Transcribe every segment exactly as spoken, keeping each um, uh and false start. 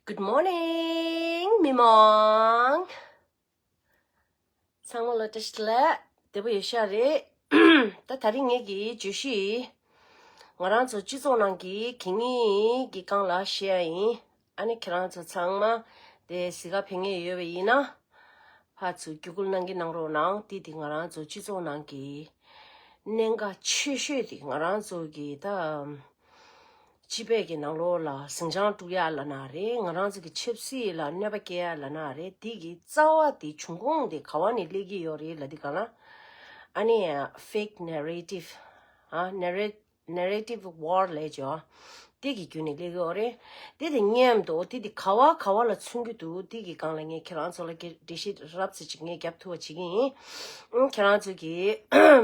Good morning, མི་མང་། ཚང་མ་ལ་བཀྲ་ཤིས་བདེ་ལེགས། བདེ་པོ་ཡོད་ཤག་རེད། ད་དེ་རིང་ངེད་ཀྱི་བརྗོད་གཞི། ང་རང་ཚོ་སྤྱི་ཚོགས་ནང་གི་གད་སྙིགས་ཀྱི་སྒང་ལ་བཤད་ཡ་ཡིན། ཨ་ནི་ཁྱེད་རང་ཚོ་ཚང་མ་དེ་གཟིགས་ག་ཕེབས་མཁན་ཡོད་པ་ཡིན་ན། ཕར་ཚུར་བརྒྱུད་སྐུལ་གནང་གི་གནང་རོགས་གནང་། དེ་དེ་ང་རང་ཚོ་སྤྱི་ཚོགས་ནང་གི་གནད་འགག་ཆེ་ཤོས་དེ་ང་རང་ཚོ་གི་ད། སྤྱི་པའི་གི་ནང་ལོགས་ལ་ཟིང་ཆ་དཀྲུག་ཡ་ལབ་ན་རེད། ང་རང་ཚོ་གི་ཆབ་སྲིད་ལ་གནོད་པ་སྐྱེལ་ཡ་ལབ་ན་རེད། དེ་གི་རྩ་བ་དེ་འབྱུང་ཁུངས་དེ་ག་བ་ནས་སླེབས་ཀྱི་ཡོད་རེད་ལབ་དུས་སྒང་ལ། ཨ་ནི་fake narrative ཨ་narra- narrative war ལབ་ཀྱི་ཡོད། དེ་གི་བརྒྱུད་ནས་སླེབས་ཀྱི་ཡོད་རེད། དེ་དེ་སྔོན་དུ་དེ་དེ་ག་བ་ག་བ་ལ་མཚོན་གྱི་འདུག་དེ་གི་སྒང་ལ་ངས་ཁྱེད་རང་ཚོ་ལ་འགྲེལ་བཤད་རོབ་ཙམ་ཅིག་ངས་རྒྱབ་ཐུབ་པ་བྱེད་ཀྱི་ཡིན། ཨང་། ཁྱེད་རང་ཚོ་གི་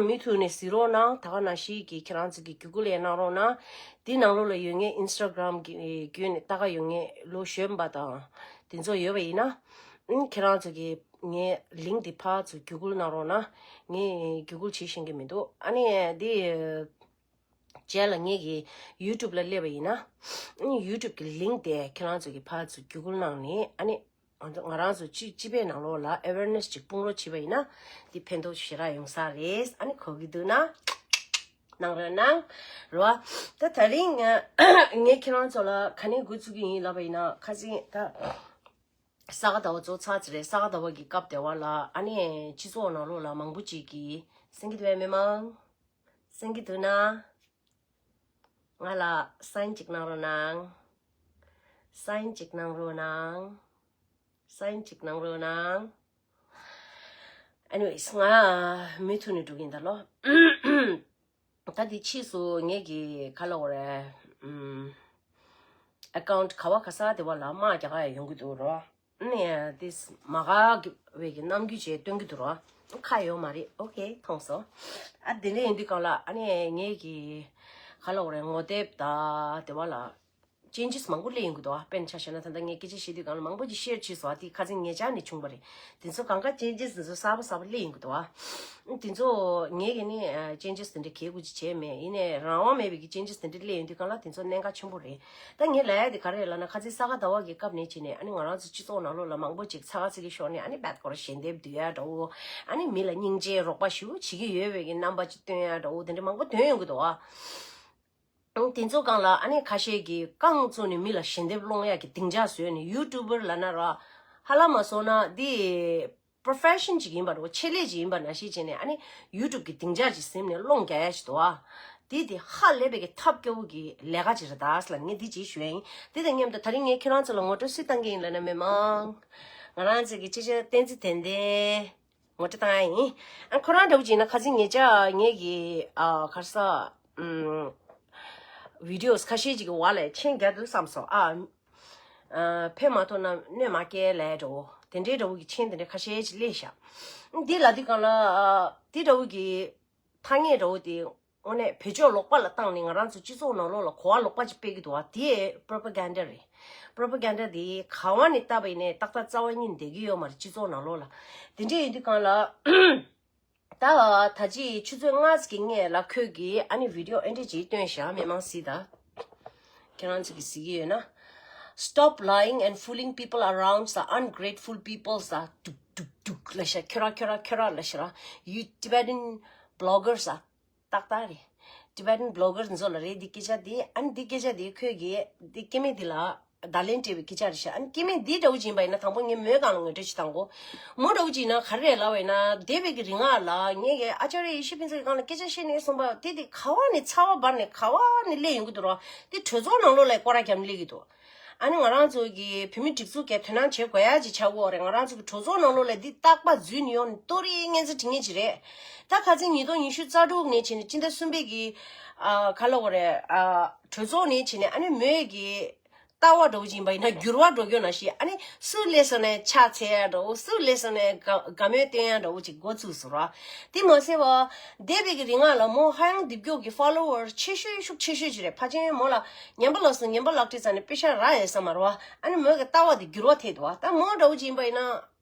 མུ་མཐུད་ནས་གཟིགས་རོགས་གནང་། ད་ག་ནང་བཞིན་གྱི་ཁྱེད་རང་ཚོ་གི་བརྒྱུད་སྐུལ་ཡང་གནང་རོགས་གནང་། དེ་ནང་ལོགས་ལ་ཡོད་ངེས་Instagram གི་བརྒྱུད་ནས་ལྟ་ག་ཡོད་ངེས་ལོ་གཞོན་པ་དང་དེ་ཚོ་ཡོད་པ་ཡིན་ན། ཨང་། ཁྱེད་རང་ཚོ་གི་ངའི་link དེ་ཕར་ཚུར་བརྒྱུད་སྐུལ་གནང་རོགས་གནང་། ངས་བརྒྱུད་སྐུལ་བྱེད་ཤེས་ཀྱི་མི་འདུག་ཨ་ནི་དེ། རྗེས་ལ་ངེད་ཀྱི་YouTube ལ་སླེབས་པ་ཡིན་ན། ཨ་ནི་YouTube གི་link དེ་ཁྱེད་རང་ཚོ་གི་ཕར་ཚུར་བརྒྱུད་སྐུལ་གནང་ནས། ཨ་ནི་ང་རང་ཚོ་སྤྱི་སྤྱི་པའི་ནང་ལོགས་ལ་awareness ཅིག་སྤུངས་རོགས་བྱས་པ་ཡིན་ན། འདི་ཕན་ཐོགས་ཞེ་དྲག་ཡོང་ས་རེད། ཨ་ནི་གོ་གི་འདུག་ན། གནང་རོགས་གནང་། རེད་བ། ད་དེ་རིང་ངས་ཁྱེད་རང་ཚོ་ལ་ག་ནས་འགོ་ཚུགས་ཀྱི་ཡིན་ལབ་པ་ཡིན་ན། ཁ་སང་ད་ས་ག་ཟླ་བ་རྫོགས་ཚར་ཙམ་རེད། ས་ག་ཟླ་བ་གི་སྐབས་དེ་བ་ལ་ཨ་ནི་སྤྱི་ཚོགས་ནང་ལོགས་ལ་མང་པོ་ཅིག་གིས། གསན་གྱི་འདུག་པས་མི་མང་། གསན་གྱི་འདུག་ན། ང་ལ་sign ཅིག་གནང་རོགས་གནང་། sign ཅིག་གནང་རོགས་གནང་། sign ཅིག་གནང་རོགས་གནང་། Anyways ང་མུ་མཐུད་ནས་འགྲོ་གི་ཡིན་ད་ལོ། ད་འདི་ཕྱིས་སུ་ངེད་ཀྱི་ག་ལབ་དགོས་རེད། ཨམ། account ག་བ་ག་ས་དེ་བ་ལ་དམག་རྒྱག་ག་ཡོང་གི་འདུག་རོ། ནས་དེས་མ་དགའ་བའི་གི་རྣམ་འགྱུར་བྱས་སྟོན་གྱི་འདུག་རོ། ཁ་ཡོད་མ་རེད། ཨོ་ཁེ། མཐོང་སོང་། ཨ་དེ་འདྲ་ཡིན་དུས་སྒང་ལ་ཨ་ནི་ངེད་ཀྱི་ག་ལབ་དགོས་རེད། ངོ་དེབ་ད་དེ་བ་ལ་changes མང་པོ་སླེབས་ཡོང་གི་འདུག་ཨ་དཔེར་ན་ཆ་བཞག་ན་ད་ལྟ་ངས་སྐད་ཆ་བཤད་དུས་སྒང་ལ་མང་པོ་ཅིག་share བྱས་སོང་། ཨ་དེ་ཁ་སང་ངེད་ཅག་ནས་བྱུང་བ་རེད། དེ་ཚོ་གང་ག་changes དེ་ཚོ་གསར་པ་གསར་པ་སླེབས་ཡོང་གི་འདུག་ཨ། དེ་ཚོ་ངེད་ཀྱིས་ནི་changes དེ་འདྲ་གལ་དགོས་ཅིག་བྱས་མེད། ཡིན་ནའི་རང་དབང་མེད་པའི་གི་changes དེ་འདྲ་སླེབས་ཡོང་དུས་སྒང་ལ་དེ་ཚོ་གནད་འགག་ཆེན་པོ་རེད། ད་ངས་ལབ་ཡ་དེ་ག་རེ་རེད་ལབ་ན། ཁ་སང་ས་ག་ཟླ་བ་གི་སྐབས་ནས་བྱས་ནས་ཨ་ནི་ང་རང་ཚོ་སྤྱི་ཚོགས་ནང་ལོགས་ལ་མང་པོ་ཅིག་ཚ་བ་ཚ་གི་ཤོར་ནས་ཨ་ནི་རྦད་ཁོ་རང་ཞལ་འདེབས་བསྡུ་ཡ་འདྲ་བོ། ཨ་ནི་མི་ལ་སྙིང་རྗེ་རོགས་པ་ཞེ་པོ་བྱེད་ཀྱི་ཡོད་པའི་གི་རྣམ་པ་ཅིག་སྟོན་ཡ་འདྲ་བོ་དེ་འདྲ་མང་པོ་ཐོན་ཡོང་གི་འདུག་ཨ། དེ་ཚོ་སྒང་ལ་ཨ་ནི་ཁ་ཤས་ཀྱིས་རྐང་བཙུགས་ནས་མི་ལ་ཞལ་འདེབས་སློང་ཡ་གི་སྡིངས་ཆ་བཟོས་ནས་YouTuber ལབ་ན་ར། ཧ་ལམ་མ་སོང་ན་འདི་profession ཅིག་ཡིན་པ་འདྲ་བོ། ཆེད་ལས་ཅིག་ཡིན་པ་ནང་བཞིན་བྱས་ནས་ཨ་ནི་YouTube གི་སྡིངས་ཆ་ཅིག་ཟིན་ནས་སློང་རྒྱག་ཡ་ཞིག་འདུག་ཨ། འདི་དེ་ཧ་ལས་པའི་གི་ཐབས་སྐྱོ་བོ་གི་ལས་ཀ་ཅིག་རེད་ད་ཟེར་ལ་ངས་འདི་ཅིག་ཞུ་ཡ་ཡིན། དེ་དང་མཉམ་དུ་དེ་རིང་ངས་ཁྱེད་རང་ཚོ་ལ་ངོ་སྤྲོད་སུས་བཏང་གི་ཡིན་ལབ་ན། མི་མང་། ང་རང་ཚོ་གི་སྤྱི་ཁྱབ་བསྟན་འཛིན་དོན་ལྡན། ངོ་སྤྲོད་བཏང་ཡ་ཡིན། ཨ་ཁོ་རང་འདྲ་བོ་ཅིག་ཡིན་ན་ཁ་སང་ངེད་ཅག་ངེད་ཀྱི་ཨ་ག་རེ་ཟེར། ཨམ། videos ཁ་ཤས་ཅིག་གི་འོག་ལ་མཆན་རྒྱག་འདུག་བསམ་སོང་ཨ། ཨ་ཕན་མ་ཐོགས་ན་གནོད་མ་སྐྱེལ་ལབ་འདྲ་བོ། དེ་འདྲའི་འདྲ་བོ་གི་མཆན་དེ་འདྲ་ཁ་ཤས་ཅིག་སླེབས་ཤག་འདི་ལབ་དུས་སྒང་ལ་ཨ་འདི་འདྲ་བོ་གི་ཐ་སྙད་འདྲ་བོ་དེ་དངོས་གནས་བེད་སྤྱོད་ལོག་པ་ལ་བཏང་ནས་ང་རང་ཚོ་སྤྱི་ཚོགས་ནང་ལོགས་ལ་གོ་བ་ལོག་པ་ཅིག་སྤེལ་གྱི་འདུག་བ། དེ་propaganda རེད། propaganda དེ་ག་བ་ནས་བཏབ་པ་ཡིན་ནའི་ཏག་ཏག་རྩ་བ་ཉིད་བསྡད་ཀྱི་ཡོད་མ་རེད་སྤྱི་ཚོགས་ནང་ལོགས་ལ། དེ་འདྲ་ཡིན་དུས་སྒང་ལ། ད་ད་ཅི་ཆུ་ཚོད་ལྔ་ཙམ་གྱི་སྔོན་ལ་ཁོས་ཀྱིས་ཨ་ནི་video ཨེ་འདྲ་ཅིག་བཏོན་བཞག་མི་མང་གཟིགས་དང་། ཁྱེད་རང་ཚོ་གིས་གཟིགས་ཀྱི་ཡོད་ན། Stop lying and fooling people around the ungrateful people ཟེར། ཏུག་ཏུག་ཏུག་ལབ་ཤག་ཁྱོད་ར་ཁྱོད་ར་ཁྱོད་ར་ལབ་ཤག་ར། You Tibetan bloggers ཟེར། ཏག་ཏག་རེད། Tibetan bloggers ཚོ་ལ་རེད་འདི་སྐད་ཆ་འདི། ཨ་ནི་འདི་སྐད་ཆ་འདི་ཁོས་ཀྱིས་འདི་སྐྱེ་དམན་འདི་ལ་བརྡ་ལན་སྤྲད་པའི་སྐད་ཆ་རེད་ཤག་ཨ་ནི་སྐྱེ་དམན་འདི་འདྲ་བོ་ཅིག་ཡིན་པ་ཡིན་ན་དང་པོ་ངས་མོའི་སྒང་ལ་ངོ་སྤྲོད་ཅིག་བཏང་གོ། མོ་འདྲ་བོ་ཅིག་ཡིན་ན་ག་རེ་རེད་ལབ་པ་ཡིན་ན། འདས་པའི་གི་རིང་ལ་ངས་ཀྱི་ཨ་ཅཱརྱ་ཡེ་ཤེས་ཕུན་ཚོགས་ཀྱི་སྒང་ལ་སྐད་ཆ་བཤད་ནས་གསུངས་པ་དེ་དེ་ག་བ་ནས་ཚ་བ་འབར་ནས་ག་བ་ནས་སླེབས་ཡོང་གི་འདུག་རོ། དེ་གྲོས་ཚོགས་ནང་ལོགས་ལ་སྐོར་ར་རྒྱབ་ནས་སླེབས་ཀྱི་འདུག་ཨ་ནི་ང་རང་ཚོ་གི་བོད་མི་སྒྲིག་འཛུགས་ཀྱི་དོ་སྣང་བྱེད་དགོས་ཡ་ཅིག་ཆགས་ཀྱི་ཡོད་རེད། ང་རང་ཚོ་གི་གྲོས་ཚོགས་ནང་ལོགས་ལ་འདི་རྟག་པར་འཛུལ་ནས་ཡོང་ནས་གཏོར་རེས་སྙན་ཚིག་འབྲི་མཁན་ཅིག་རེད། ད་ཁ་སང་ཉིས་སྟོང་ཉི་ཤུ་རྩ་དྲུག་ནས་བྱས་ནས་སྤྱི་ཟླ་གསུམ་པའི་གི་ཨ་ག་ལབ་དགོས་རེད། ཨ་གྲོས་ཚོགས་ནས་བྱས་ནས་ཨ་ནི་མོས་གི་ལྟ་བ་འདྲ་བོ་ཅིག་ཡིན་པ་ཡིན་ན་འགྱུར་བ་འགྲོ་རྒྱུ་ནང་བཞིན། ཨ་ནི་སུ་སླེབས་སོང་ནས་ཕྱག་འཚལ་ཡ་འདྲ་བོ། སུ་སླེབས་སོང་ནས་དགའ་དགའ་མོས་སྟོན་ཡ་འདྲ་བོ་ཅིག་འགོ་བཙུགས་སོང་ར། དེ་མ་ཟད་པ་འདས་པའི་གི་རིང་ལ་མོ་ཧ་ཡང་རྡིབ་སྐྱོ་གི་followers ཆེ་ཤོས་ཤུགས་ཆེ་ཤོས་ཅིག་རེད། ཕལ་ཆེར་མོ་ལ་ཉན་པ་ལ་སོང་། ཉན་པ་ལག་བྲིས་ཙང་ནས་པེ་ཤ་རག་ཡོད་ས་མ་རེད་བ། ཨ་ནི་མོའི་གི་ལྟ་བ་དེ་འགྱུར་བ་ཐེབས་འདུག་བ། ད་མོ་འདྲ་བོ་ཅིག་ཡིན་པ་ཡིན་ན།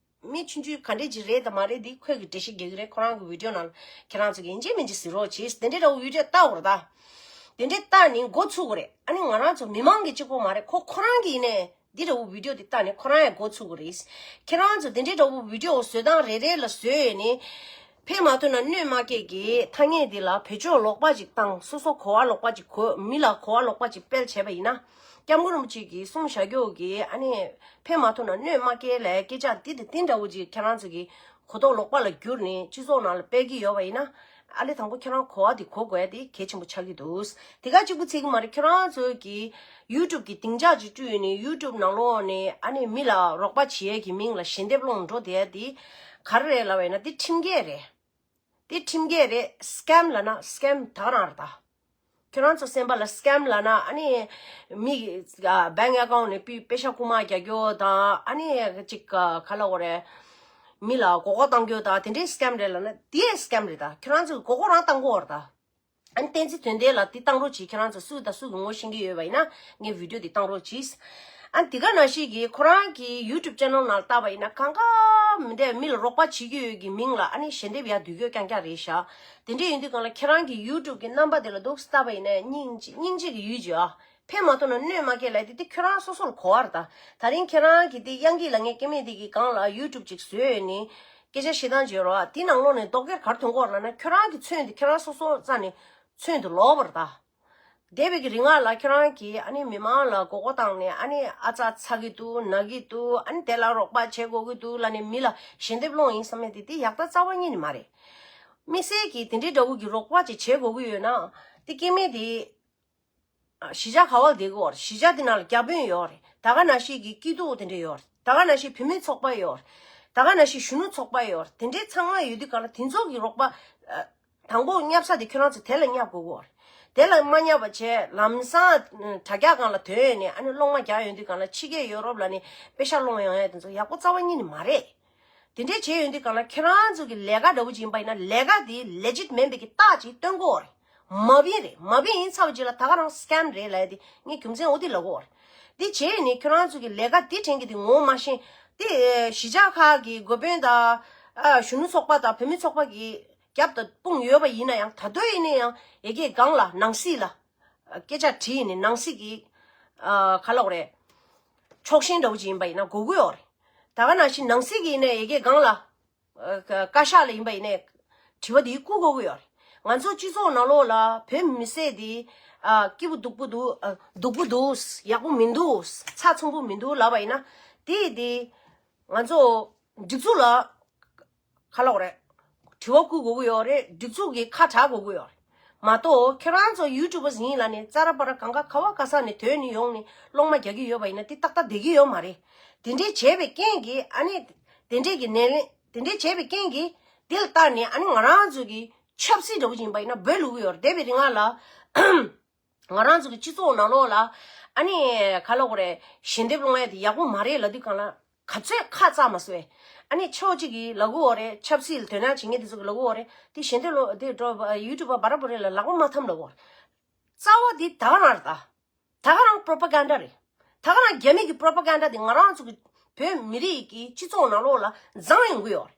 མི་ཆུང་ཆུང་ག་འདྲས་ཅིག་རེད་དང་མ་རེད་འདི་ཁོས་ཀྱིས་འགྲེལ་བཤད་རྒྱག་གི་རེད། ཁོ་རང་གི་video ནང་ལ་ཁྱེད་རང་ཚོ་གིས་ཡིན་གཅིག་མིན་གཅིག་གཟིགས་རོགས་བྱེད། དེ་འདྲས་འདྲ་བོ་video ལྟ་དགོས་རེད་ད། དེ་འདྲས་ལྟ་ནས་འགོ་ཚུགས་དགོས་རེད། ཨ་ནི་ང་རང་ཚོ་མི་མང་གི་གཅིག་པོ་མ་རེད། ཁོ་ཁོ་རང་གི་ཡིན་ནས་ འདི་འདྲ་བོ་བི་ཌིའོ་འདི་ལྟ་ནས་ཁོ་རང་ཡང་མགོ་ཚོས་ཀྱི་རེད། ཁྱེད་རང་ཚོ་འདི་འདྲའི་འདྲ་བོ་བི་ཌིའོ་བཟོ་སྟངས་རེ་རེ་ལ་བཟོས་ནས་ཕན་མ་ཐོགས་ན་གནོད་མ་སྐྱེལ་གི་ཐ་སྙད་འདི་ལ་བེད་སྤྱོད་ལོག་པ་ཅིག་བཏང་། སོ་སོ་གོ་བ་ལོག་པ་ཅིག་གོ། མི་ལ་གོ་བ་ལོག་པ་ཅིག་སྤེལ་བྱས་པ་ཡིན་ན། སྐྱབས་མགོན་རིན་པོ་ཆེ་གིས་གསུངས་བཞག་རྒྱུ་གི་ཨ་ནི་ཕན་མ་ཐོགས་ན་གནོད་མ་སྐྱེལ་ལབ་སྐད་ཆ་འདི་དང་འདི་འདྲ་བོ་ཅིག་ཁྱེད་རང་ཚོ་གི་གོ་རྟོགས་ལོག་པ་ལ་བསྒྱུར་ནས་སྤྱི་ཚོགས་ནང་ལ་སྤེལ་གྱི་ཡོད་པ་ཡིན་ན། ཨ་ལེ་དང་པོ་ཁྱེད་རང་གོ་བ་དེ་གོ་དགོས་ཡ་དེ་གལ་ཆེན་པོ་ཆགས་ཀྱི་འདུག་དེ་ག་གཅིག་པུ་ཚིག་གི་མ་རེད། ཁྱེད་རང་ཚོས་ཀྱི་ཡུ་ཊུབ་གི་སྡིངས་ཆ་ཅིག་བསྐྲུན་ནས་ཡུ་ཊུབ་ནང་ལོགས་ནས་ཨ་ནི་མི་ལ་རོགས་པ་བྱེད་ཡས་ཀྱི་མིང་ལ་ཞལ་འདེབས་སློང་འགྲོ་བསྡད་ཡ་དེ་ག་རེ་རེད་ལབ་པ་ཡིན་ན། དེ་ཁྲིམས་འགལ་རེད། དེ་ཁྲིམས་འགལ་རེད། སི་ཀེམ་ལབ་ན་སི་ཀེམ་ད་ག་རང་རེད་ད། ཁྱོད་རང་ཚོ་སེམས་པ་ལ་སི་ཀེམ་ལབ་ན་ཨ་ནི་མི་ཨ་བེང་ཨེ་ཀའུན་ནས་པི་པེ་ཤ་རྐུ་མ་རྒྱག་རྒྱུ་དང་། ཨ་ནི་ཅིག་ག་ག་ལབ་དགོས་རེད། མི་ལ་མགོ་སྐོར་བཏང་རྒྱུ་དང་དེ་འདྲའི་སི་ཀེམ་རེད་ལབ་ན་དེ་སི་ཀེམ་རེད་ད། ཁྱོད་རང་ཚོ་མགོ་སྐོར་རང་བཏང་གི་ཡོད་རེད་ད། ཨ་ནི་བསྟན་འཛིན་དོན་ལྡན་ལགས་དེ་བཏང་རོགས་གྱིས། ཁྱེད་རང་ཚོ་སུ་དང་སུ་གི་ངོ་ཤེས་ཀྱི་ཡོད་པ་ཡིན་ན་ངའི་བི་ཌིའོ་དེ་བཏང་རོགས་གྱིས། ཨ་ནི་དེ་ག་ནང་བཞིན་གྱི་ཁོ་རང་གི་ཡུ་ཊུབ་ཅེ་ནལ་ནང་ལ་བལྟས་པ་ཡིན་ན་གང་ག་མི་འདྲ་མི་ལ་རོགས་པ་བྱེད་ཀྱི་ཡོད་ཀྱི་མིང་ལ་ཨ་ནི་ཞལ་འདེབས་ཡ་བསྡུ་རྒྱུ་རྐྱང་རྐྱང་རེད་ཤག་དེ་འདྲ་ཡིན་དུས་གང་ལ་ཁྱེད་རང་གི་ཡུ་ཊུབ་གི་རྣམ་པ་དེ་ལ་འདུག་བལྟས་པ་ཡིན་ན་སྙིང་རྗེ་སྙིང་རྗེ་གི་ཡུལ་གྱི་ཨ། ཕན་མ་ཐོགས་ན་གནོད་མ་སྐྱེལ་ལབ་དེ་དེ་ཁྱོད་རང་སོ་སོ་ལ་གོ་བ་རེད་ད། ད་རིང་ཁྱེད་རང་གི་དེ་དབྱངས་སྐྱིད་ལ་ངས་སྐྱེ་དམན་དེ་གི་སྒང་ལ་ཡུ་ཊུབ་ཅིག་བཟོས་ནས་སྐད་ཆ་བཤད་སྟངས་བརྗོད་རོགས། དེ་ནང་ལོགས་ནས་དོགས་གེར་ག་རེ་ཐོན་གྱི་ཡོད་རེད་ལབ་ན། ཁྱོད་རང་གི་མཚོན་དེ་ཁྱོད་རང་སོ་སོ་རྩ་ནས་མཚོན་དུ་ལོག་པ་རེད་ད། འདས་པའི་གི་རིང་ལ་ཁྱོད་རང་གིས་ཨ་ནི་མི་མང་ལ་མགོ་སྐོར་བཏང་ནས་ཨ་ནི་ཨ་ཙག་ཚ་གི་འདུག་ན་གི་འདུག་ཨ་ནི་དེ་ལ་རོགས་པ་བྱེད་དགོས་ཀྱི་འདུག་ལབ་ནས་མི་ལ་ཞལ་འདེབས་སློང་ཡིན་བསམ་ཡས་དེ་དེ་ཡག་རྟགས་རྩ་བ་ཉིད་ནས་མ་རེད། དམིགས་བསལ་གྱིས་དེ་འདྲའི་འདྲ་བོ་གི་རོགས་པ་ཅིག་བྱེད་དགོས་ཀྱི་ཡོད་ན་དེ་སྐྱེ་དམན་དེ་གཞིས་ཆགས་ག་བ་ལ་བསྡད་ཀྱི་ཡོད་རེད། གཞིས་ཆགས་དེ་ནང་ལ་བརྒྱ་དཔོན་ཡོད་རེད། ད་ག་ནང་བཞིན་གྱི་སྐྱིད་སྡུག་དེ་འདྲ་ཡོད་རེད། ད་ག་ནང་བཞིན་བུད་མེད་ཚོགས་པ་ཡོད་རེད། ད་ག་ནང་བཞིན་གཞོན་ནུ་ཚོགས་པ་ཡོད་རེད། དེ་འདྲའི་ཚང་མ་ཡོད་དུས་གང་ལ་དེ་ཚོ་གི་རོགས་པ་ཨ། དང་པོ་བསྙབ་ས་དེ་ཁྱོད་རང་ཚོ་དེ་ལ་བསྙབ་དགོས་ཀྱི་ཡོད་རེད། དེ་ལ་མ་བསྙབ་པ་བྱས་ལམ་སང་དྲ་རྒྱ་སྒང་ལ་ཐོན་ནས་ཨ་ནི་སློང་མ་རྒྱག་ཡོང་དུས་གང་ལ་ཕྱི་རྒྱལ་ཡོ་རོབ་ལ་ནི་པེ་ཤ་སློང་ཡོང་ཡ་དེ་ཚོ་ཡག་པོ་རྩ་བ་ཉིད་ནས་མ་རེད། དེ་འདྲས་བྱས་ཡོང་དུས་གང་ལ་ཁྱེད་རང་ཚོ་གི་ལས་ཀ་འདྲ་བོ་ཅིག་ཡིན་པ་ཡིན་ན་ལས་ཀ་དེ་ལེ་ཇིཊ་མིན་པའི་གི་རྟགས་ཅིག་སྟོན་དགོས་རེད། མ་བིན་རེད། མ་བིན་ཡིན་ཚར་བ་ཅིག་ལ་ད་ག་རང་སི་ཀེམ་རེད་ལབ་ཡ་དེ་ངས་རྒྱུ་མཚན་འོ་དེ་ལབ་དགོས་རེད། དེ་བྱས་ནས་ཁྱེད་རང་ཚོ་གི་ལས་ཀ་དེ་དྲན་གི་དེ་ངོ་མ་ཤེས། དེ་གཞིས་ཆགས་ཁག་གི་འགོ་དཔོན་དང་ཨ་གཞོན་ནུ་ཚོགས་པ་དང་བུད་མེད་ཚོགས་པ་གི་རྒྱབ་དང་དཔུང་ཡོད་པ་ཡིན་ན་ཡང་ད་དུང་ཡིན་ན་ཡང་ཡ་གི་སྒང་ལ་ནང་སྲིད་ལ་སྐད་ཆ་དྲིས་ནས་ནང་སྲིད་ཀྱི་ཨ་ག་ལབ་དགོས་རེད། ཕྱོགས་ཞེན་འདྲ་བོ་ཅིག་ཡིན་པ་ཡིན་ན་གོ་གི་ཡོད་རེད། ད་ག་ནང་བཞིན་ནང་སྲིད་ཀྱི་ཡིན་ན་ཡ་གི་སྒང་ལ་ཨ་བཀའ་ཤག་ལ་ཡིན་པ་ཡིན་ན་དྲི་བ་དེ་བསྐུར་དགོས་ཀྱི་ཡོད་རེད། ང་ཚོ་སྤྱི་ཚོགས་ནང་ལོགས་ལ་བོད་མི་སེར་དེ་ཨ་སྐྱིད་པོ་སྡུག་པོ་འདུག་ཨ་སྡུག་པོ་འདུག་ཡག་པོ་མི་འདུག་ཚགས་ཚུད་པོ་མི་འདུག་ལབ་པ་ཡིན་ན་དེ་དེ་ང་ཚོ་སྒྲིག་འཛུགས་ལ་ག་ལབ་དགོས་རེད། དྲི་བ་བསྐུར་དགོས་ཀྱི་ཡོད་རེད། སྒྲིག་འཛུགས་ཀྱི་ཁ་གྲག་དགོས་ཀྱི་ཡོད་རེད། མ་གཏོགས་ཁྱེད་རང་ཚོ་ཡུ་ཊུབ་པར་ཡིན་ལབ་ནས་རྩ་ར་པ་ར་གང་ག་ག་བ་ག་ས་ནས་ཐོན་ནས་ཡོང་ནས་སློང་མ་རྒྱག་གི་ཡོད་པ་ཡིན་ན་དེ་ཏག་ཏག་བསྡད་ཀྱི་ཡོད་མ་རེད། དེ་འདྲས་བྱས་པའི་རྐྱེན་གྱིས་ཨ་ནི་དེ་འདྲས་ཀྱི་ནས་ལེན་དེ་འདྲས་བྱས་པའི་རྐྱེན་གྱིས་དེ་ལ་བལྟས་ནས་ཨ་ནི་ང་རང་ཚོ་གི་ཆབ་སྲིད་འདྲ་བོ་ཅིག་ཡིན་པ་ཡིན་ན་འབོད་ལུགས་ཀྱི་ཡོད་རེད། འདས་པའི་རིང་ལ་ང་རང་ཚོ་གི་སྤྱི་ཚོགས་ནང་ལོགས་ལ་ཨ་ནི་ག་ལབ་དགོས་རེད། ཞལ་འདེབས་སློང་ཡ་དེ་ཡག་པོ་མ་རེད་ལབ་དུས་གང་ལ་ག་ཚོད་ཁ་བཙགས་མ་སོང་བས། ཨ་ནི་ཕྱོགས་གཅིག་གིས་ལབ་ཀྱི་ཡོད་རེད། ཆབ་སྲིད་ལ་དོ་སྣང་བྱེད་མཁན་དེ་ཚོ་གིས་ལབ་ཀྱི་ཡོད་རེད། དེ་ཞལ་འདེབས་སློང་དེ་འགྲོ་ཡུ་ཊུབ་པ་ར་པ་རེ་ལ་ལག་པ་མ་འཐམ་ལབ་ཀྱི་ཡོད་རེད། རྩ་བ་དེ་ད་ག་རང་རེད་ད། ད་ག་རང་པོ་རོ་པ་གན་ཌ་རེད། ད་ག་རང་རྒྱ་མི་གི་པོ་རོ་པ་གན་ཌ་དེ་ང་རང་ཚོ་གི་བོད་མི་རིགས་ཀྱི་སྤྱི་ཚོགས་ནང་ལོགས་ལ་བརྫངས་ཡོང་གི་ཡོད་རེད།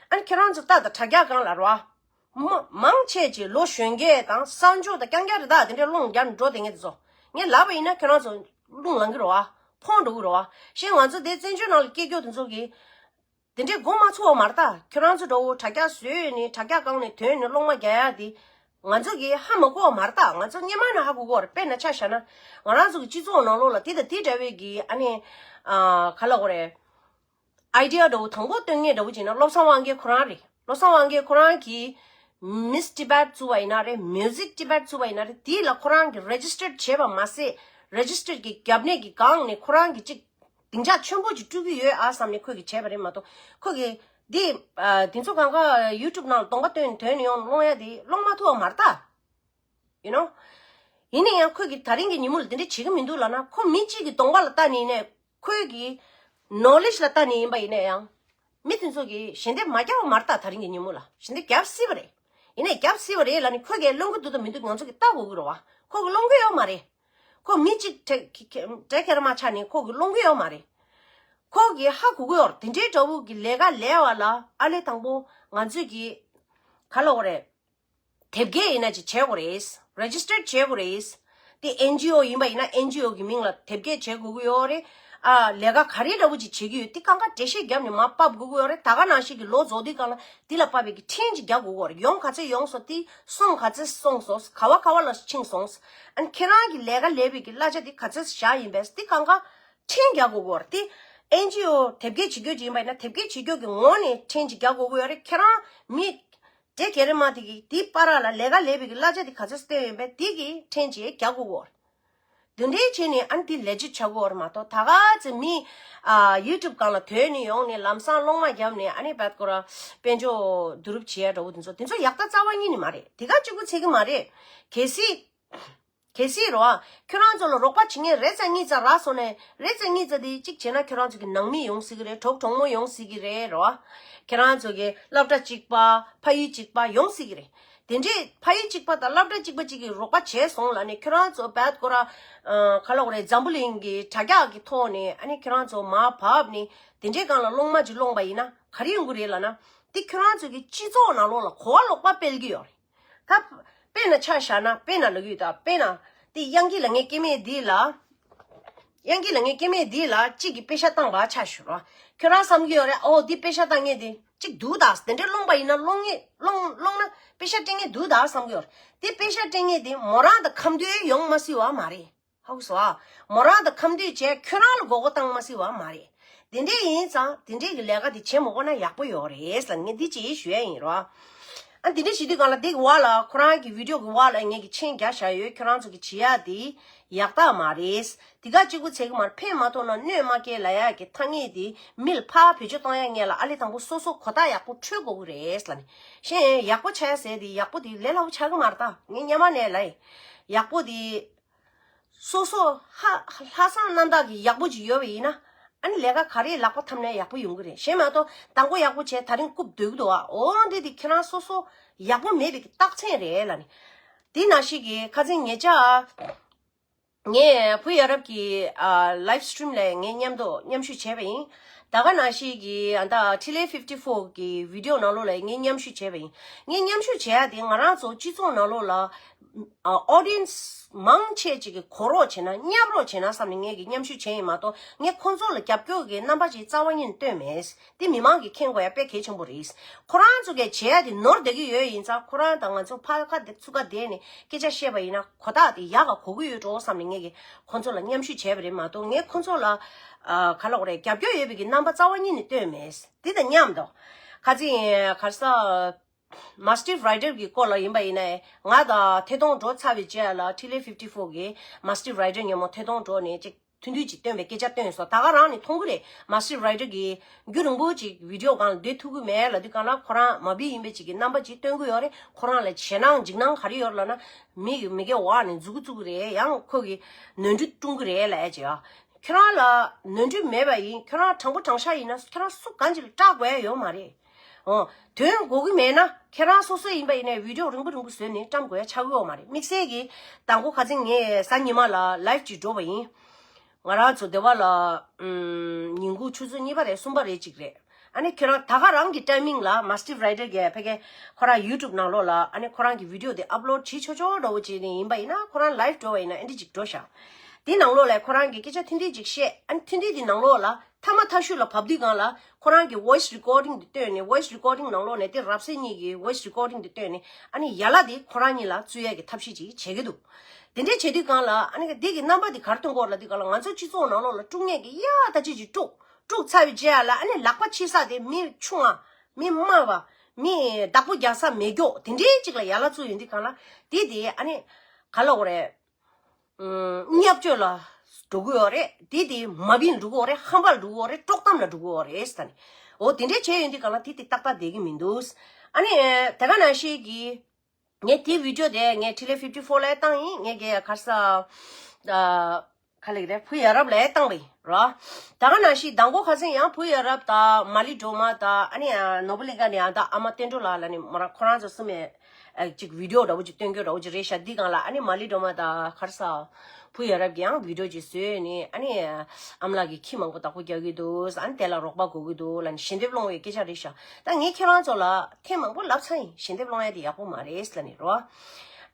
ཨ་ནི་ཁྱེད་རང་ཚོ་ལྟ་དང་དྲ་རྒྱ་སྒང་ལ་རེད་བ། མ་མང་ཆེ་ཆེ་ལོ་གཞོན་སྐྱེས་དང་གསར་འབྱོར་དང་རྐྱང་རྐྱང་རེད་ད། དེ་འདྲའི་རླུང་རྒྱག་འགྲོ་དེ་ངས་དེ་ཚོ་ངས་ལབ་པ་ཡིན་ན་ཁྱེད་རང་ཚོ་རླུང་ལངས་གི་རེད་བ། ཕོངས་འགྲོ་གི་རེད་བ། གཞན་ང་ཚོ་དེ་བཙན་བྱོལ་ནང་ལ་སྐྱེས་རྒྱུ་དེ་ཚོ་གི་དེ་འདྲའི་མགོ་མ་ཚོས་པ་མ་རེད་ད། ཁྱོད་རང་ཚོ་འདྲ་བོ་དྲ་རྒྱ་བཟོས་ནས་དྲ་རྒྱ་སྒང་ནས་ཐོན་ནས་སློང་མ་རྒྱག་ཡ་དེ་ང་ཚོ་གིས་ཧ་མ་གོ་བ་མ་རེད་ད། ང་ཚོ་སྔོན་མ་ནས་ཧ་གོ་གི་ཡོད་རེད། དཔེར་ན་ཆ་བཞག་ན་ང་རང་ཚོ་གི་སྤྱི་ཚོགས་ནང་ལོགས་ལ་དེ་དང་དེ་འདྲ་བའི་གི་ཨ་ནི་ཨ་ག་ལབ་དགོས་རེད། ཨའི་ཌི་ཡ་འདྲ་བོ་དང་པོ་སྟོན་མཁན་འདྲ་བོ་བྱས་ན་བློ་བཟང་དབང་རྒྱལ་ཁོ་རང་རེད། བློ་བཟང་དབང་རྒྱལ་ཁོ་རང་གིས་མིས་ཊི་བེཊ་བཙུགས་པ་ཡིན་ན་རེད། མིའུ་ཟིག་ཊི་བེཊ་བཙུགས་པ་ཡིན་ན་རེད། དེ་ལ་ཁོ་རང་གིས་རེ་ཇི་སི་ཊར་བྱས་པ་མ་ཟད་རེ་ཇི་སི་ཊར་གྱི་རྒྱབ་གནས་ཀྱི་སྒང་ནས་ཁོ་རང་གིས་ཅིག་སྡིངས་ཆ་ཆེན་པོ་ཅིག་སྤྲོད་ཀྱི་ཡོད་ཨ་བསམ་ནས་ཁོས་གིས་བྱས་པ་རེད་མ་གཏོགས། ཁོས་གིས་འདི་ཨ་དེ་ཚོ་གང་ག་ཡུ་ཊུབ་ནང་ལ་གདོང་པ་སྟོན་ཐོན་ནས་ཡོང་སློང་ཡ་དེ་སློང་མ་ཐུབ་པ་མ་རེད་ད། ཡུ་ནོ། ཡིན་ན་ཡང་ཁོས་གིས་ད་རིང་གི་ཉིན་མོ་ལ་དེ་འདྲ་བྱེད་ཀྱི་མི་འདུག་ལབ་ན། ཁོ་མི་གཅིག་གི་གདོང་པ་ལ་ལྟ་ནས་ནས་ཁོས་གིས་ནོ་ལེཇ་ལ་ལྟ་ནས་ཡིན་པ་ཡིན་ན་ཡང་། མི་དེ་ཚོ་གིས་ཞལ་འདེབས་མ་བརྒྱབ་པ་མ་རེད་ད། ད་རིང་གི་ཉིན་མོ་ལ་ཞལ་འདེབས་བརྒྱབ་སྲིད་པ་རེད། ཡིན་ནའི་བརྒྱབ་སྲིད་པ་རེད་ལབ་ནས་ཁོས་གིས་སློང་གི་འདུག་དང་མི་འདུག་ང་ཚོ་གིས་ལྟ་དགོས་ཀྱི་རེད་བ། ཁོ་གིས་སློང་གི་ཡོད་མ་རེད། ཁོ་མི་གཅིག་གྲས་ཁེར་མ་ཆགས་ནས་ཁོ་གིས་སློང་གི་ཡོད་མ་རེད། ཁོ་གིས་ཧ་གོ་གི་ཡོད་རེད། དེ་འདྲའི་འདྲ་བོ་གི་ལས་ཀ་ལས་པ་ལ་ཨ་ལས་དང་པོ་ང་ཚོས་གིས་ག་ལབ་དགོས་རེད། དེབ་སྐྱེལ་ཡིན་ན་ཅིག་བྱེད་དགོས་རེད། རེ་ཇི་སི་ཊར་བྱེད་དགོས་རེད། དེ་ཨེན་ཇི་ཨོ་ཡིན་པ་ཡིན་ན་ཨེན་ཇི་ཨོ་གི་མིང་ལ་དེབ་སྐྱེལ་བྱེད་དགོས་ཀྱི་ཡོད་རེད། ཨ་ལས་ཀ་ག་རེ་འདྲ་བོ་ཅིག་བྱེད་ཀྱི་ཡོད་དེ་གང་ག་འགྲེལ་བཤད་བརྒྱབ་ནས་མར་ཕབ་དགོས་ཀྱི་ཡོད་རེད། ད་ག་ནང་བཞིན་གྱི་ལོ་རྫོགས་དུས་སྒང་ལ་དེ་ལ་དཔག་པའི་གི་ཕྲན་ཅིག་རྒྱག་དགོས་ཀྱི་ཡོད་རེད། ཡོང་ག་ཚོད་ཡོང་སོང་། དེ་སོང་ག་ཚོད་སོང་སོང་། ག་བ་ག་བ་ལ་ཕྱིན་སོང་། ཨ་ནི་ཁྱེད་རང་གི་ལས་ཀ་ལས་པའི་གི་གླ་ཆ་དེ་ག་ཚོད་བཞག་ཡིན་པས་དེ་གང་ག་ཕྲན་རྒྱག་དགོས་ཀྱི་ཡོད་རེད། དེ་ཨེན་ཇི་ཨོ་དེབ་སྐྱེལ་བྱེད་རྒྱུ་ཅིག་ཡིན་པ་ཡིན་ན་དེབ་སྐྱེལ་བྱེད་རྒྱུ་གི་ངོས་ནས་ཕྲན་ཅིག་རྒྱག་དགོས་ཀྱི་ཡོད་རེད། ཁྱེད་རང་མི་དེ་ག་རེ་མ་དེ་གི་དེའི་བར་ལ་ལས་ཀ་ལས་པའི་གི་གླ་ཆ་དེ་ག་ཚོད་བཏོན་ཡོད་པས་དེ་གི་ཕྲན་ཅིག་རྒྱག་དགོས་ཀྱི་ཡོད་རེད། དེ་འདྲའི་བྱས་ནས་ཨ་ནི་དེ་ལས་བྱེད་བྱ་དགོས་རེད་མ་གཏོགས། ད་ག་ཚོད་མི་ཨ་ཡུ་ཊུབ་སྒང་ལ་ཐོན་ནས་ཡོང་ནས་ལམ་སང་སློང་མ་བརྒྱབ་ནས་ཨ་ནི་བད་ཀོ་ར་དཔལ་འབྱོར་བསྡུ་རུབ་བྱེད་ཡ་འདྲ་བོ་དེ་ཚོ་དེ་ཚོ་ཡག་ཐག་རྩ་བ་ཉིད་ནས་མ་རེད། དེ་ག་གཅིག་པུ་ཚད་ཀྱི་མ་རེད། གལ་སྲིད་གལ་སྲིད་རོ། ཁྱོད་རང་ཚོ་ལ་རོགས་པ་བྱེད་མཁན་རེ་ཙམ་གཉིས་ཙམ་རག་སོང་ནས་རེ་ཙམ་གཉིས་ཙམ་དེ་གཅིག་བྱས་ན་ཁྱོད་རང་ཚོ་གི་ནང་མི་ཡོང་སྲིད་ཀྱི་རེད། གྲོགས་གྲོགས་མོ་ཡོང་སྲིད་ཀྱི་རེད་རོ། ཁྱེད་རང་ཚོ་གི་སློབ་གྲྭ་གཅིག་པ་ཕ་ཡུལ་གཅིག་པ་ཡོང་སྲིད་ཀྱི་རེད། དེ་འདྲས་ཕ་ཡུལ་གཅིག་པ་དང་སློབ་གྲྭ་གཅིག་པ་གཅིག་གིས་རོགས་པ་བྱས་སོང་ལབ་ནས་ཁྱོད་རང་ཚོ་བད་ཀོ་ར་ག་ལ་གོ་རེད། འཛམ་བུ་གླིང་གི་དྲ་རྒྱ་གི་ཐོག་ནས་ཨ་ནི་ཁྱོད་རང་ཚོ་མར་བབས་ནས་དེ་འདྲས་སྒང་ལ་སློང་མ་ཅིག་སློང་པ་ཡིན་ན་ག་རེ་ཡོང་གི་རེད་ལབ་ན། དེ་ཁྱོད་རང་ཚོ་གི་སྤྱི་ཚོགས་ནང་ལོགས་ལ་གོ་བ་ལོག་པ་སྤེལ་གྱི་ཡོད་རེད། ད་དཔེར་ན་ཆ་བཞག་ན་དཔེར་ན་ལབ་ཀྱི་ཡོད། ད་དཔེར་ན་དེ་དབྱངས་སྐྱིད་ལ་ངའི་སྐྱེ་དམན་འདི་ལ་དབྱངས་སྐྱིད་ལ་ངའི་སྐྱེ་དམན་འདི་ལ་གཅིག་གིས་པེ་ཤ་བཏང་བ་ཆ་བཞག་རོགས། ཁྱོད་རང་བསམ་གྱི་ཡོད་རེད། ཨོ་འདི་པེ་ཤ་བཏང་མཁན་དེ་གཅིག་འདུག་ད། དེ་འདྲའི་སློང་པ་ཡིན་ན་སློང་ངེས་སློང་སློང་ན་པེ་ཤ་སྤྲད་མཁན་འདུག་ད་བསམ་གྱི་ཡོད་རེད། དེ་པེ་ཤ་སྤྲད་མཁན་དེ་མོ་རང་དང་ཁ་འདོན་ཡོང་མ་སྲིད་པ་མ་རེད། ཧ་གོ་སོང་ཨ། མོ་རང་དང་ཁ་འདོན་བྱས་ཁྱོད་རང་ལ་མགོ་སྐོར་བཏང་མ་སྲིད་པ་མ་རེད། དེ་འདྲས་ཡིན་ཙང་དེ་འདྲས་ཀྱི་ལས་ཀ་དེ་བྱེད་མ་དགོས་ན་ཡག་པོ་ཡོད་རེད་ལབ་ངས་འདི་ཅིག་ཞུ་ཡ་ཡིན་རོ། ཨ་དེ་འདྲས་བྱེད་དུས་སྒང་ལ་དེ་གི་བར་ལ་ཁོ་རང་གི་བི་ཌིའོ་གི་བར་ལ་ངས་ཀྱི་མཆན་རྒྱག་བཞག་ཡོད། ཁྱོད་རང་ཚོ་གི་བྱེད་ཡ་དེ་ཡག་རྟགས་མ་རེད། དེ་ག་གཅིག་པུ་ཚད་ཀྱི་མ་རེད། ཕན་མ་ཐོགས་ན་གནོད་མ་སྐྱེལ་ལབ་ཡ་གི་ཐ་སྙད་དེ་མི་ལ་ཕར་བེད་སྤྱོད་གཏོང་ཡ་ངེས་ལ་ཨ་ལེ་དང་པོ་སོ་སོ་གོ་བརྡ་ཡག་པོ་འཕྲོད་དགོས་ཀྱི་རེད་ལབ་ནས། གཞན་ཡག་པོ་ཆགས་ཟེར་དེ་ཡག་པོ་དེ་ལས་སླ་པོ་ཆགས་ཀྱི་མ་རེད། ད་ངས་སྔོན་མ་ནས་ལབ་ཡིན། ཡག་པོ་དེ་སོ་སོ་ཧ་ལྷག་བསམ་རྣམ་དག་གི་ཡག་པོ་ཅིག་ཡོད་པ་ཡིན་ན་ཨ་ནི་ལས་ཀ་ག་རེ་ལག་པ་འཐམ་ནའི་ཡག་པོ་ཡོང་གི་རེད། གཞན་མ་གཏོགས་མདང་དགོང་ཡག་པོ་བྱས་ད་རིང་རྐུབ་རྡོལ་གི་འདུག་ཨ། འོ་འདི་དེ་ཁྱེད་རང་སོ་སོ་ཡག་པོ་མེད་པའི་རྟགས་མཚན་རེད་ལབ་ནི། དེ་ནང་བཞིན་གྱི་ཁ་སང་ཉེ་ཆར་ངས་བུ་ཡ་རབས་ཀྱི་ཨ་ལའིབ་སི་ཊི་རིམ་ལ་ངས་མཉམ་དུ་མཉམ་ཞུགས་བྱས་པ་ཡིན། ད་ག་ནང་བཞིན་གྱི་ཨ་ད་ཐི་ལེ་ཕིབ་ཊི་ཕོར་གི་བི་ཌིའོ་ནང་ལོགས་ལ་ངས་མཉམ་ཞུགས་བྱས་པ་ཡིན། ངས་མཉམ་ཞུགས་བྱས་ཡ་དེ་ང་རང་ཚོ་སྤྱི་ཚོགས་ནང་ལོགས་ལ་ཨ་ཨོ་ཌི་ཡེན་སི་མང་ཆེ་ཅིག་གིས་གོ་རོགས་བྱས་ན་མཉམ་རོགས་བྱས་ན་བསམ་ནས་ངས་ཀྱི་མཉམ་ཞུགས་བྱས་ཡིན་མ་གཏོགས་ངས་ཁོང་ཚོ་ལ་རྒྱབ་སྐྱོར་གྱི་རྣམ་པ་ཅིག་རྩ་བ་ཉིད་ནས་སྟོན་མེད། དེ་མི་མང་གིས་མཁྱེན་དགོས་ཡ་དཔེ་གལ་ཆེན་པོ་རེད། ཁོ་རང་ཚོ་གིས་བྱས་ཡ་དེ་ནོར་བསྡད་ཀྱི་ཡོད་ཡིན་ཙང་ཁོ་རང་དང་ང་ཚོ་ཕར་ཁ་བསྡད་ཚུར་ཁ་བསྡད་ནས་སྐད་ཆ་བཤད་པ་ཡིན་ན་གོ་རྟགས་དེ་ཡག་ག་གོ་གི་ཡོད་འགྲོ་བསམ་ནས་ངས་ཀྱི་ཁོང་ཚོ་ལ་མཉམ་ཞུགས་བྱས་པ་རེད་མ་གཏོགས་ངས་ཁོང་ཚོ་ལ་ཨ་ག་ལབ་དགོས་རེད། རྒྱབ་སྐྱོར་ཡོད་པའི་གི་རྣམ་པ་རྩ་བ་ཉིད་ནས་སྟོན་མེད། དེ་དང་མཉམ་དུ་ཁ་སང་ག་རེ་ཟ། མ་སི་ཊི་རའི་ཌར་གྱི་སྐོར་ལ་ཡིན་པ་ཡིན་ན་ང་དང་ཐད་གཏོང་འགྲོ་ཚར་བའི་རྗེས་ལ་ཐི་ལེ་ཕིབ་ཊི་ཕོར་གྱི་མ་སི་ཊི་རའི་ཌར་ཉིན་མོ་ཐད་གཏོང་འགྲོ་ནས་ཅིག་ཐུང་ཐུང་ཅིག་སྟོན་པའི་སྐད་ཆ་བཏོན་སོང་། ད་ག་རང་ནས་མཐོང་གི་རེད། མ་སི་ཊི་རའི་ཌར་གྱིས་རྒྱུན་རིང་པོ་ཅིག་བི་ཌིའོ་སྒང་ལ་སྡོད་ཐུབ་ཀྱི་མེད་ལབ་དུས་སྒང་ལ་ཁོ་རང་མ་བི་ཡིན་པའི་ཅིག་གི་རྣམ་པ་ཅིག་སྟོན་གི་ཡོད་རེད། ཁོ་རང་ལ་ཞེད་སྣང་འཇིགས་སྣང་ག་རེ་ཡོད་ལབ་ན་མི་གི་མི་གེ་འོག་ནས་མཛུབ་གུ་བཙུགས་གི་རེད། ཡང་ཁོ་གི་ནོར་འཁྲུལ་བསྐྲུན་གི་རེད་ལབ་ཡ་ཅིག་ཡ། ཁྱོད་རང་ལ་ནོར་འཁྲུལ་མེད་པ་ཡིན། ཁྱོད་རང་དྲང་པོ་དྲང་བཞག་ཡིན་ན་ཁྱོད་རང་སུ་གང་ཅིག་ལ་སྐྲག་དགོས་ཡ་ཡོད་མ་རེད། འོ། དོན་གོ་གི་མེད་ན་ཁྱེད་རང་སོ་སོ་ཡིན་པ་ཡིན་ནའི་བི་ཌིའོ་རིང་པོ་རིང་པོ་བཟོས་ནས་བཀྲམ་དགོས་ཡ་ཆགས་ཀྱི་ཡོད་མ་རེད། དམིགས་བསལ་གྱིས་དང་པོ་ཁ་སང་ངས་གཟའ་ཉི་མ་ལ་ལའིབ་ཅིག་འགྲོ་བ་ཡིན། ང་རང་ཚོ་སྡེ་བ་ལ་ཨུམ་ཉིན་གུང་ཆུ་ཚོད་གཉིས་པ་རེད་གསུམ་པ་རེད་ཅིག་རེད། ཨ་ནི་ཁྱེད་རང་ད་ག་རང་གི་ཊའི་མིང་ལ་མ་སི་ཊི་རའི་ཌར་གྱིས་ཕ་གི་ཁོ་རང་ཡུ་ཊུབ་ནང་ལོགས་ལ་ཨ་ནི་ཁོ་རང་གི་བི་ཌིའོ་དེ་ཨབ་ལོཌ་བྱེད་ཆོག་ཆོག་འདྲ་བོ་བྱས་ནས་ཡིན་པ་ཡིན་ན་ཁོ་རང་ལའིབ་འགྲོ་བ་ཡིན་ན་ཨེ་འདྲ་ཅིག་འགྲོ་ཤག་དེ་ནང་ལོགས་ལ་ཁོ་རང་གི་སྐད་ཆ་ཐུང་ཐུང་ཅིག་བཤད། ཨ་ནི་ཐུང་ཐུང་དེ་ནང་ལོགས་ལ་མཐའ་མ་མཐའ་གཞུག་ལ་བབས་དུས་སྒང་ལ་ཁོ་རང་གི་ཝོ་ཡིས་རི་ཀོར་ཌིང་དེ་བཏོན་ནས་ཝོ་ཡིས་རི་ཀོར་ཌིང་ནང་ལོགས་ནས་དེ་རབ་གསལ་གཉིས་ཀྱི་ཝོ་ཡིས་རི་ཀོར་ཌིང་དེ་བཏོན་ནས་ཨ་ནི་ཡན་ལག་དེ་ཁོ་རང་གཉིས་ལ་བཙུགས་ཡས་ཀྱི་ཐབས་ཤེས་ཅིག་བྱེད་ཀྱི་འདུག་དེ་འདྲས་བྱེད་དུས་སྒང་ལ་ཨ་ནི་དེ་གི་རྣམ་པ་དེ་ག་རེ་སྟོན་གྱི་ཡོད་ལབ་དུས་སྒང་ལ་ང་ཚོ་སྤྱི་ཚོགས་ནང་ལོགས་ལ་དཀྲུག་མཁན་གྱིས་ཡ་ད་ཅི་ཅིག་དཀྲུག་དཀྲུག་ཚར་བའི་རྗེས་ལ་ཨ་ནི་ལག་པ་ཕྱིས་ས་དེ་མི་ཆུང་བ། མི་དམའ་བ། མི་བདག་པོ་རྒྱག་ས་མེད་མཁན་དེ་འདྲའི་ཅིག་ལ་ཡན་ལག་བཙུགས་ཡོང་དུས་སྒང་ལ་དེ་དེ་ཨ་ནི་ག་ལབ་དགོས་རེད། ཨུམ། བརྙས་བཅོས་ལ་འགྲོ་གི་ཡོད་རེད། དེ་དེ་མ་བིན་འགྲོ་གི་ཡོད་རེད། ཧམ་པ་ལ་འགྲོ་གི་ཡོད་རེད། དཀྲོག་གཏམ་ལ་འགྲོ་གི་ཡོད་རེད་ཟེར་ནས། འོ་དེ་འདྲས་བྱས་ཡོང་དུས་སྒང་ལ་དེ་དེ་ཏག་ཏག་བསྡད་ཀྱི་མི་འདུག་ཨ་ནི་དེ་ག་ནང་བཞིན་གྱི་ངས་དེ་བི་ཌིའོ་དེ་ངས་ཐི་ལེ་ཕིབ་ཊི་ཕོར་ལ་བཏང་ཡིན། ངས་གི་ག་རེ་ཟ། ཨ། ག་ལབ་ཀྱི་རེད། བུ་ཡ་རབས་ལ་བཏང་བ་ཡིན་རོ། ད་ག་ནང་བཞིན་མདང་དགོང་ཁ་སང་ཡང་བུ་ཡ་རབས་དང་མ་ལི་སྒྲོལ་མ་དང་ཨ་ནི་ནོར་བུ་གླིང་ཁ་ནས་ཡང་དང་ཨ་མ་བསྟན་སྒྲོལ་ལགས་ལ་ནི་མོ་རང་ཁོ་རང་ཚོ་གསུམ་ནས་ཨ་ཅིག་བི་ཌིའོ་འདྲ་བོ་ཅིག་སྟོན་རྒྱུ་འདྲ་བོ་ཅིག་རེད་ཤག་འདི་སྒང་ལ་ཨ་ནི་མ་ལི་སྒྲོལ་མ་དང་ག་རེ་ཟ། བུ་ཡ་རབས་ཀྱིས་ཡང་བི་ཌིའོ་ཅིག་བཟོས་ནས་ཨ་ནི་ཨ་མ་ལགས་ཀྱིས་ཁྱི་མང་པོ་བདག་པོ་རྒྱག་གི་འདུག་ཨ་ནི་དེ་ལ་རོགས་པ་དགོས་ཀྱི་འདུག་ལབ་ནས་ཞལ་འདེབས་སློང་བའི་སྐད་ཆ་རེད་ཤག་ད་ངས་ཁྱེད་རང་ཚོ་ལ་ཐེངས་མང་པོ་ལབ་ཚར་ཡིན། ཞལ་འདེབས་སློང་ཡ་དེ་ཡག་པོ་མ་རེད་ལབ་ནས་རོ།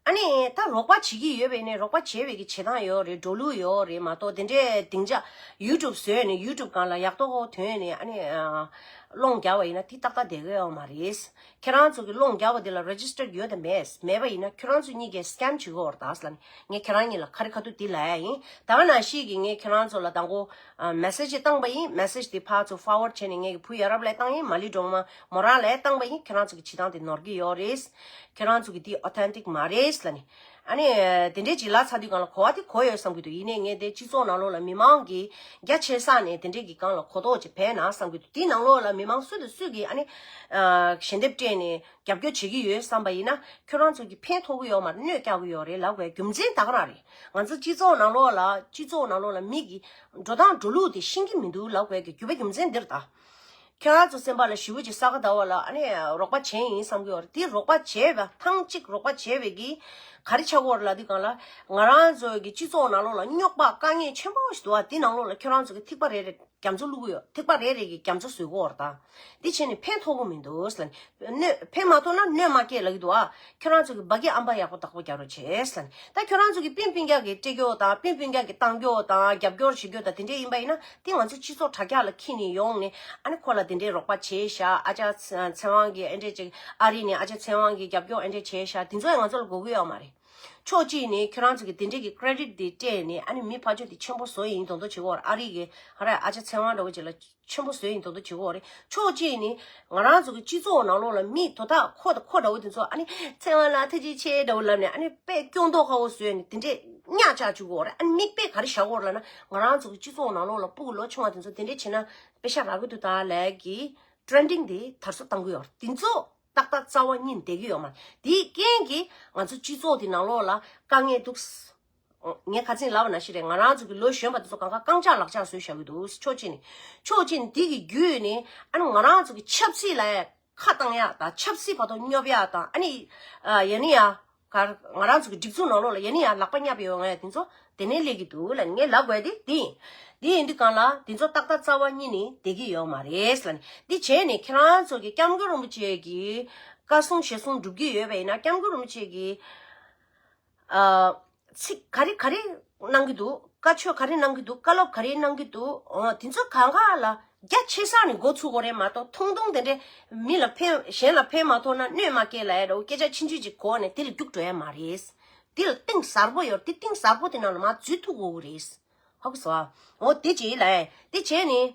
ཨ་ནི་ད་རོགས་པ་བྱེད་ཀྱི་ཡོད་པས་ནས་རོགས་པ་བྱེད་པའི་གི་བྱེད་སྟངས་ཡོད་རེད། འགྲོ་ལུགས་ཡོད་རེད་མ་གཏོགས། དེ་འདྲའི་སྡིངས་ཆ་ཡུ་ཊུབ་བཟོས་ནས་ཡུ་ཊུབ་སྒང་ལ་ཡག་ཏོག་ཏོག་ཐོན་ནས་ཨ་ནི་ཨ་སློང་རྒྱག་པ་ཡིན་ན་དེ་ཏག་ཏག་བསྡད་ཀྱི་ཡོད་མ་རེད། ཁྱེད་རང་ཚོ་གི་སློང་རྒྱག་པ་དེ་ལ་རེ་ཇི་སི་ཊར་ཡོད་དམ་མེད། མེད་པ་ཡིན་ན་ཁྱོད་རང་ཚོ་གཉིས་ཀས་སི་ཀེམ་བྱེད་ཀྱི་ཡོད་རེད་ད་ཟེར་ལབ་ནས་ངས་ཁྱེད་རང་གཉིས་ལ་ཁ་རི་ཁ་ཐུག་དེ་ལབ་ཡ་ཡིན། ད་ག་ནང་བཞིན་གི་ངས་ཁྱེད་རང་ཚོ་ལ་དང་པོ་མེ་སེ་ཇི་བཏང་པ་ཡིན། མེ་སེ་ཇི་དེ་ཕར་ཚུར་ཕོར་ཝརཌ་བྱས་ནས་ངས་གི་བུ་ཡ་རབས་ལ་བཏང་ཡིན། མ་ལི་སྒྲོལ་མ་མོ་རང་ལ་བཏང་པ་ཡིན། ཁྱེད་རང་ཚོ་གི་བྱེད་སྟངས་དེ་ནོར་གྱི་ཡོད་རེད། ཁྱེད་རང་ཚོ་གི་དེ་ཨོ་ཐེན་ཊིག་མ་རེད་ལབ་ནས། ཨ་ནི་དེ་འདྲས་ཅིག་ལབ་ཚར་དུས་སྒང་ལ་གོ་བ་དེ་གོ་ཡོད་བསམ་གྱི་འདུག་ཡིན་ནའི་ངས་དེ་སྤྱི་ཚོགས་ནང་ལོགས་ལ་མི་མང་གིས་རྒྱ་ཆེ་ས་ནས་དེ་འདྲས་ཀྱི་སྒང་ལ་གོ་རྟོགས་ཅིག་བས་ན་བསམ་གྱི་འདུག་དེའི་ནང་ལོགས་ལ་མི་མང་སུ་དང་སུ་གིས་ཨ་ནི་ཞལ་འདེབས་སྤྲད་ནས་རྒྱབ་སྐྱོར་བྱེད་ཀྱི་ཡོད་བསམ་པ་ཡིན་ན་ཁྱོད་རང་ཚོ་གིས་ཕན་ཐོགས་ཀྱི་ཡོད་མ་རེད། གནོད་སྐྱེལ་གྱི་ཡོད་རེད་ལབ་དགོས་རྒྱུ་མཚན་ད་ག་རང་རེད། ང་ཚོ་སྤྱི་ཚོགས་ནང་ལོགས་ལ་སྤྱི་ཚོགས་ནང་ལོགས་ལ་མི་གིས་འགྲོ་སྟངས་འགྲོ་ལུགས་དེ་ཤེས་ཀྱི་མི་འདུག་ལབ་དགོས་ཀྱི་རྒྱུ་བའི་རྒྱུ་མཚན་འདིར་ད། ཁྱེད་རང་ཚོ་སེམས་པ་ལ་ཞེ་པོ་ཅིག་ས་ག་ཟླ་བ་ལ་ཨ་ནི་རོགས་པ་བྱས་ཡིན་བསམ་གྱི་ཡོད་རེད། དེ་རོགས་པ་བྱས་པ་ཐེངས་གཅིག་རོགས་པ་བྱས་པའི་གི་ག་རེ་ཆགས་ཀྱི་ཡོད་རེད་ལབ་དུས་སྒང་ལ་ང་རང་ཚོ་གི་སྤྱི་ཚོགས་ནང་ལོགས་ལ་རྙོག་པ་དཀའ་ངལ་ཆེན་པོ་ཞིག་འདུག་བ། དེ་ནང་ལོགས་ལ་ཁྱེད་རང་ཚོ་གི་ཐིགས་པ་རེ་རེ་རྒྱ་མཚོ་བླུག་གི་ཡོད། ཐིགས་པ་རེ་རེ་གི་རྒྱ་མཚོ་བཟོས་ཀྱི་ཡོད་རེད་ད། འདི་བྱས་ནས་ཕན་ཐོགས་ཀྱི་མི་འདུག་ཟེར་ནས། གནོད་ཕན་མ་ཐོགས་ན་གནོད་མ་སྐྱེལ་ལབ་ཀྱི་འདུག་ཨ། ཁྱོད་རང་ཚོ་གི་འབའ་གི་ཨམ་པ་ཡག་པོ་བདག་པོ་རྒྱག་རོགས་བྱེད་ཟེར་ནས། ད་ཁྱོད་རང་ཚོ་གི་སྤུན་སྤུན་ཀྱག་གི་སྤྲད་རྒྱུ་དང་སྤུན་སྤུན་ཀྱག་གི་བཏང་རྒྱུ་དང་རྒྱབ་སྐྱོར་བྱེད་རྒྱུ་དང་དེ་འདྲས་ཡིན་པ་ཡིན་ན་དེ་ང་ཚོ་སྤྱི་ཚོགས་དྲ་རྒྱ་ལ་འཁྱེར་ནས་ཡོང་ནས་ཨ་ནི་ཁོ་ལ་དེ་འདྲས་རོགས་པ་བྱས་ཤག་ཨ་ཅག་ཚེ་དབང་གིས་ཨེ་འདྲས་ཅིག་ཨ་རི་ནས་ཨ་ཅག་ཚེ་དབང་གིས་རྒྱབ་སྐྱོར་ཨེ་འདྲས་བྱས་ཤག་དེ་ཚོ་ཡང་ང་ཚོ་ལ་དགོས་ཀྱི་ཡོད་མ་རེད། ཕྱོགས་གཅིག་ནས་ཁྱོད་རང་ཚོ་གི་དེ་འདྲས་ཀྱི་ཀེ་རེ་ཌིཊ་དེ་སྤྲད་ནས་ཨ་ནི་མི་ཕར་ཕྱོགས་དེ་ཆེན་པོ་བཟོ་ཡིན་མདོག་མདོག་བྱེད་ཀྱི་ཡོད་རེད། ཨ་རི་གི་ཧ་ར་ཨ་ཅག་ཚེ་དབང་འདྲ་བོ་ཅིག་ལ། ཆེན་པོ་བཟོས་ཡིན་མདོག་མདོག་བྱེད་ཀྱི་ཡོད་རེད། ཕྱོགས་གཅིག་ནི་ང་རང་ཚོ་གི་སྤྱི་ཚོགས་ནང་ལོགས་ལ་མི་དོ་བདག་ཁོ་དང་ཁོ་འདྲ་བོ་དེ་ཚོ་ཨ་ནི་ཚེ་དབང་ལགས་ཐུགས་རྗེ་ཆེ་འདྲ་བོ་ལབ་ནས་ཨ་ནི་དཔེ་སྐྱོ་མདོག་ཁ་བོ་བཟོས་ནས་དེ་འདྲས་གཉའ་བཅག་བཅུག་གི་ཡོད་རེད། ཨ་ནི་མིག་དཔེ་ག་རེ་བཞག་གི་ཡོད་རེད་ལབ་ན་ང་རང་ཚོ་གི་སྤྱི་ཚོགས་ནང་ལོགས་ལ་སྤུ་གུ་ལོ་ཆུང་བ་དེ་ཚོ་དེ་འདྲས་བྱས་ན་དཔེ་ཤ་རག་གི་འདུག་ད་ལབ་ཀྱི་ཊེ་རེན་ཌིང་དེ་དར་སྲོལ་བཏང་གི་ཡོད་རེད། དེ་ཚོ་ཏག་ཏག་རྩ་བ་ཉིད་བསྡད་ཀྱི་ཡོད་མ་རེད། དེའི་རྐྱེན་གྱིས་ང་ཚོ་སྤྱི་ཚོགས་དེ་ནང་ལོགས་ལ་དཀའ་ངལ་འདུག་ངས་ཁ་སང་ལབ་པ་ནང་བཞིན་རེད། ང་རང་ཚོ་གི་ལོ་གཞོན་པ་དེ་ཚོ་གང་ག་རྐང་ལྕགས་ལག་ལྕགས་བཟོས་བཞག་གི་འདུག་ཕྱོགས་གཅིག་ནས། ཕྱོགས་གཅིག་ནས་འདི་གི་བརྒྱུད་ནས་ཨ་ནི་ང་རང་ཚོ་གི་ཆབ་སྲིད་ལ་ཡ་ཁ་བཏང་ཡ་དང་ཆབ་སྲིད་བར་དུ་སྙོབ་ཡ་དང་ཨ་ནི་ཨ་ཡ་ནི་ཡ་ག་ང་རང་ཚོ་གི་སྒྲིག་འཛུགས་ནང་ལོགས་ལ་ཡ་ནི་ཡ་ལག་པ་བརྙབ་ཡོད་ང་ཡ་དེ་ཚོ་དེ་ནས་སླེབས་ཀྱི་འདུག་ལབ་ནས་ངས་ལབ་དགོས་དེ་འདི་ཡིན། འདི་ཡིན་དུས་གང་ལ་དེ་ཚོ་ཏག་ཏག་རྩ་བ་ཉིད་ནས་བསྡད་ཀྱི་ཡོད་མ་རེད་ལབ་ནས། འདི་བྱས་ནས་ཁྱེད་རང་ཚོ་གི་སྐྱབས་མགོན་རིན་པོ་ཆེ་གི་བཀའ་གསུང་ཞལ་གསུང་སྒྲུབ་ཀྱི་ཡོད་པ་ཡིན་ན་སྐྱབས་མགོན་རིན་པོ་ཆེ་གི་ཨ། ཚིག་ག་རེ་ག་རེ་གནང་གི་འདུག་བཀའ་ཆོས་ག་རེ་གནང་གི་འདུག་བཀའ་སློབ་ག་རེ་གནང་གི་འདུག་འོ་དེ་ཚོ་གང་ག་ལ་རྒྱ་ཆེ་ས་ནས་འགོ་ཚུགས་དགོས་རེད་མ་གཏོགས་ཐུང་ཐུང་དེ་འདྲས་མི་ལ་ཕན་གཞན་ལ་ཕན་མ་ཐོགས་ན་གནོད་མ་སྐྱེལ་ལབ་ཡ་འདྲ་བོ་སྐད་ཆ་ཆུང་ཆུང་ཅིག་གོ་ནས་དེ་ལ་རྒྱུགས་འགྲོ་ཡ་མ་རེད། དེ་ལ་གཏིང་ཟབ་པོ་ཡོད་རེད། དེ་གཏིང་ཟབ་པོ་དེ་ནང་ལ་མར་འཛུལ་ཐུབ་དགོས་ཀྱི་རེད། ཧ་གོ་སོང་ཨ། འོ་དེ་ཅིག་ལབ་ཡ་དེ་བྱས་ནས།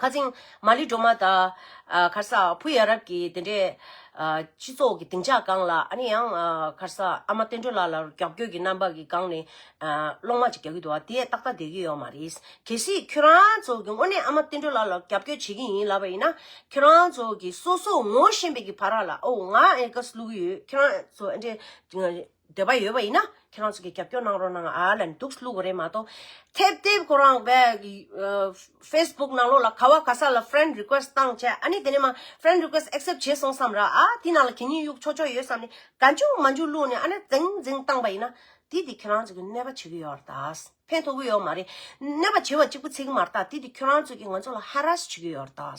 ཁ་སང་མ་ལི་སྒྲོལ་མ་དང་ཨ་ཁར་ས་བུ་ཡ་རབས་ཀྱི་དེ་འདྲའི་ཨ་སྤྱི་ཚོགས་ཀྱི་སྡིངས་ཆ་སྒང་ལ་ཨ་ནི་ཡང་ཨ་ཁར་ས་ཨ་མ་བསྟན་སྒྲོན་ལགས་ལ་རྒྱབ་སྐྱོར་གྱི་རྣམ་པ་གི་སྒང་ནས་ཨ་སློང་མ་ཅིག་རྒྱག་གི་འདུག་བ། དེ་ཏག་ཏག་བསྡད་ཀྱི་ཡོད་མ་རེད། གལ་སྲིད་ཁྱོད་རང་ཚོ་གི་དངོས་གནས་ཨ་མ་བསྟན་སྒྲོན་ལགས་ལ་རྒྱབ་སྐྱོར་བྱེད་ཀྱི་ཡིན་ལབ་པ་ཡིན་ན་ཁྱོད་རང་ཚོ་གི་སོ་སོ་ངོ་ཤེས་པའི་གི་བར་ལ་ཨོ་ང་ཨེ་ག་སླུ་གི་ཡོད། ཁྱོད་རང་ཚོ་ཨེ་འདྲའི་འདོད་པ་ཡོད་པ་ཡིན་ན་ཁྱེད་རང་ཚོ་གིས་རྒྱབ་སྐྱོར་གནང་རོགས་གནང་ཨ་ལབ་ནས་འདུག་སེ་བླུག་དགོས་རེད་མ་གཏོགས། ཐེབས་ཐེབས་ཁོ་རང་བས་ཨ་ཕེ་སི་བུག་ནང་ལོགས་ལ་ག་བ་ག་ས་ལ་ཕེ་རེན་ཌི་རི་ཀུ་ཨེ་སི་ཊི་བཏང་བྱས་ཨ་ནི་དེ་ནས་མ་ཕེ་རེན་ཌི་རི་ཀུ་ཨེ་སི་ཊི་ཨེག་སེབ་ཊི་བྱས་སོང་བསམ་ར་ཨ་དེ་ནང་ལ་གད་སྙིགས་གཡུག་ཆོག་ཆོག་ཡོད་བསམ་ནས་ག་འཇུག་མ་འཇུག་བླུགས་ནས་ཨ་ནི་འཛིང་འཛིང་བཏང་པ་ཡིན་ན་དེ་དེ་ཁྱེད་རང་ཚོ་གི་གནོད་པ་བྱེད་ཀྱི་ཡོད་རེད་ད། ཕན་ཐོགས་ཀྱི་ཡོད་མ་རེད། གནོད་པ་བྱེད་པ་གཅིག་པུ་ཚིག་གི་མ་རེད་ད། དེ་དེ་ཁྱོད་རང་ཚོ་གིས་ང་ཚོ་ལ་ཧ་ར་སི་བྱེད་ཀྱི་ཡོད་རེད་ད།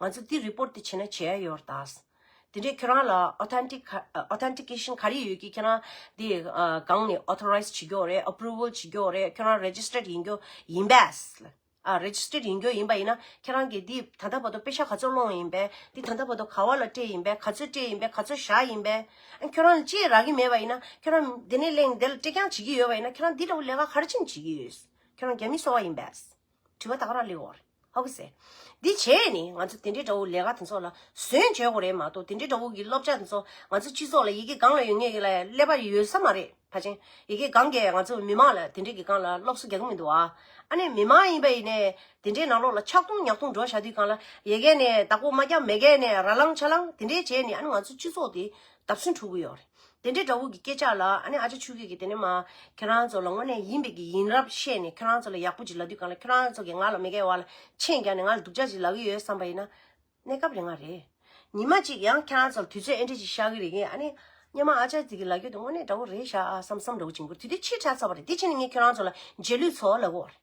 ང་ཚོ་འདི་རི་པོར་ཊི་འདི་བྱེད་ན་བྱེད་ཡ་ཡོད་རེད་ད། དེ་འདྲའི་ཁྱོད་རང་ལ་ཨོ་ཐེན་ཊིག་ཨོ་ཐེན་ཊི་ཀེ་ཤན་ག་རེ་ཡོད་ཀྱི་ཁྱོད་རང་འདི་ཨ་སྒང་ནས་ཨོ་ཐོ་རའི་ཛི་བྱེད་རྒྱུ་རེད། ཨེ་པུ་རུ་ཝལ་བྱེད་རྒྱུ་རེད། ཁྱོད་རང་རེ་ཇི་སི་ཊར་ཌི་ཡིན་རྒྱུ་ཡིན་པས། ཨ་རེ་ཇི་སི་ཊར་ཌི་ཡིན་རྒྱུ་ཡིན་པ་ཡིན་ན་ཁྱོད་རང་གིས་འདི་ད་ལྟ་བར་དུ་པེ་ཤག་ག་ཚོད་སློང་ཡིན་པས། འདི་ད་ལྟ་བར་དུ་ག་བ་ལ་སྤྲད་ཡིན་པས། ག་ཚོད་སྤྲད་ཡིན་པས། ག་ཚོད་བཞག་ཡིན་པས། ཨ་ཁྱོད་རང་ལ་ཅི་རག་གི་མེད་པ་ཡིན་ན་ཁྱོད་རང་འདི་ནས་གླེང་འདི་ལ་སྤྲད་རྐྱང་བྱེད་ཀྱི་ཡོད་པ་ཡིན་ན་ཁྱོད་རང་འདི་འདྲ་བོ་ལས་ཀ་ག་རེ་བྱེད་ཀྱི་ཡོད། ཁྱོད་རང་རྒྱ་མི་སོ་བ་ཡིན་པས། དྲི་བ་ད་ག་རང་སླེབས་ཡོད་རེད། ཧ་གོ་སོང་། འདི་བྱས་ནས་ང་ཚོ་དེ་འདྲའི་འདྲ་བོ་ལས་ཀ་དེ་ཚོ་ལ་ཟོན་བྱེད་དགོས་རེད་མ་གཏོགས་དེ་འདྲའི་འདྲ་བོ་གི་སློབ་གྲྭ་དེ་ཚོ་ང་ཚོ་སྤྱི་ཚོགས་ལ་ཡི་གེ་སྒང་ལ་ཡོད་མཁན་གྱི་ལ་ཀླད་པ་ཡོད་ས་མ་རེད། ཕལ་ཆེར་ཡི་གེ་སྒང་གིས་ང་ཚོ་མི་མང་ལ་དེ་འདྲའི་གི་སྒང་ལ་སློབ་གསོ་རྒྱག་གི་མི་འདུག་ཨ། ཨ་ནི་མི་མང་ཡིན་པ་ཡིན་ནས་དེ་འདྲའི་ནང་ལོགས་ལ་ཆག་ཐུང་ཉག་ཐུང་འགྲོ་བཞག་དུས་སྒང་ལ་ཡ་གི་ནས་བདག་པོ་མ་རྒྱག་མེ་གི་ནས་ར་ལང་ཆ་ལང་དེ་འདྲའི་བྱས་ནས་ཨ་ནི་ང་ཚོ་སྤྱི་ཚོགས་དེ་བརྡབ་གསིག་འགྲོ་གི་ཡོད་རེད། དེ་འདྲའི་འདྲ་བོ་གི་སྐད་ཆ་ལ་ཨ་ནི་ཨ་ཅག་ཆོས་སྐྱིད་ཀྱིས་དེ་ནས་མ་ཁྱེད་རང་ཚོ་ལ་དངོས་གནས་ཡིན་པའི་གི་ཡིན་རབས་བཤད་ནས་ཁྱེད་རང་ཚོ་ལ་ཡག་པོ་ཅིག་ལབ་དུས་སྒང་ལ་ཁྱེད་རང་ཚོ་གིས་ང་ལ་མེ་གི་བ་ལ་མཆན་རྒྱག་ནས་ང་ལ་སྡུག་ཅག་ཅིག་ལབ་ཀྱི་ཡོད་བསམ་པ་ཡིན་ན་གནས་སྐབས་རེ་ང་རེད། ཉི་མ་གཅིག་ཡང་ཁྱེད་རང་ཚོ་ལ་དུས་ཚོད་ཨེ་འདྲ་ཅིག་ཤར་གི་རེད། ངས་ཨ་ནི་སྔོན་མ་ཨ་ཅག་ཅིག་གིས་ལབ་ཀྱི་འདུག་དངོས་གནས་འདྲ་བོ་རེད་ཤག་ཨ་བསམ་བསམ་འདྲ་བོ་ཅིག་འགོར། དེ་དུས་ཕྱི་དྲགས་ཚར་བ་རེད། དེ་ཕྱི་ནས་ངས་ཁྱེད་རང་ཚོ་ལ་རྗེས་ལུས་ཚོ་ལབ་ཀྱི་ཡོད་རེད།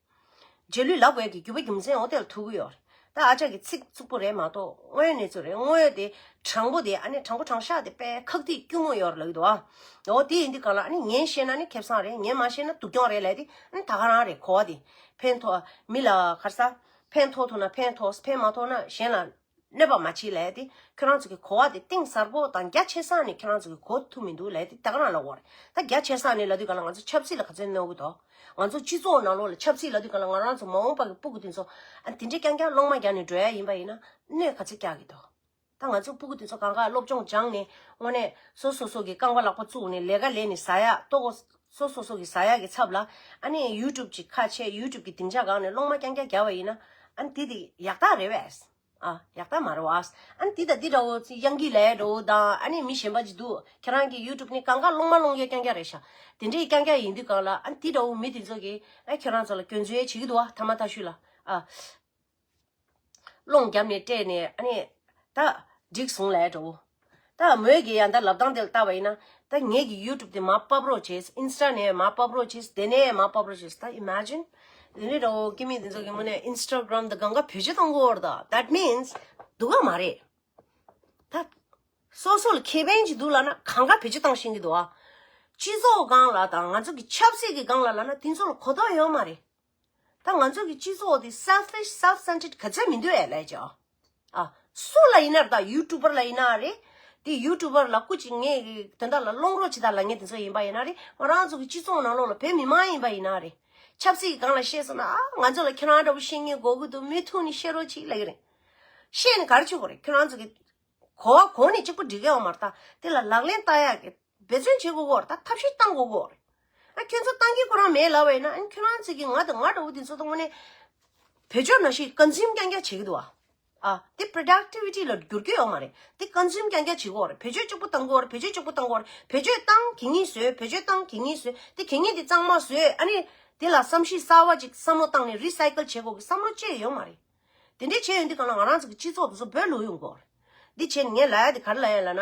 རྗེས་ལུས་ལབ་དགོས་ཀྱི་རྒྱུ་བ་རྒྱུ་མཚན་འོ་དེ་ལ་ཐུག་གི་ཡོད་རེད། ད་ཨ་ཅག་གི་ཚིག་རྩུབ་པོ་རེད་མ་གཏོགས་དངོས་གནས་ཚོ་རེད། དངོས་དེ་དྲང་པོ་དེ་ཨ་ནི་དྲང་པོ་དྲང་བཞག་དེ་དཔེ་ཁག་ཐིག་སྐྱུར་མོ་ཡོད་རེད་ལབ་ཀྱི་འདུག་ཨ། འོ་དེ་ཡིན་དུས་གང་ལ་ཨ་ནི་ངས་བཤད་ན་ནི་ཁེ་བཟང་རེད། ངས་མ་བཤད་ན་སྡུག་གྱོང་རེད་ལབ་དེ་ཨ་ནི་ད་ག་རང་རེད། གོ་བ་དེ་ཕན་ཐོགས་མི་ལ་ག་རེ་ཟ། ཕན་ཐོགས་ཐུབ་ན་ཕན་ཐོགས། ཕན་མ་ཐོགས་ན་གཞན་ལ་གནོད་པ་མ་བྱེད་ལབ་དེ་ཁྱོད་རང་ཚོ་གི་གོ་བ་དེ་གཏིང་ཟབ་པོ་དང་རྒྱ་ཆེ་ས་ནས་ཁྱོད་རང་ཚོ་གི་གོ་ཐུབ་མི་འདུག་ལབ་དེ་ད་ག་རང་ལབ་དགོས་རེད། ད་རྒྱ་ཆེ་ས་ནས་ལབ་དུས་གང་ལ་ང་ཚོ་ཆབ་སྲིད་ལ་ག་ཚོད་གནོད་གི་འདུག་ང་ཚོ་སྤྱི་ཚོགས་ནང་ལོགས་ལ་ཆབ་སྲིད་ལབ་དུས་གང་ལ་ང་རང་ཚོ་མ་འོངས་པ་གི་སྤུ་གུ་དེ་ཚོ་ཨ་དེ་འདྲའི་རྐྱང་རྐྱང་སློང་མ་རྒྱག་ནས་འགྲོ་ཡ་ཡིན་པ་ཡིན་ན་གནོད་ག་ཚོད་རྒྱག་གི་འདུག་ད་ང་ཚོ་སྤུ་གུ་དེ་ཚོ་གང་ག་སློབ་སྦྱོང་སྦྱངས་ནས་དངོས་གནས་སོ་སོ་སོ་གི་རྐང་པ་ལག་པ་བཙུགས་ནས་ལས་ཀ་ལས་ནས་ཟ་ཡ་ལྟོ་གོ་སོ་སོ་སོ་གི་ཟ་ཡ་གི་ཚབ་ལ་ཨ་ནི་ཡུ་ཊུབ་ཅིག་ཁ་ཕྱེ། ཡུ་ཊུབ་གི་སྡིངས་ཆ་སྒང་ནས་སློང་མ་རྐྱང་རྐྱང་རྒྱག་པ་ཡིན་ན་ཨ་ནི་དེ་དེ་ཡག་རྟགས་རེད་པས། ཨ་ཡག་རྟགས་མ་རེད་པས། ཨ་ནི་དེ་དང་དེ་འདྲ་བོ་ཚོ་དབྱངས་སྐྱིད་ལབ་འདྲ་བོ་དང་ཨ་ནི་མི་གཞན་པ་ཅིག་འདུག་ཁྱེད་རང་གི་ཡུ་ཊུབ་ནི་གང་ག་སློང་མ་སློང་རྒྱུ་རྐྱང་རྐྱང་རེད་ཤག་དེ་འདྲའི་རྐྱང་རྐྱང་ཡིན་དུས་གང་ལ་ཨ་ནི་དེ་འདྲ་བོ་མི་དེ་ཚོ་གིས་ཨ་ཁྱེད་རང་ཚོ་ལ་སྐྱོན་བརྗོད་བྱེད་ཀྱི་འདུག་བ། ཐ་མ་ཐ་ཤུལ་ལ་ཨ། སློང་བརྒྱབ་ནས་སྤྲད་ནས་ཨ་ནི་ད་འགྲིག་སོང་ལབ་འགྲོ། ད་མོས་ཀྱི་ཡང་ད་ལབ་སྟངས་དེ་ལ་བལྟས་པ་ཡིན་ན་ད་ངེད་ཀྱི་ཡུ་ཊུབ་དེ་མར་ཕབ་རོགས་བྱེད། ཨིན་སི་ཊ་ནས་མར་ཕབ་རོགས་བྱེད། དེ་ནས་མར་ཕབ་རོགས་བྱེད། ད་ཨི་མེ་ཇིན། དེ་ནས་འགྲོ་ཀི་མི་དེ་ཚོ་གི་ངོས་ནས་ཨིན་སི་ཊ་གྷ་རམ་དང་གང་ག་བེད་སྤྱོད་གཏོང་གི་ཡོད་རེད། ད་that means་སྡུག་ག་མ་རེད། ད་སོ་སོ་ལ་ཁེ་ཕན་ཅིག་འདུག་ལབ་ན་གང་ག་བེད་སྤྱོད་བཏང་ཤེས་ཀྱི་འདུག་ཨ། སྤྱི་ཚོགས་སྒང་ལ་དང་ང་ཚོ་གི་ཆབ་སྲིད་ཀྱི་སྒང་ལ་ལབ་ན་དེ་ཚོ་ལ་གོ་རྟོགས་ཡོད་མ་རེད། ད་ང་ཚོ་གི་སྤྱི་ཚོགས་དེ་selfish self centered་ག་ཚོད་མི་འདུག་ཨེ་ལབ་ཅོ། ཨ། སུ་ལ་ཡིན་ན་རེད། ད་ཡུ་ཊུབ་པར་ལ་ཡིན་ན་རེད། དེ་ཡུ་ཊུབ་པར་ལ་སྐུ་མཁྱེན་ངས་དོན་དག་ལ་སློང་རོགས་བྱེད་དང་ལབ་མཁན་དེ་ཚོ་ཡིན་པ་ཡིན་ན་རེད། ང་རང་ཚོ་གི་སྤྱི་ཚོགས་ནང་ལོགས་ལ་བོད་མི་མང་ཡིན་པ་ཡིན་ན་རེད། ཆབ་སྲིད་ཀྱི་སྒང་ལ་བཤད་སོང་ན་ཨ་ང་ཚོ་ལ་ཁྱེད་རང་འདྲ་བོ་བཤད་མཁན་དགོས་ཀྱི་འདུག་མུ་མཐུད་ནས་བཤད་རོགས་བྱེད་ལབ་ཀྱི་རེད། བཤད་ནས་ག་རེ་བྱེད་དགོས་རེད། ཁྱེད་རང་ཚོ་གི་གོ་བ་གོ་ནས་གཅིག་པུ་འགྲིག་གི་ཡོད་མ་རེད། ད་དེ་ལ་ལག་ལེན་བསྟར་ཡག་གི་འབད་བརྩོན་བྱེད་དགོས་ཀྱི་ཡོད་རེད། ད་ཐབས་ཤེས་བཏང་དགོས་ཀྱི་ཡོད་རེད། ཨ་ཁྱོད་ཚོ་བཏང་གི་ཁོ་རང་མེད་ལབ་པ་ཡིན་ན་ཨ་ཁྱོད་རང་ཚོ་གི་ང་དང་ང་འདྲ་བོ་དེ་ཚོ་དང་དངོས་གནས་བེད་སྤྱོད་ནང་བཞིན་ཀོན་སིའུམ་རྐྱང་རྐྱང་བྱེད་ཀྱི་འདུག་ཨ། ཨ་དེ་productivity་ལ་འགྱུར་གྱི་ཡོད་མ་རེད། དེ་ཀོན་སིའུམ་རྐྱང་རྐྱང་བྱེད་ཀྱི་ཡོད་རེད། བེད་སྤྱོད་གཅིག་པུ་བཏང་གི་ཡོད་རེད། བེད་སྤྱོད་གཅིག་པུ་བཏང་གི་ཡོད་རེད། བེད་སྤྱོད་བཏང་གད་སྙིགས་བཟོས། བེད་སྤྱོད་བཏང་གད་སྙིགས་བཟོས། དེ་གད་སྙིགས་དེ་གཙང་མ་བཟོས། ཨ་ནི་དེ་ལ་བསམ་གཞིག་གསར་པ་ཅིག་བསམ་བློ་བཏང་ནས་རི་སའི་ཀལ་བྱེད་དགོས་ཀྱི་བསམ་བློ་ཅི་ཡང་ཡོད་མ་རེད། དེ་འདྲའི་བྱས་ཡོང་དུས་གང་ལ་ང་རང་ཚོ་གི་སྤྱི་ཚོགས་དེ་ཚོ་བོད་ལུགས་ཡོང་གི་ཡོད་རེད། འདི་བྱས་ནས་ངས་ལབ་ཡ་དེ་ག་རེ་ལབ་ཡ་ལབ་ན།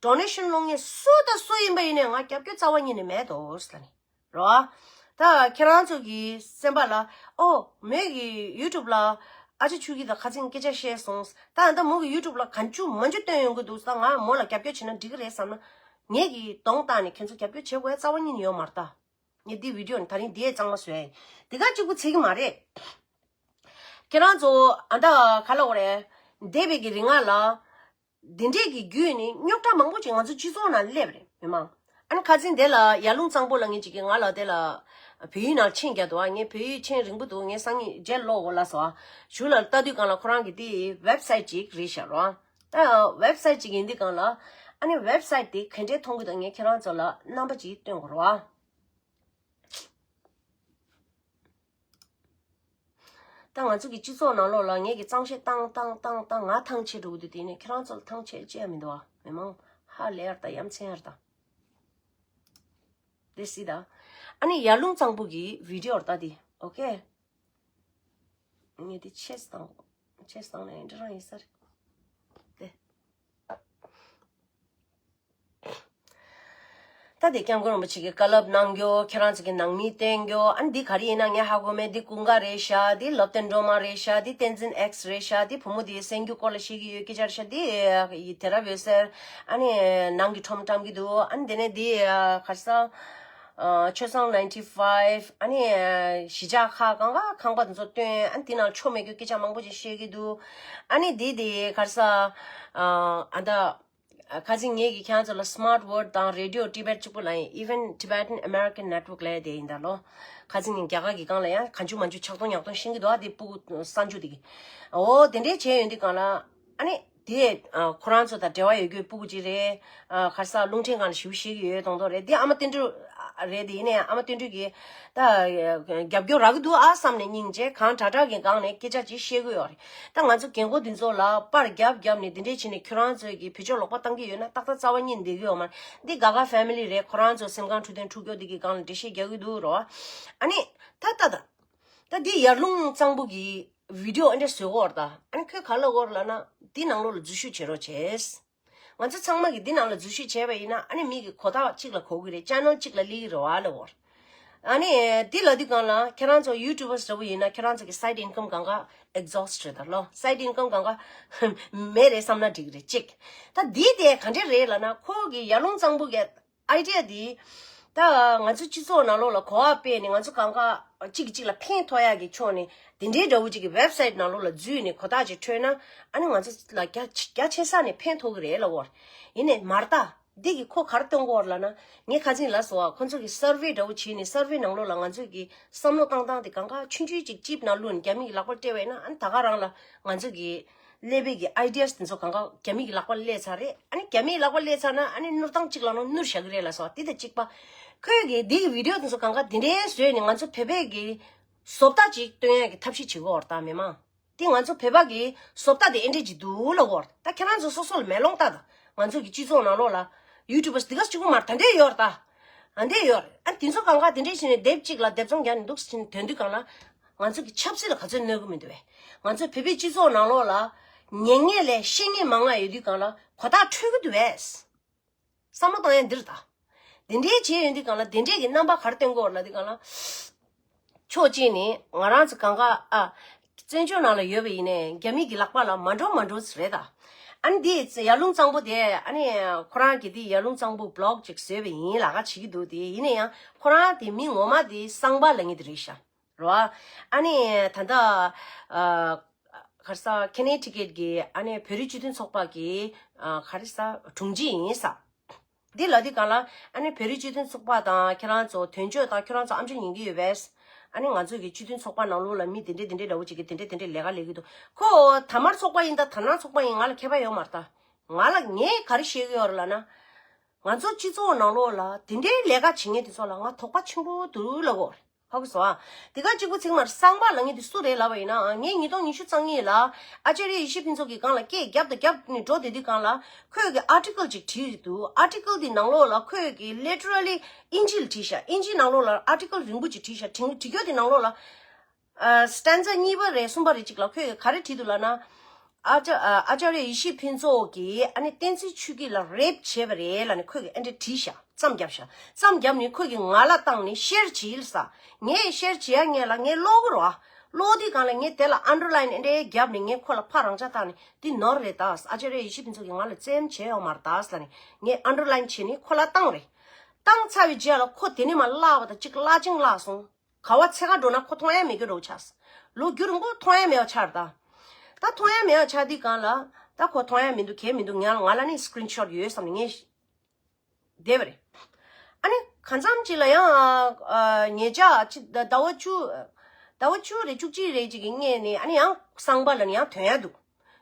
donation་སློང་མཁན་སུ་དང་སུ་ཡིན་པ་ཡིན་ནའི་ང་རྒྱབ་སྐྱོར་རྩ་བ་ཉིད་ནས་མེད་དོ་ཟེར་ནས། རོ། ད་ཁྱེད་རང་ཚོ་གི་སེམས་པ་ལ་ཨོ་མོས་ཀྱི་ཡུ་ཊུབ་ལ་ཨ་ཅག་ཆོས་སྐྱིད་དང་ཁ་སང་སྐད་ཆ་བཤད་སོང་། ད་ད་མོ་གི་ཡུ་ཊུབ་ལ་གང་བྱུང་མང་བྱུང་བཏོན་ཡོང་གི་འདུག་ད་ང་མོ་ལ་རྒྱབ་སྐྱོར་བྱས་ན་འགྲིག་གི་རེད་བསམ་ན། ངེད་ཀྱི་གདོང་བཏགས་ནས་ཁྱེད་ཚོ་རྒྱབ་སྐྱོར་བྱེད་དགོས་ཡ་རྩ་བ་ཉིད་ནས་ཡོད་མ་རེད་ད། ངས་འདི་བི་ཌིའོ་ནི་ད་རིང་འདི་ཡས་གཙང་མ་བཟོས་ཡ་ཡིན། འདི་ག་གཅིག་པུ་ཚིག་གི་མ་རེད། ཁྱེད་རང་ཚོ་ཨ་ད་ག་ལ་འོ་རེད། འདས་པའི་གི་རིང་ང་ལ་འདི་འདྲས་ཀྱི་བརྒྱུད་ནས་རྙོག་དྲ་མང་པོ་ཅིག་ང་ཚོ་སྤྱི་ཚོགས་ནང་སླེབས་རེད་མི་མང་། ཨ་ནི་ཁ་སང་དེ་ལ་ཡར་ཀླུང་གཙང་པོ་ལ་ངེད་ཅིག་གིས་ང་ལ་དེ་ལ་བལ་ཡུལ་ནང་ཆིངས་བརྒྱབ་འདུག་ཨ་ངས་བལ་ཡུལ་ཆིངས་རིང་པོ་འདུག་ངས་སང་ཉིན་རྗེས་ལོག་འོ་ལ་སོ་ཨ། གཞུག་ལ་ལྟ་དུས་གང་ལ་ཁོ་རང་གི་དེ་ཝེབ་སའིཊ་ཅིག་རེད་ཤག་རོ། ད་ཝེབ་སའིཊ་ཅིག་ཡིན་དུས་གང་ལ་ཨ་ནི་ཝེབ་སའིཊ་དེ་ག་འདྲས་མཐོང་གི་འདུག་ངས་ཁྱེད་རང་ཚོ་ལ་རྣམ་པ་ཅིག་སྟོན་དགོས་རོ་ཨ། ད་ང་ཚོ་གི་སྤྱི་ཚོགས་ནང་ལོགས་ལ་ངེད་ཀྱི་གཙང་བཤེར་བཏང་བཏང་བཏང་བཏང་ང་ཐང་ཆད་འགྲོ་གི་འདུག་དེ་ནས་ཁྱེད་རང་ཚོ་ལ་ཐང་ཆད་ཅི་ཡང་མི་འདུག་ཨ། མི་མང་ཧ་ལས་ཡར་ད་ཡ་མཚན་ཡར་ད། དེ་སྲིད་ད། ཨ་ནི་ཡར་ཀླུང་གཙང་པོ་གི་བི་ཌིའོ་ལྟ་དེ་ཨོ་ཀེ། ངས་དེ་ཆེས་བཏང་ཆེས་བཏང་ནས་འདྲ་རང་ཡིན་ས་རེད། དེ། ད་དེ་སྐྱབས་མགོན་རིན་པོ་ཆེ་གི་བཀའ་སློབ་གནང་རྒྱུ། ཁྱེད་རང་ཚོ་གི་ནང་མི་བསྟན་རྒྱུ། ཨ་ནི་འདི་ག་རེ་ཡིན་ན་ངས་ཧ་གོ་མེད། འདི་ཀུན་དགའ་རེད་ཤག་འདི་ལབ་བརྟན་སྒྲོལ་མ་རེད་ཤག་འདི་བསྟན་འཛིན་ཨེགས་རེད་ཤག་འདི་བུ་མོ་དེའི་སེམས་རྒྱུད་སྐོར་ལ་བཤད་ཀྱི་ཡོད་སྐད་ཆ་རེད་ཤག་འདི་དེ་རབས་ཡོད་ཟེར། ཨ་ནི་ནང་གི་ཁྲོམ་བཀྲམ་གྱི་འདུག་ཨ་ནི་དེ་ནས་འདི་ག་རེ་ཟ། ཆོས་བཟང་ninety five ཨ་ནི་གཞིས་ཆགས་ཁག་གང་ག་ཁང་པ་དེ་ཚོ་བཏོན། ཨ་ནི་འདི་ནང་ཆོ་མེད་རྒྱུ་སྐད་ཆ་མང་པོ་ཅིག་བཤད་ཀྱི་འདུག་ཨ་ནི་འདི་དེ་ག་རེ་ཟ། ཨ་ད། ཁ་སང་ངེད་ཀྱིས་ཁྱེད་ཚོ་ལ་Smart World་དང་Radio Tibet གཅིག་པུ་ལ་ཡིན། Even Tibetan American Network་ལ་ཡ་དེ་ཡིན་ད་ལོ། ཁ་སང་ངས་རྒྱ་གར་གྱི་སྒང་ལ་ཡང་གང་བྱུང་མང་བྱུང་ཆག་སྟོང་ཉག་སྟོང་ཤེས་ཀྱི་འདུག་ཨ་དེ་སྤུ་གུ་གསར་འཇུག་དེ་གི། འོ་དེ་འདྲའི་བྱས་ཡོང་དུས་སྒང་ལ་ཨ་ནི་དེ་ཁོ་རང་ཚོ་དང་འབྲེལ་བ་ཡོད་རྒྱུའི་སྤུ་གུ་ཅིག་རེད། ག་རེ་ཟ་རླུང་འཕྲིན་སྒང་ལ་ཞིབ་བཤད་ཀྱི་ཡོད་མདོག་མདོག་རེད། དེ་ཨ་མ་བསྟན་སྒྲོལ་རེད། དེ་ཡིན་ནའི་ཨ་མ་བསྟན་སྒྲོལ་གྱིས་ད་རྒྱབ་སྐྱོར་རག་གི་འདུག་ཨ་བསམ་ནས་སྙིང་རྗེ་གང་དྲག་དྲག་གི་སྒང་ནས་སྐད་ཆ་ཅིག་བཤད་ཀྱི་ཡོད་རེད། ད་ང་ཚོ་རྒན་གོག་འདི་ཚོ་ལ་པར་རྒྱབ་རྒྱབ་ནས་འདི་འདྲས་བྱས་ནས་ཁྱོད་རང་ཚོས་ཀྱི་བེད་སྤྱོད་ལོག་པ་བཏང་གི་ཡོད་ན་ཏག་ཏག་རྩ་བ་ཉིད་འདི་གི་ཡོད་མ་རེད། འདི་ག་ག་ཕེ་མི་ལི་རེད། ཁོ་རང་ཚོ་སེམས་ཁམས་འཕྲོད་བསྟེན་འཁྲུག་རྒྱུ་འདི་གི་སྒང་ལ་འགྲེལ་བཤད་རྒྱག་གི་འདུག་རོ། ཨ་ནི་ད་ད་ད་ད་འདི་ཡར་ཀླུང་གཙང་པོ་གི་བི་ཌིའོ་ཨེ་འདྲས་བཟོས་གོ་ར། ད་ཨ་ནི་ཁོས་ག་ལ་གོ་ར་ལབ་ན་འདི་ནང་ལོགས་ལ་འཛུལ་ཞུགས་བྱེད་རོགས་བྱས། ང་ཚོ་ཚང་མ་གིས་འདི་ནང་ལ་འཛུལ་ཞུགས་བྱས་པ་ཡིན་ན་ཨ་ནི་མི་གི་གོ་ཐག་གཅིག་ལ་གོ་གི་རེད། ཅེ་ནལ་གཅིག་ལ་སླེབས་ཀྱི་རེད་བ་ལབ་གོ་ར། ཨ་ནི་འདི་ལ་འདི་གང་ལ་ཁྱེད་རང་ཚོ་ཡུ་ཊུབ་པར་འདྲ་བོ་ཡིན་ན་ཁྱེད་རང་ཚོ་གི་སའིཌ་ཨིན་ཀམ་གང་ག་ཨེག་ཛོ་སི་ཊི་རེད་ད་ལོ། སའིཌ་ཨིན་ཀམ་གང་ག་མེད་རེད་བསམ་ན་འགྲིག་རེད་གཅིག་ད་འདི་དེ་ག་འདྲ་རེད་ལབ་ན་ཁོ་གི་ཡར་ཀླུང་གཙང་པོ་གི་ཨའི་ཌི་ཡ་འདི། ད་ང་ཚོ་སྤྱི་ཚོགས་ནང་ལོགས་ལ་གོ་བ་སྤེལ་ནས་ང་ཚོ་གང་ག་གཅིག་གིས་གཅིག་ལ་ཕན་ཐོགས་ཡག་གི་ཕྱོགས་ནས་དེ་འདྲའི་འདྲ་བོ་གཅིག་གི་ཝེབ་སའིཊ་ནང་ལོགས་ལ་འཛུལ་ནས་གོ་རྟགས་ཅིག་འཕྲོད་ན་ཨ་ནི་ང་ཚོ་ལ་རྒྱ་རྒྱ་ཆེ་ས་ནས་ཕན་ཐོགས་ཀྱི་རེད་ལབ་ཀྱི་ཡོད་རེད། ཡིན་ནའི་མ་རེད་ད། འདི་གི་ཁོ་ག་རེ་སྟོན་གྱི་ཡོད་རེད་ལབ་ན། ངས་ཁ་སང་ལབ་སོང་བ། ཁོ་ཚོ་གི་སར་ཝེ་འདྲ་བོ་བྱས་ནས་སར་ཝེ་ནང་ལོགས་ལ་ང་ཚོ་གི་བསམ་བློ་བཏང་སྟངས་དེ་གང་ག་ཆུང་ཆུང་ཅིག་ཅིབ་ནང་བླུགས་ནས་རྒྱ་མི་གི་ལག་པར་སྤྲད་པ་ཡིན་ན་ཨ་ནི་ད་ག་རང་ལ་ང་ཚོ་གི་ཀླད་པའི་གི་ཨའི་ཌི་ཡ་སི་དེ་ཚོ་གང་ག་རྒྱ་མི་གི་ལག་པར་སླེབས་ཚར་རེད། ཨ་ནི་རྒྱ་མིའི་ལག་པར་སླེབས་ཚར་ན་ཨ་ནི་སྣུར་སྟངས་གཅིག་ལ་ནོར་སྣུར་བཞག་གི་རེད་ལབ་སོང་བ། དེ་དང་གཅིག་པ། ཁོས་གི་འདི་གི་བི་ཌི་ཡོ་དེ་ཚོ་གང་ག་དེ་འདྲའི་བཟོས་ནས་ང་ཚོ་བོད་པའི་གི་བཟོ་ལྟ་ཅིག་སྟོན་ཡག་གི་ཐབས་ཤེས་བྱེད་ཀྱི་ཡོད་རེད་ད་མི་མང་། དེ་ང་ཚོ་བོད་པ་གི་བཟོ་ལྟ་དེ་ཨེ་འདྲས་ཅིག་འདུག་ལབ་ཀྱི་ཡོད་རེད། ད་ཁྱེད་རང་ཚོ་སོ་སོ་ལ་མེ་ལོང་ལྟ་དང་། ང་ཚོ་གི་སྤྱི་ཚོགས་ནང་ལོགས་ལ་ཡུ་ཊུབ་པར་འདི་ག་གཅིག་པུ་མ་རེད་ད། འདྲས་ཡོད་རེད་ད། ཨ་འདྲས་ཡོད་རེད། ཨ་དེ་ཚོ་གང་ག་དེ་འདྲས་བྱས་ནས་དེབ་གཅིག་ལ་དེབ་ཚོང་རྒྱག་ནས་འདུག་ཟེར་ནས་དོན་དུས་གང་ལ། ང་ཚོ་གི་ཆབ་སྲིད་ལ་ག་ཚོད་གནོད་ཀྱི་མི་འདུག་བས། ང་ཚོ་བོད་པའི་སྤྱི་ཚོགས་ནང་ལོགས་ལ་ཉན་མཁན་ལས་ཤེས་མཁན་མང་ང་ཡོད་དུས་གང་ལ་གོ་རྟགས་འཕྲོད་ཀྱི་འདུག་བས། བསམ་བློ་གཏོང་ཡ་འདིར་ད། དེ་འདྲའི་བྱས་ཡོང་དུས་གང་ལ་དེ་འདྲའི་གི་རྣམ་པ་ག་རེ་སྟོན་གྱི་ཡོད་རེད་ལབ་དུས་གང་ལ། ཕྱོགས་གཅིག་ནས་ང་རང་ཚོ་གང་ག་ཨ། བཙན་བྱོལ་ནང་ལ་ཡོད་པ་ཡིན་ནའི་རྒྱ་མི་གི་ལག་པ་ལ་མ་འགྲོ་མ་འགྲོ་ཟེར་རེད་ད། ཨ་ནི་འདི་ཡར་ཀླུང་གཙང་པོ་དེ་ཨ་ནི་ཁོ་རང་གིས་འདི་ཡར་ཀླུང་གཙང་པོ་བི་ལོག་ཅིག་བཟོས་པ་ཡིན་ལབ་ཀ་བྱེད་ཀྱི་འདུག་དེ་ཡིན་ན་ཡང་ཁོ་རང་དེ་མི་ངོ་མ་དེ་གསང་པ་ལབ་མཁན་དེ་རེད་ཤག་རེད་བ། ཨ་ནི་ད་ལྟ་ཨ། ག་རེ་ཟ་ཁེ་ནེ་ཊི་ཀེཊ་གི་ཨ་ནི་བོད་རིགས་སྤྱི་མཐུན་ཚོགས་པ་གི་ཨ། ག་རེ་ཟ་དྲུང་ཆེ་ཡིན་ས། འདི་ལབ་དུས་གང་ལ་ཨ་ནི་བོད་རིགས་སྤྱི་མཐུན་ཚོགས་པ་དང་ཁྱེད་རང་ཚོ་དོན་གཅོད་དང་ཁྱེད་རང་ཚོ་ཨམ་ཅོག་ཉན་གྱི་ཡོད་པས། ཨ་ནི་ང་ཚོ་གི་སྤྱི་མཐུན་ཚོགས་པ་ནང་ལོགས་ལ་མི་དེ་འདྲས་དེ་འདྲས་འདྲ་བོ་ཅིག་གིས་དེ་འདྲས་དེ་འདྲས་ལས་ཀ་ལས་ཀྱི་འདུག་ཁོ་ད་མར་ཚོགས་པ་ཡིན་ད་ད་ནང་ཚོགས་པ་ཡིན་ང་ལ་ཁྱད་པར་ཡོད་མ་རེད་ད། ང་ལ་ངས་ག་རེ་བཤད་ཀྱི་ཡོད་རེད་ལབ་ན། ང་ཚོ་སྤྱི་ཚོགས་ནང་ལོགས་ལ་དེ་འདྲའི་ལས་ཀ་བྱེད་མཁན་དེ་ཚོ་ལ་ང་དོགས་པ་ཆེན་པོ་འདུག་ལབ་གོ། ཧ་གོ་སོང་ཨ། དེ་ག་གཅིག་པུ་ཚིག་མར་གསང་པ་ལབ་མཁན་དེ་སུ་རེད་ལབ་པ་ཡིན་ན་ངས་ཉིས་སྟོང་ཉི་ཤུ་རྩ་གཉིས་ལ་ཨ་ཅཱརྱ་ཡེ་ཤེས་ཕུན་ཚོགས་ཀྱི་སྒང་ལ་སྐད་རྒྱབ་དང་རྒྱབ་ནས་འགྲོ་བསྡད་དུས་སྒང་ལ་ཁོས་ཀྱི་ཨར་ཊི་ཀལ་ཅིག་བྲིས་འདུག་ཨར་ཊི་ཀལ་དེ་ནང་ལོགས་ལ་ཁོས་ཀྱི་ལི་ཊི་རལ་ལི་ཨིན་ཇི་ལ་བྲིས་ཤག་ཨིན་ཇི་ནང་ལོགས་ལ་ཨར་ཊི་ཀལ་རིང་པོ་ཅིག་བྲིས་ཤག་བྲིས་བྲིས་རྒྱུ་དེ་ནང་ལོགས་ལ། ཨ། སི་ཊན་ཛ་གཉིས་པ་རེད་གསུམ་པ་རེད་ཅིག་ལ་ཁོས་ག་རེ་བྲིས་འདུག་ལབ་ན། ཨ་ཅཱ་ཨ་ཨ་ཅཱརྱ་ཡེ་ཤེས་ཕུན་ཚོགས་ཀྱིས་ཨ་ནི་བསྟན་འཛིན་ཆོས་སྐྱིད་ལ་རེབ་བྱས་པ་རེད་ལབ་ནས་ཁོས་གི་ཨེ་འདྲ་བྲིས་ཤག་མཚམས་བརྒྱབ་ཤག་མཚམས་བརྒྱབ་ནས་ཁོས་གི་ང་ལ་བཏང་ནས་ཤེར་བྱིས་ལ་ས། ངས་ཤེར་བྱེད་ཡ་ངས་ལ་ངས་ཀློག་གི་རོ། ཀློག་དུས་སྒང་ལ་ངས་དེ་ལ་ཨན་ཌར་ལའིན་ཨེ་འདྲ་བརྒྱབ་ནས་ངས་ཁོ་ལ་ཕར་རང་འཇགས་བཏང་ནས་འདི་ནོར་རེད་ད། ཨ་ཅཱརྱ་ཡེ་ཤེས་ཕུན་ཚོགས་ཀྱིས་ང་ལ་བཙན་བྱས་ཡོད་མ་རེད་ད་ལབ་ནས་ངས་ཨན་ཌར་ལའིན་བྱས་ནས་ཁོ་ལ་བཏང་རེད། བཏང་ཚར་བའི་རྗེས་ལ་ཁོ་དེ་ནས་མར་བརླག་པ་དང་གཅིག་བརླག་ཅིང་བརླག་སོང་། ག་བ་འཚོལ་ག་འགྲོ་ན་ཁོ་མཐོང་ཡ་མེད་རྒྱུ་འདྲ་བོ་ཆགས། ལོ་རྒྱུས་རིང་པོ་མཐོང་ཡ་མེད་པ་ཆགས་རེད་ད། ད་མཐོང་ཡ་མེད་པ་ཆགས་དུས་སྒང་ལ་ད་ཁོ་མཐོང་ཡ་མི་འདུག་གས་མི་འདུག་ང་ལ་ང་ལ་ནི་སི་ཀི་རིན་ཤོཊ་ཡོད་བསམ་ནས་ངས་བསྡད་པ་རེད། ཨ་ནི་གང་འཚམ་ཅིག་ལ་ཡང་ཨ་ཉེ་ཆར་ཅིག་ཟླ་ཟླ་བ་བཅུ། ཟླ་བ་བཅུ་རེད་བཅུ་གཅིག་རེད་ཅིག་གི་སྔོན་ནས་ཨ་ནི་ཡང་གསང་པ་ལ་ནི་ཡང་ཐོན་ཡ་འདུག་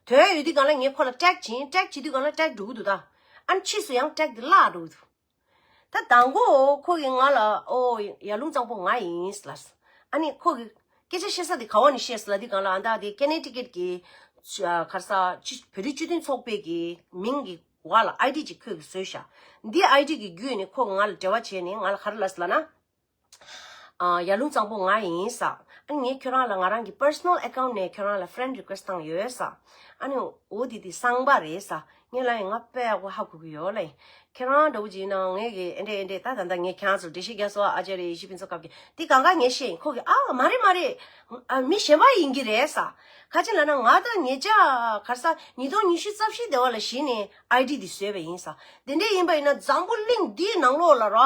ཐོན་ཡ་ཡོད་དུས་སྒང་ལ་ངས་ཁོ་ལ་ཊེག་བྱིན། ཊེག་བྱེད་དུས་སྒང་ལ་ཊེག་འགྲོ་གི་འདུག་ད། ཨ་ནི་ཕྱིས་སུ་ཡང་ཊེག་དེ་བརླག་འགྲོ་གི་འདུག་ད་དང་པོ་ཁོ་གིས་ང་ལ་ཨོ་ཡར་ཀླུང་གཙང་པོ་ང་ཡིན་ལབ། ཨ་ནི་ཁོ་གིས་སྐད་ཆ་བཤད་ས་དེ་ག་བ་ནས་བཤད་ལབ་དུས་སྒང་ལ་ཨ་ད་དེ་ཀེ་ནེ་ཊི་ཀེཊ་གི་ག་རེ་ཟ་ཅི་བོད་རིགས་སྤྱི་མཐུན་ཚོགས་པའི་གི་མིང་གི་འོག་ལ་ཨའི་ཌི་ཅིག་ཁོས་གིས་བཟོས་ཤག་འདི་ཨའི་ཌི་གི་བརྒྱུད་ནས་ཁོ་ང་ལ་འབྲེལ་བ་བྱས་ནས་ང་ལ་ག་རེ་ལབ་ལབ་ན། ཨ་ཡར་ཀླུང་གཙང་པོ་ང་ཡིན་ས། ཨ་ནི་ངས་ཁྱོད་རང་ལ་ང་རང་གི་པར་སོ་ནལ་ཨེ་ཀའུན་ཊི་ནས་ཁྱོད་རང་ལ་ཕེ་རེན་ཌི་རི་ཀུ་ཨེ་སི་ཊི་བཏང་ཡོད་ས། ཨ་ནི་འོ་དེ་དེ་གསང་པ་རེད་ས། ངས་ལབ་ཡིན་ང་དཔེ་ཡག་པོ་ཧ་གོ་གི་ཡོད་ལབ་ཡིན། ཁྱེད་རང་འདྲ་བོ་ཅིག་ཡིན་ན་ངས་གི་ཨེ་འདྲས་ཨེ་འདྲས་ད་ད་ལྟ་ངས་ཁྱེད་རང་ཚོར་འགྲེལ་བཤད་རྒྱག་སོང་ཨ་ཅཱརྱ་ཡེ་ཤེས་ཕུན་ཚོགས་སྐབས་ཀྱི་དེ་གང་ག་ངས་བཤད་ཡིན། ཁོ་གིས་ཨ་མ་རེད་མ་རེད། ཨ་མི་གཞན་པ་ཡིན་གྱི་རེད་ས། ག་ཅི་ལབ་ན་ང་དང་ཉེ་ཆར་ག་རེ་ཟ་ཉིས་སྟོང་ཉི་ཤུ་རྩ་བཞི་དེ་བ་ལ་གཞི་ནས་ཨའི་ཌི་འདི་བཟོས་པ་ཡིན་ས། དེ་འདྲས་ཡིན་པ་ཡིན་ན་འཛམ་བུ་གླིང་འདིའི་ནང་ལོགས་ལ་ར་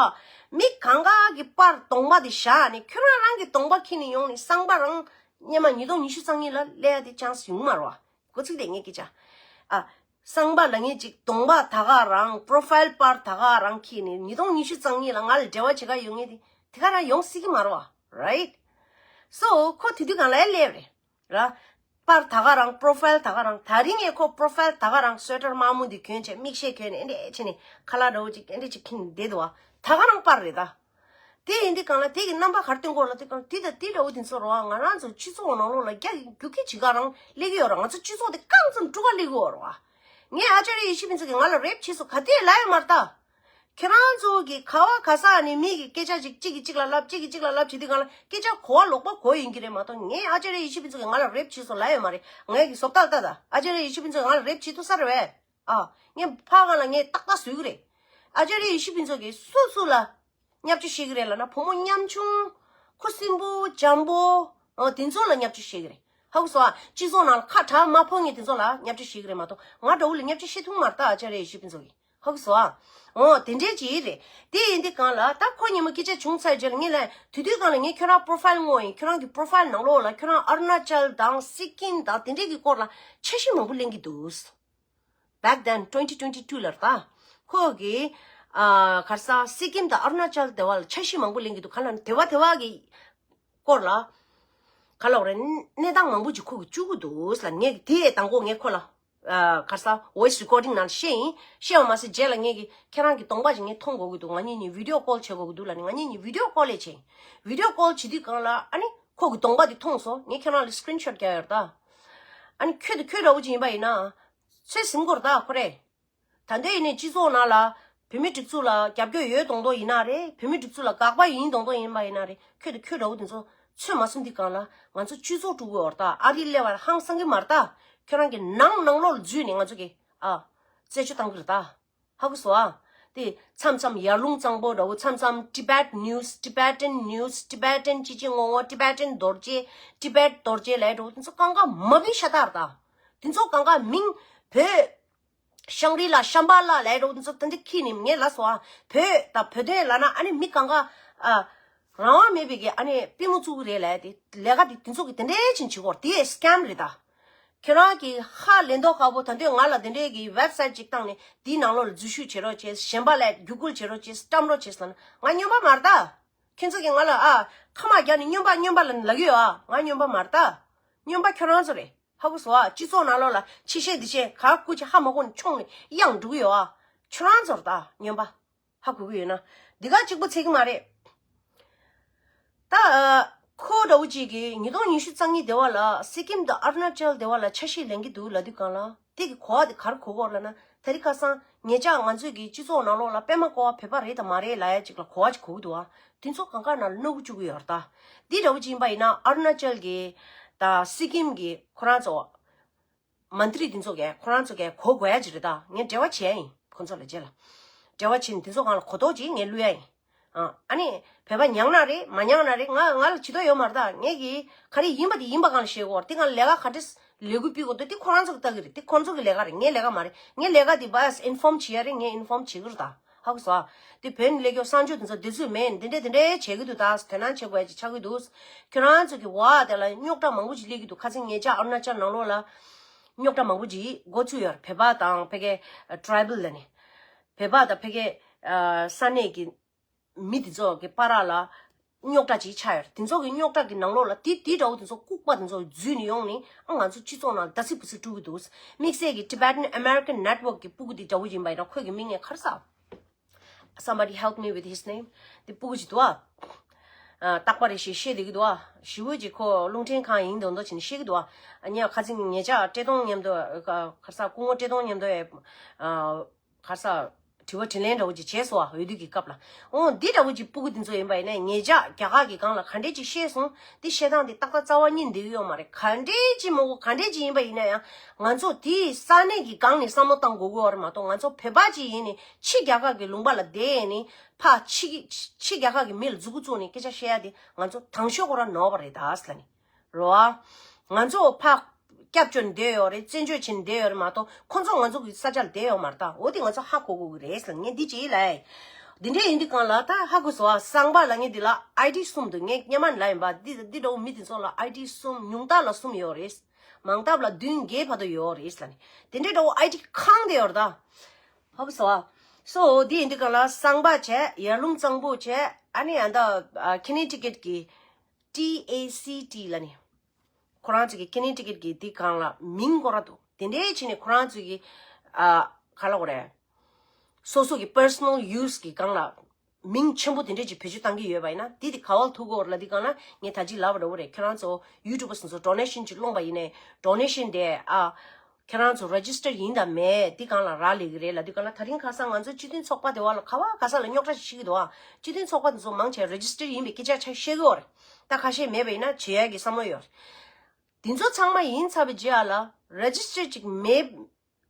མི་གང་ག་གི་པར་གདོང་པ་དེ་བཞག་ནས་ཁྱོད་རང་རང་གི་གདོང་པ་འཁྱེར་ནས་ཡོང་ནས་གསང་པ་རང་སྔོན་མ་ཉིས་སྟོང་ཉི་ཤུ་རྩ་གཉིས་ལ་སླེབས་ཡ་དེ་ཅང་ཡོང་མ་རེད་བ། གོ་ཚིག་དེ་ངས་སྐད་ཆ། ཨ། གསང་པ་ལབ་མཁན་ཅིག་གདོང་པ་ད་ག་རང་པོ་རོ་ཕའིལ་པར་ད་ག་རང་འཁྱེར་ནས་ཉིས་སྟོང་ཉི་ཤུ་རྩ་གཉིས་ལ་ང་ལ་འབྲེལ་བ་བྱེད་ག་ཡོང་མཁན་དེ་དེ་ག་རང་ཡོང་སྲིད་ཀྱི་མ་རེད་བ། རའིཊ། སོ་ཁོ་དེ་དུས་སྒང་ལ་ཡ་སླེབས་རེད། ར། པར་ད་ག་རང་པོ་རོ་ཕའིལ་ད་ག་རང་ད་རིང་ངས་ཁོ་པོ་རོ་ཕའིལ་ད་ག་རང་སུ་ཝེ་ཊར་དམར་མོ་འདི་གྱོན་བྱས་མིག་ཤེལ་གྱོན་ནས་ཨེ་འདྲས་བྱས་ནས་ཁ་ལག་འདྲ་བོ་ཅིག་ཨེ་འདྲས་ཅིག་འཁྱེར་ནས་བསྡད་འདུག་བ། ད་ག་རང་པར་རེད་ད། དེ་ཡིན་དུས་སྒང་ལ་དེ་གི་རྣམ་པ་ག་རེ་སྟོན་གྱི་ཡོད་རེད་ལབ་དུས་སྒང་དེ་དང་དེ་འདྲ་བོ་དེ་ཚོ་རེད་བ། ང་རང་ཚོ་སྤྱི་ཚོགས་ནང་ལོགས་ལ་རྒྱ་རྒྱུག་ཁྱི་ཇི་ག་རང་སླེབས་ཀྱི་ཡོད་རེད། ང་ཚོ་སྤྱི་ཚོགས་དེ་རྐང་ཙམ་དཀྲུག་ག་སླེབས་ཀྱི་ཡོད་རེད་བ། ངས་ཨ་ཅཱརྱ་ཡེ་ཤེས་ཕུན་ཚོགས་ཀྱིས་ང་ལ་རེབ་བྱས་སོང་ག་དེ་ལབ་ཡོད་མ་རེད་ད། ཁྱེད་རང་ཚོ་གི་ག་བ་ག་ས་ནས་མི་གི་སྐད་ཆ་ཅིག་གཅིག་གིས་གཅིག་ལ་ལབ་གཅིག་གིས་གཅིག་ལ་ལབ་བྱེད་དུས་སྒང་ལ་སྐད་ཆ་གོ་བ་ལོག་པ་གོ་ཡིན་གྱི་རེད་མ་གཏོགས་ངས་ཨ་ཅཱརྱ་ཡེ་ཤེས་ཕུན་ཚོགས་ཀྱིས་ང་ལ་རེབ་བྱས་སོང་ལབ་ཡོད་མ་རེད། ངས་གི་བཟོ་ལྟ་ལྟ་ད་ཨ་ཅཱརྱ་ཡེ་ཤེས་ཕུན་ཚོགས་ཀྱིས་ང་ལ་རེབ་བྱེད་ཐུབ་ས་རེད་བས། ཨ། ངས་ཕ་གང་ལ་ངས་ཏག་ཏག་བཟོས་ཀྱི་རེད། ཨ་ཅཱརྱ་ཡེ་ཤེས་ཕུན་ཚོགས་ཀྱིས་སུ་སུ་ལ། བརྙས་བཅོས་བྱེད་ཀྱི་རེད་ལབ་ན། བུ་མོ་ཉམ་ཆུང་། ཁུ་སིམ་པོ་འཇམ་པོ། ཨོ་དེ་ཚོ་ལ་བརྙས་བཅོས་བྱེད་ཀྱི་རེད། ཧ་གོ་སོང་ཨ། སྤྱི་ཚོགས་ནང་ལ་ཁ་གྲག་མ་ཕོག་མཁན་དེ་ཚོ་ལ་བརྙས་བཅོས་བྱེད་ཀྱི་རེད་མ་གཏོགས། ང་འདྲ་བོ་ལ་བརྙས་བཅོས་བྱེད་ཐུབ་མ་རེད་ད། ཨ་ཅག་རེད་ཞུ་ཕན་ཚོགས་ཀྱིས། ཧ་གོ་སོང་ཨ། ཨོ་དེ་འདྲའི་ཅིག་རེད། དེ་ཡིན་དུས་གང་ལ་ད་ཁོ་ཉིན་མོ་སྐད་ཆ་བྱུང་ཚར་རྗེས་ལ་ངས་ལན། དེ་དུས་གང་ལ་ངས་ཁྱོད་རང་པོ་རོ་ཕའིལ་བསྔོགས་ཡིན། ཁྱོད་རང་གི་པོ་རོ་ཕའིལ་ནང་ལོགས་ལ་ཁྱོད་རང་ཨ་རུ་ན་ཅལ་དང་སི་ཀིམ་དང་དེ་འདྲས་ཀྱི་སྐོར་ལ་འཆར་གཞི་མང་པོ་གླེང་གི་འདུག། Back then twenty twenty two ལ་རེད་ད། ཁོ་གིས་ཨ་ག་རེ་ཟེར། སི་ཀིམ་དང་ཨ་རུ་ན་ཅལ་དེ་བ་ལ་འཆར་གཞི་མང་པོ་གླེང་གི་འདུག། ག་ལ་དེ་བ་དེ་བ་གི་སྐོར་ལ་ག་ལ་རེད། གནས་སྟངས་མང་པོ་ཅིག་ཁོ་གིས་བཅུག་གི་འདུག་ལ། ངས་དེ་དང་པོ་ངས་ཁོ་ལ་ཨ་ག་རེ་ཟེར། ཝོ་ཡིས་རི་ཀོར་ཌིང་ནང་ལ་བཤད་ཡིན། བཤད་པ་མ་ཟད་རྗེས་ལ་ངས་ཀྱིས་ཁྱེད་རང་གི་གདོང་པ་ཅིག་ངས་མཐོང་དགོས་ཀྱི་འདུག། ང་གཉིས་གཉིས་བི་ཌི་ཡོ་ཀོལ་བྱེད་དགོས་ཀྱི་འདུག་ལ་ནི། ང་གཉིས་གཉིས་བི་ཌི་ཡོ་ཀོལ་ལས་བྱས་ཡིན། བི་ཌི་ཡོ་ཀོལ་བྱེད་དུས་གང་ལ་ཨ་ནི་ཁོ་གི་གདོང་པ་དེ་མཐོང་སོང་། ངས་ཁྱེད་རང་ལ་སི་ཀི་རིན་ཤོ་ཊི་རྒྱག་ཡོད་རེད་ད། ཨ་ནི་ཁྱོད་དེ་ཁྱོད་འདྲ་བོ་ཅིག་ཡིན་པ་ཡིན་ན། ཚོད་ཟིན་གོ་རེད་ད་ཁོ་རེ། ད་ལྟའི་ཡིན་ནའི་སྤྱི་ཚོགས་ནང་ལ་བོད་མི་སྒྲིག་འཛུགས་ལ་རྒྱབ་སྐྱོར་ཡོད་མདོག་མདོག་ཡིན་ན་རེད། བོད་མི་སྒྲིག་འཛུགས་ལ་དགག་པ་ཡིན་མདོག་མདོག་ཡིན་པ་ཡིན་ན་རེད། ཁྱོད་དང་ཁྱོད་འདྲ་བོ་དེ་ཚོ་ཚོད་མ་ཟིན་དུས་གང་ལ་ང་ཚོ་སྤྱི་ཚོགས་དཀྲུག་གི་ཡོད་རེད་ད། ཨ་རི་སླེབས་པ་ཧང་སང་གི་མ་རེད་ད། ཁྱོད་རང་གི་ནང་ནང་ལོགས་ལ་འཛུལ་ནས་ང་ཚོ་གི་ཨ་རྩད་གཅོད་བཏང་གི་རེད་ད། ཧ་གོ་སོང་ཨ། དེ་མཚམས་མཚམས་ཡར་ཀླུང་གཙང་པོ་འདྲ་བོ། མཚམས་མཚམས་Tibet news, Tibetan news, Tibetan ཅི་ཅི་ངོ་ངོ། Tibetan རྡོ་རྗེ། Tibet རྡོ་རྗེ་ལབ་འདྲ་བོ་དེ་ཚོ་གང་ག་མ་བི་ཤ་སྟག་རེད་ད། དེ་ཚོ་གང་ག་མིང་བོད། ཤང་རི་ལ་ཤམ་བྷ་ལ་ལབ་འདྲ་བོ་དེ་ཚོ་ད་འདི་ཁྱི་ནི་ངས་ལབ་སོང་ཨ། བོད་དང་བོད་དོན་ལབ་ན་ཨ་ནི་མི་གང་ག་ཨ་རང་དབང་མེད་པའི་གི་ཨ་ནི་པུས་མོ་བཙུགས་གི་རེད་ལབ། དེ་ལས་ཀ་དེ་དེ་ཚོ་གི་དེ་འདྲའི་ཕྱིན་བྱེད་སྐོར་དེ་སི་ཀེམ་རེད་ད། ཁྱེད་རང་གི་ཧ་ལས་མདོག་ཁ་པོ། ད་དུང་ང་ལ་དེ་འདྲའི་གི་ཝེབ་སའིཊ་ཅིག་བཏང་ནས་དེའི་ནང་ལོགས་ལ་འཛུལ་ཞུགས་བྱེད་རོགས་བྱེད། གཞན་པ་ལ་བརྒྱུད་སྐུལ་བྱེད་རོགས་བྱེད། བཀྲམ་རོགས་བྱེད་ཟེར་ན་ང་སྨྱོན་པ་མ་རེད་ད། ཁྱེད་ཚོ་གིས་ང་ལ་ཨ་ཁ་མ་རྒྱག་ནས་སྨྱོན་པ་སྨྱོན་པ་ལབ་ལབ་ཀྱི་ཡོད་ཨ། ང་སྨྱོན་པ་མ་རེད་ད། སྨྱོན་པ་ཁྱོད་རང་ཚོ་རེད། ཧ་གོ་སོང་ཨ། སྤྱི་ཚོགས་ནང་ལོགས་ལ་ཕྱི་བཤད་འདི་བཤད་ག་སྐུ་ཅི་ཧ་མ་གོ་ནས་མཆོང་ནས་གཡང་འགྲོ་གི་ཡོད་ཨ། ཁྱོད་རང་ཚོ་རེད་ད་སྨྱོན་པ། ཧ་གོ་གི་ཡོད་ན། འདི་ག་གཅིག་པུ་ཚད་ཀྱི་མ་རེད། ད་ཨ་ཁོ་འདྲ་བོ་ཅིག་གིས་ཉིས་སྟོང་ཉི་ཤུ་རྩ་གཉིས་སྡེ་བ་ལ་སི་ཀིམ་དང་ཨ་རུ་ན་ཅལ་སྡེ་བ་ལ་འཆར་གཞི་ལེན་གྱི་འདུག་ལབ་དུས་གང་ལ་དེ་གི་གོ་བ་དེ་ག་རེ་གོ་གོ་ལབ་ན། དེ་རིང་ཁ་སང་ཉེ་ཆར་ང་ཚོས་ཀྱི་སྤྱི་ཚོགས་ནང་ལོགས་ལ་པད་མ་བཀོད་པ་བོད་པ་རེད་དང་མ་རེད་ལབ་ཡ་ཅིག་ལ་གོ་བ་ཅིག་གོ་གི་འདུག་ཨ། དེ་ཚོ་གང་ག་ནང་ལ་སྣུག་བཅུག་གི་ཡོད་རེད་ད། འདི་འདྲ་བོ་ཅིག་ཡིན་པ་ཡིན་ན་ཨ་རུ་ན་ཅལ་གྱི་དང་སི་ཀིམ་གྱི་ཁོ་རང་ཚོ་མན་ཏྲི་དེ་ཚོ་གས་ཁོ་རང་ཚོ་གས་གོ་དགོས་ཡ་ཅིག་རེད་ད། ངས་འབྲེལ་བ་བྱས་ཡིན་ཁོ་ཚོ་ལ་རྗེས་ལ། འབྲེལ་བ་བྱས་ནས་དེ་ཚོ་སྒང་ལ་གོ་རྟོགས་ཅིག་ངས་བླུག་ཡ་ཡིན། ཨ་ཨ་ནི་བོད་པ་མྱངས་ན་རེད་མ་མྱངས་ན་རེད། ང་ང་ལ་ཇུས་གཏོགས་ཡོད་མ་རེད་ད། ངས་ཀྱི་ག་རེ་ཡིན་པ་དེ་ཡིན་པ་སྒང་ལ་བཤད་དགོས་རེད། དེ་སྒང་ལ་ལས་ཀ་ག་འདྲས་ལས་འགུལ་སྤེལ་དགོས་འདུག་དེ་ཁོ་རང་ཚོ་གི་ལྟ་གི་རེད། དེ་ཁོ་ཚོ་གི་ལས་ཀ་རེད། ངའི་ལས་ཀ་མ་རེད། ངའི་ལས་ཀ་དེ་བས་ཨིན་ཧྥོམ་བྱེད་ཡ་རེད། ངས་ཨིན་ཧྥོམ་བྱེད་གི་རེད་ད། ཧ་གོ་སོང་། དེ་བོད་ནས་སླེབས་མཁན་གསར་འབྱོར་དེ་ཚོ་བདེ་ཚུལ་མེད། འདི་འདྲས་འདི་འདྲས་བྱེད་ཀྱི་འདུག་ད་དོ་སྣང་བྱེད་དགོས་ཡ་ཅིག་ཆགས་ཀྱི་འདུག་ཁྱོད་རང་ཚོ་གི་བ་དེ་ལ་རྙོག་དྲ་མང་པོ་ཅིག་སླེབས་ཀྱི་འདུག་ཁ་སང་ཉེ་ཆར་ཨ་རུ་ན་ཅལ་ནང་ལོགས་ལ་རྙོག་དྲ་མང་པོ་ཅིག་འགོ་ཚུགས་ཡོད་རེད། བོད་པ་དང་ཕ་གི་ཊི་རའི་བལ་ལ་ནི། བོད་པ་དང་ཕ་གི་ས་གནས་ཀྱི་མི་དེ་ཚོ་གི་བར་ལ་རྙོག་དྲ་ཅིག་ཆགས་ཡོད་རེད། དེ་ཚོ་གི་རྙོག་དྲ་གི་ནང་ལོགས་ལ་དེ་དེ་འདྲ་བོ་དེ་ཚོ་ལྐུགས་པ་དེ་ཚོ་འཛུལ་ནས་ཡོང་ནས་ཨ་ང་ཚོ་སྤྱི་ཚོགས་ནང་ལ་ད་སི་བུ་སི་དཀྲུག་གི་འདུག་དམིགས་བསལ་གྱི་Tibetan American Network གི་སྤུ་གུ་དེ་འདྲ་བོ་ཡིན་པ་ཡིན་ན་ཁོས་གི་མིང་ངས་ག་རེ་ཟ། Somebody help me with his name. དེ་སྤུ་གུ་ཅིག་འདུག་ཨ། ཨ་རྟག་པ་རེ་ཞིག་བཤད་བསྡད་ཀྱི་འདུག་ཨ། ཞི་བོ་ཅིག་ཁོ་རླུང་འཕྲིན་ཁང་ཡིན་མདོག་མདོག་བྱས་ནས་བཤད་ཀྱི་འདུག་ཨ། ཨ་ཉག་ཁ་ཚིག་ཉེ་ཆར་བཀྲས་མཐོང་མཉམ་དུ་ག་ག་རེ་ཟ། སྐུ་ངོ་བཀྲས་མཐོང་མཉམ་དུ་ཨ་ག་རེ་ཟ། དྲི་བ་དྲིས་ལན་འདྲ་བོ་ཅིག་བྱས་སོང་ཨ། འོས་བསྡུ་གི་སྐབས་ལ། འོ་འདི་འདྲ་བོ་ཅིག་སྤུ་གུ་འདི་ཚོ་ཡིན་པ་ཡིན་ན་ཉེ་ཆར་རྒྱ་གར་གྱི་སྒང་ལ་ག་འདྲས་ཅིག་བཤད་སོང་། འདི་བཤད་སྟངས་འདི་ཏག་ཏག་རྩ་བ་ཉིད་འདི་ཡོད་མ་རེད། ག་འདྲས་ཅིག་མང་པོ་ག་འདྲས་ཅིག་ཡིན་པ་ཡིན་ན་ཡང་ང་ཚོ་དེའི་ས་གནས་ཀྱི་སྒང་ནས་བསམ་བློ་བཏང་དགོས་ཀྱི་ཡོད་རེད་མ་གཏོགས། ང་ཚོ་བོད་པ་ཅིག་ཡིན་ནས་ཕྱི་རྒྱ་གར་གྱི་ལུང་པ་ལ་བསྡད་ནས་ཕ་ཕྱི་ཕྱི་རྒྱ་གར་གྱི་མི་ལ་མཛུ་གུ་བཙུགས་ནས་སྐད་ཆ་བཤད་ཡ་དེ་ང་ཚོ་དང་ཤོས་ཁོ་རང་ནོར་བ་རེད་ད་ཟེར་ལ་ནི། རེད་བ། ང་ཚོ་ཕ་སྐྱབས་བཅོལ་ནས་བསྡད་ཡོད་རེད། བཙན་བྱོལ་ཕྱིན་ནས་བསྡད་ཡོད་རེད་མ་གཏོགས་ཁོ་ཚོ་ང་ཚོ་གི་ས་ཆ་ལ་བསྡད་ཡོད་མ་རེད་ད། འོ་དེ་ང་ཚོ་ཧ་གོ་དགོས་ཀྱི་རེད་ཟེར་ངས་འདི་ཅིག་ལབ། འདི་འདྲས་ཡིན་དུས་གང་ལ་ད་ཧ་གོ་སོང་ཨ། གསང་པ་ལ་ངས་འདི་ལ་ཨའི་ཌི་གསུམ་འདུག་ངས་སྔོན་མ་ནས་ལབ་ཡིན་པ། འདི་འདི་འདྲ་བོ་མི་དེ་ཚོ་ལ་ཨའི་ཌི་གསུམ། ཉུང་མཐའ་ལ་གསུམ་ཡོད་རེད། མང་མཐའ་ལ་བདུན་བརྒྱད་བར་དུ་ཡོད་རེད་ཟེར་ལ་ནི། དེ་འདྲས་འདྲ་བོ་ཨའི་ཌི་ཁང་དེ་ཡོད་རེད་ད། ཧ་གོ་སོང་ཨ། སོ་འདི་ཡིན་དུས་གང་ལ་གསང་པ་བྱས། ཡར་ཀླུང་གཙང་པོ་བྱས། ཨ་ནི་ཨ་ད་ཨ་ཁེ་ནེ་ཊི་ཀེཊ་གི་ཊི་ཨེ་སི་ཊི་ལ་ནི། ཁོ་རང་ཚོ་གི་ཁེ་ནེ་ཊི་ཀེཊ་གི་དེ་སྒང་ལ་མིང་སྐོར་ར་འདུག་དེ་འདྲའི་བྱས་ནས་ཁོ་རང་ཚོ་གི་ཨ་ག་ལབ་དགོས་རེད། སོ་སོ་གི་པར་སོ་ནལ་ཡུ་སི་གི་སྒང་ལ་མིང་ཆེན་པོ་དེ་འདྲས་ཅིག་བེད་སྤྱོད་བཏང་གི་ཡོད་པ་ཡིན་ན། དེ་དེ་ག་བ་ལ་ཐུག་གོ་ལབ་དུས་སྒང་ལ་ངས་ད་ཅི་ལབ་པ་འདྲ་བོ་རེད། ཁྱེད་རང་ཚོ་ཡུ་ཊུབ་པ་སོ་སོ་ཌོ་ནེ་ཤན་ཅིག་སློང་པ་ཡིན་ནའི་ཌོ་ནེ་ཤན་དེ་ཨ་ཁྱེད་རང་ཚོ་རེ་ཇི་སི་ཊར་ཡིན་དང་མེད་དེ་སྒང་ལ་རག་ལས་ཀྱི་རེད་ལབ་དུས་སྒང་ལ། ད་རིང་ཁ་སང་ང་ཚོ་སྤྱི་མཐུན་ཚོགས་པ་དེ་བ་ལ་ག་བ་ག་ས་ལ་རྙོག་དྲ་ཞིག་བྱེད་ཀྱི་འདུག་ཨ། སྤྱི་མཐུན་ཚོགས་པ་དེ་ཚོ་མང་ཆེ་རེ་ཇི་སི་ཊར་ཡིན་པའི་སྐད་ཆ་ཆ་བཤད་ཀྱི་ཡོད་རེད། ད་ཁ་ཤས་མེད་པ་ཡིན་ན་བྱེད་ཡ་གི་བསམ་བློ་ཡོད་རེད། དེ་ཚོ་ཚང་མ་ཡིན་ཚར་བའི་རྗེས་ལ་རེ་ཇི་སི་ཊར་ཅིག་མེད།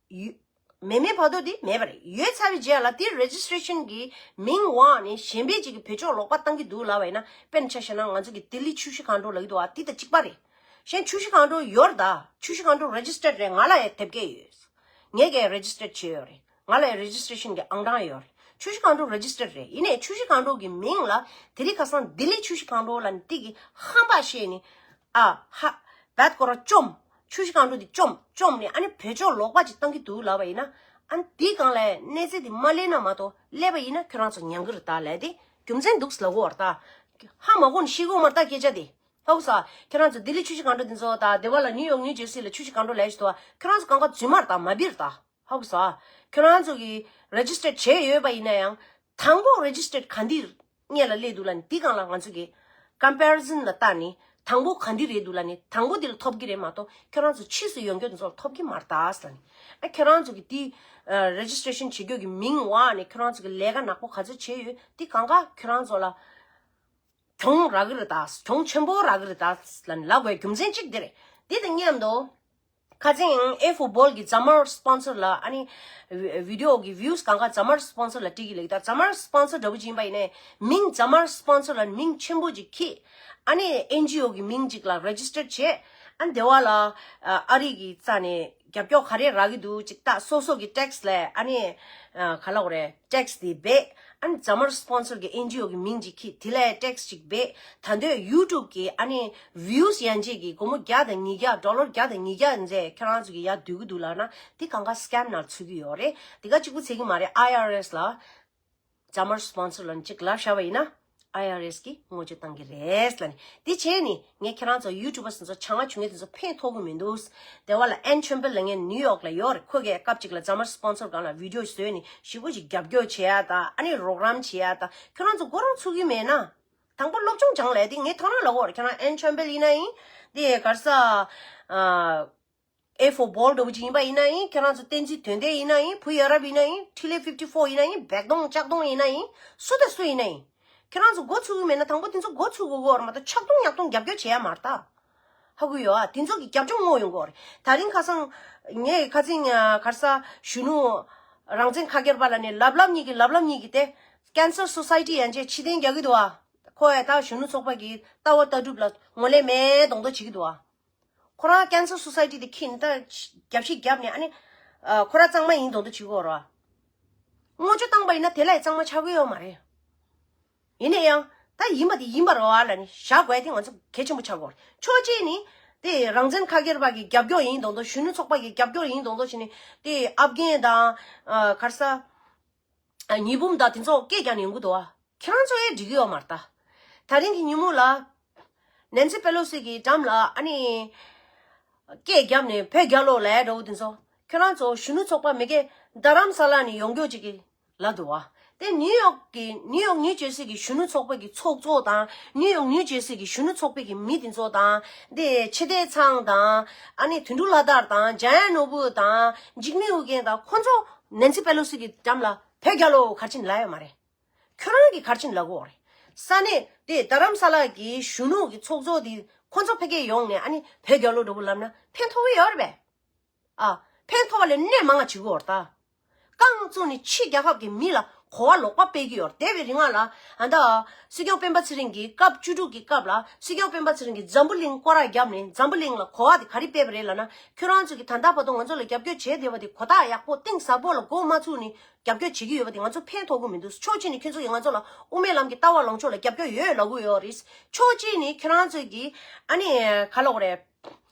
ཡུ་ མེད་མེད་བར་དོ་དེ་མེད་པ་རེད། ཡོད་ཚར་བའི་རྗེས་ལ་དེ་རེ་ཇི་སི་ཊེ་ཤན་གྱི་མིང་འོག་ནས་གཞན་པའི་ཅིག་གི་བེད་སྤྱོད་ལོག་པ་བཏང་གི་འདུག་ལབ་པ་ཡིན་ན། དཔེར་ན་ཆ་བཞག་ན་ང་ཚོ་གི་ལྡི་ལི་ཆུ་བཞི་སྒང་དྲུག་ལབ་ཀྱི་འདུག་བ། དེ་དང་གཅིག་པ་རེད། གཞན་ཆུ་བཞི་སྒང་དྲུག་ཡོད་རེད་ད། ཆུ་བཞི་སྒང་དྲུག་རེ་ཇི་སི་ཊར་རེད། ང་ལ་ཡང་དེབ་སྐྱེལ་ཡོད། ངས་ཀྱང་རེ་ཇི་སི་ཊར་བྱས་ཡོད་རེད། ང་ལ་ཡང་རེ་ཇི་སི་ཊེ་ཤན་གྱི་ཨང་གྲངས་ཡོད་རེད། ཆུ་བཞི་སྒང་དྲུག་རེ་ཇི་སི་ཊར་རེད། ཡིན་ནའི་ཆུ་བཞི་སྒང་དྲུག་གི་མིང་ལ་དེ་རིང་ཁ་སང་ལྡི་ལི་ཆུ་བཞི་སྒང་དྲུག་ལབ་ནས་དེ་གི་ཧམ་པ་བཤད་ནས། ཨ་ཧ། བད་ཀོ་ར་བཅོམ། ཆུ་བཞི་སྒང་དྲུག་དེ་བཅོམ་བཅོམ་ནས་ཨ་ནི་བེད་སྤྱོད་ལོག་པ་ཅིག་བཏང་གི་འདུག་ལབ་པ་ཡིན་ན། ཨ་ནི་དེའི་སྒང་ལ་གནས་ཚུལ་དེ་མ་སླེབས་ན་མ་གཏོགས་སླེབས་པ་ཡིན་ན་ཁྱོད་རང་ཚོ་ཉན་གི་རེད་ད་ལབ་དེ་རྒྱུ་མཚན་འདུག་ལབ་གོ་བར་ད། ཧ་མ་གོ་ནས་ཤི་གོ་མར་ད་སྐད་ཆ་དེ། ཧའུ་ས། ཁྱེད་རང་ཚོ་ལྡི་ལི་ཆུ་བཞི་སྒང་དྲུག་དེ་ཚོ་དང་དེ་བ་ལ་ནིའུ་ཡོག་ནིའུ་ཇེར་སི་ལ་ཆུ་བཞི་སྒང་དྲུག་ལས་ཞིག་འདུག་བ། ཁྱེད་རང་ཚོ་གང་ག་རྫུན་མར་དང་མ་བིར་ད། ཧའུ་ས། ཁྱེད་རང་ཚོ་གིས་རེ་ཇི་སི་ཊར་བྱས་ཡོད་པ་ཡིན་ན་ཡང་། དང་པོ་རེ་ཇི་སི་ཊར་ག་འདི་སྔོན་ལ་སླེབས་འདུག་ལབ་ནས་འདི་སྒང་ལ་ང་ཚོ་གིས་ཀམ་པེ་རི་ཟན་ལ་བལྟས་ནས་དང་པོ་ག་འདི་རེད་འདུག་ལབ་ནས་དང་པོ་འདི་ལ་ཐོབ་ཀྱི་རེད་མ་གཏོགས་ཁྱེད་རང་ཚོ་ཕྱིས་སུ་ཡོང་རྒྱུ་འདི་ཚོ་ལ་ཐོབ་ཀྱི་མ་རེད་ད་ལབ་ནས། ཨ་ཁྱེད་རང་ཚོ་གིས་འདི་རེ་ཇི་སི་ཊེ་ཤན་བྱེད་རྒྱུ་གི་མིང་འོག་ནས་ཁྱེད་རང་ཚོ་གིས་ལས་ཀ་ནག་པོ་ག་ཚོད་བྱས་ཡོད་འདི་གང་ག་ཁྱེད་རང་ཚོ་ལ། གྱོང་རག་གི་རེད་ད། གྱོང་ཆེན་པོ་རག་གི་རེད་ད་ལབ་ནས་ལབ་དགོས་རྒྱུ་མཚན་གཅིག་དེ་རེད། དེ་དང་མཉམ་དུ། ཁ་སང་ཨེ་ཕོར་བོལ་གྱི་རྫ་དམར་སི་པོན་སར་ལ་ཨ་ནི་བི་ཌི་ཡོ་གི་བིའུ་སི་གང་ག་རྫ་དམར་སི་པོན་སར་ལ་སྤྲད་ཀྱི་ལེགས་ད། རྫ་དམར་སི་པོན་སར་འདྲ་པོ་ཅིག་ཡིན་པ་ཡིན་ནའི་མིང་རྫ་དམར་སི་པོན་སར་ལ་མིང་ཆེན་པོ་ཅིག་ཁྱེར། ཨ་ནི་ཨེན་ཇི་ཨོ་གི་མིང་ཅིག་ལ་རེ་ཇི་སི་ཊར་བྱས། ཨ་ནི་དེ་བ་ལ་ཨ་རི་གི་རྩ་ནས་རྒྱབ་སྐྱོར་ག་རེ་རག་གི་འདུག་ཅིག་ལྟ། སོ་སོ་གི་ཊེག་སི་ལ་ཨ་ནི་ག་ལབ་དགོས་རེད། ཊེག་སི་དེ་སྦས། ཨ་ནི་རྫ་དམར་སི་པོན་སར་གྱི་ཨེན་ཇི་ཨོ་གི་མིང་ཅིག་ཁྱེར། དེ་ལ་ཊེག་སི་ཅིག་སྦས། ད་དུང་ཡུ་ཊུབ་གི་ཨ་ནི་བིའུ་སི་ཡན་ཆད་ཀྱི་སྒོར་མོ་བརྒྱ་དང་ཉིས་བརྒྱ། ཌོ་ལར་བརྒྱ་དང་ཉིས་བརྒྱ་ཡན་ཆད་ཁྱེད་རང་ཚོ་གི་ཡར་བསྡུ་གི་འདུག་ལབ་ན་དེ་གང་ག་སི་ཀེམ་ནང་ཚུད་ཀྱི་ཡོད་རེད། དེ་ག་གཅིག་པུ་ཚད་ཀྱི་མ་རེད། ཨའི་ཨར་ཨེསི་ལ་རྫ་དམར་སི་པོན་སར་ལ་ཅིག་ལབ་བཞག་པ་ཡིན་ན། ཨའི་ཨར་ཨེསི་གིས་བསྔོག་བརྗོད་བཏང་གི་རེད་ལབ་ནས། དེ་བྱས་ནས་ངས་ཁྱེད་རང་ཚོ་ཡུ་ཊུབ་པ་དེ་ཚོ་བྱང་ང་བྱུང་ངེས་དེ་ཚོ་ཕན་ཐོགས་ཀྱི་མི་འདུག་དེ་བ་ལ་ཨན་ཆོན་པེལ་ལབ་མཁན་ནིའུ་ཡོག་ལ་ཡོད་རེད། ཁོ་གིས་སྐབས་གཅིག་ལ་རྫ་དམར་སི་པོན་སར་སྒང་ལ་བི་ཌི་ཡོ་བཟོས་ནས་ཞེ་པོ་ཅིག་རྒྱབ་སྐྱོར་བྱེད་ཡ་ད། ཨ་ནི་རོགས་རམ་བྱེད་ཡ་ད། ཁྱོད་རང་ཚོ་མགོ་རང་ཚུགས་ཀྱི་མེད་ན། དང་པོ་སློབ་སྦྱོང་སྦྱངས་ལས་དེ་ངས་ཐོག་མར་ལབ་དགོས་རེད། ཁྱེད་རང་ཨན་ཆོན་པེལ་ཡིན་ན་ཡིན། དེ་ག་རེ་ཟ། ཨ། ཨེ་ཕོར་བོལ་འདྲ་པོ་ཅིག་ཡིན་པ་ཡིན་ན་ཡིན། ཁྱེད་རང་ཚོ་བསྟན་འཛིན་དོན་ལྡན་ཡིན་ན་ཡིན། བུ་ཡ་རབས་ཡིན་ན་ཡིན། འཕྲིན་ལས་ཕིབ་ཊི་ཕོར་ཡིན་ན་ཡིན། བེག་གདོང་ལྕགས་གདོང་ཡིན་ན་ཡིན། སུ་དང་སུ་ཡིན་ན་ཡིན། ཁྱེད་རང་ཚོ་མགོ་ཚུགས་ཀྱི་མེད་ན་དང་པོ་དེ་ཚོ་མགོ་ཚུགས་དགོས་ཀྱི་ཡོད་རེད་མ་གཏོགས་ཆག་གདོང་ཉག་གདོང་རྒྱབ་སྐྱོར་བྱེད་ཡ་མ་རེད་ད། ཧ་གོ་ཡོད་ཨ། དེ་ཚོ་གི་རྒྱབ་ལྗོངས་བསྔོག་ཡོང་གི་ཡོད་རེད། ད་རིང་ཁ་སང་ངས་ཁ་སང་ག་རེ་ཟ་གཞོན་ནུ་རང་བཙན་ཁ་སྐྱེར་པ་ལབ་ནས་ལབ་ལབ་གཉིས་ཀྱིས་ལབ་ལབ་གཉིས་ཀྱིས་དེ་ཀན་སར་སོ་སའི་ཊི་ཡན་ཆད་ཕྱིར་འཐེན་རྒྱག་གི་འདུག་ཨ། ཁོ་ཡ་ད་གཞོན་ནུ་ཚོགས་པ་གི་ལྟ་བ་ལྟ་གྲུབ་ལ་ངོས་ལེན་མེད་མདོག་མདོག་བྱེད་ཀྱི་འདུག་ཨ། ཁོ་རང་ཀན་སར་སོ་སའི་ཊི་དེ་ཁྱེར་ནས་ད་རྒྱབ་བཤིག་བརྒྱབ་ནས་ཨ་ནི། ཨ། ཁོ་རང་གཙང་མ་ཡིན་མདོག་མདོག་བྱེད་ཀྱི་ཡོད་རེད་བ། བསྔོག་བརྗོད་བཏང་པ་ཡིན་ན་དེ་ལས་གཙང་མ་ཆགས་ཀྱི་ཡོད་མ་རེད། ཡིན་ན་ཡང་ད་ཡིན་པ་དེ་ཡིན་པ་རེད་བ་ལབ་ནས་བཞག་དགོས་དེ་ང་ཚོ་གལ་ཆེན་པོ་ཆགས་ཀྱི་ཡོད་རེད། ཕྱོགས་གཅིག་ནས་དེ་རང་བཙན་ཁ་སྒེར་པ་གི་རྒྱབ་སྐྱོར་ཡིན་མདོག་མདོག་གཞོན་ནུ་ཚོགས་པ་གི་རྒྱབ་སྐྱོར་ཡིན་མདོག་མདོག་བྱས་ནས་དེ་ཨབ་གྷན་དང་། ཨ། ག་རེ་ཟ། ཉི་འབུམ་དང་དེ་ཚོ་སྐད་རྒྱག་ནས་ཡོང་གི་འདུག་བ། ཁྱེད་རང་ཚོ་ཡང་འགྲིག་གི་ཡོད་མ་རེད་ད། ད་རིང་གི་ཉིན་མོ་ལ། ནན་སི་པེ་ལོ་སི་གི་འགྲམ་ལ་ཨ་ནི། སྐད་བརྒྱབ་ནས་བོད་རྒྱལ་ལོ་ལབ་འདྲ་བོ་དེ་ཚོ། ཁྱེད་རང་ཚོ་གཞོན་ནུ་ཚོགས་པ་མི་སྒེར་རྡ་རམ་ས་ལ་ནས་ཡོང་རྒྱུ་ཅིག་གི་ལབ་འདུག་བ། དེ་ནིའུ་ཡོག་གི་ནིའུ་ཡོག་ནིའུ་ཇེར་སི་གི་གཞོན་ནུ་ཚོགས་པ་གི་ཚོགས་གཙོ་དང་ནིའུ་ཡོག་ནིའུ་ཇེར་སི་གི་གཞོན་ནུ་ཚོགས་པ་གི་མི་དེ་ཚོ་དང་། དེ་ཆེ་བསྟན་ཚང་དང་། ཨ་ནི་དོན་གྲུབ་ལྷ་དར་དང་འཇམ་དབྱངས་ནོར་བུ་དང་འཇིགས་མེད་ཨོ་རྒྱན་དང་ཁོ་ཚོ་ནན་སི་པེ་ལོ་སི་གི་འགྲམ་ལ་བོད་རྒྱལ་ལོ་ག་རེ་བྱས་ནས་ལབ་ཡོད་མ་རེད། ཁྱོད་རང་གིས་ག་རེ་བྱས་ནས་ལབ་དགོས་རེད། ས་གནས་དེ་རྡ་རམ་ས་ལ་གི་གཞོན་ནུ་གི་ཚོགས་གཙོ་དེ་ཁོ་ཚོ་ཕ་གིར་ཡོང་ནས་ཨ་ནི་བོད་རྒྱལ་ལོ་འདྲ་བོ་ལབ་ན་ཕན་ཐོགས་ཀྱི་ཡོད་རེད་པས། ཨ། ཕན་ཐོགས་པ་ལས་གནོད་མང་བ་བྱེད་ཀྱི་ཡོད་རེད་ད། རྐང་བཙུགས་ནས་ཕྱི་རྒྱལ་ཁབ་ཀྱི་མི་ལ་གོ་བ་ལོག་པ་སྤེལ་གྱི་ཡོད་རེད། འདས་པའི་རིང་ལ་ཨ་ད་སྲིད་སྐྱོང་སྤེན་པ་ཚེ་རིང་གི་སྐབས་བཅུ་དྲུག་གི་སྐབས་ལ་སྲིད་སྐྱོང་སྤེན་པ་ཚེ་རིང་གིས་འཛམ་བུ་གླིང་སྐོར་ར་བརྒྱབ་ནས་འཛམ་བུ་གླིང་ལ་གོ་བ་དེ་ག་རེ་སྤེལ་བ་རེད་ལབ་ན། ཁྱོད་རང་ཚོ་གིས་ད་ལྟ་བར་དུ་ང་ཚོ་ལ་རྒྱབ་སྐྱོར་བྱས་བསྡད་པ་དེ་གོ་རྟོགས་ཡག་པོ་གཏིང་ཟབ་པོ་ལ་མགོ་མ་ཚུགས་ནས་རྒྱབ་སྐྱོར་བྱེད་ཀྱི་ཡོད་པ་དེ་ང་ཚོ་ཕན་ཐོགས་ཀྱི་མི་འདུག་ཕྱོགས་གཅིག་ནས་ཁྱོད་ཚོ་གིས་ང་ཚོ་ལ་དབུ་མའི་ལམ་གྱི་ལྟ་བ་ལངས་ཕྱོགས་ལ་རྒྱབ་སྐྱོར་ཡོད་ལབ་ཀྱི་ཡོད་རེད། ཕྱོགས་གཅིག་ནས་ཁྱོད་རང་ཚོ་གིས་ཨ་ནི་ག་ལབ་དགོས་རེད།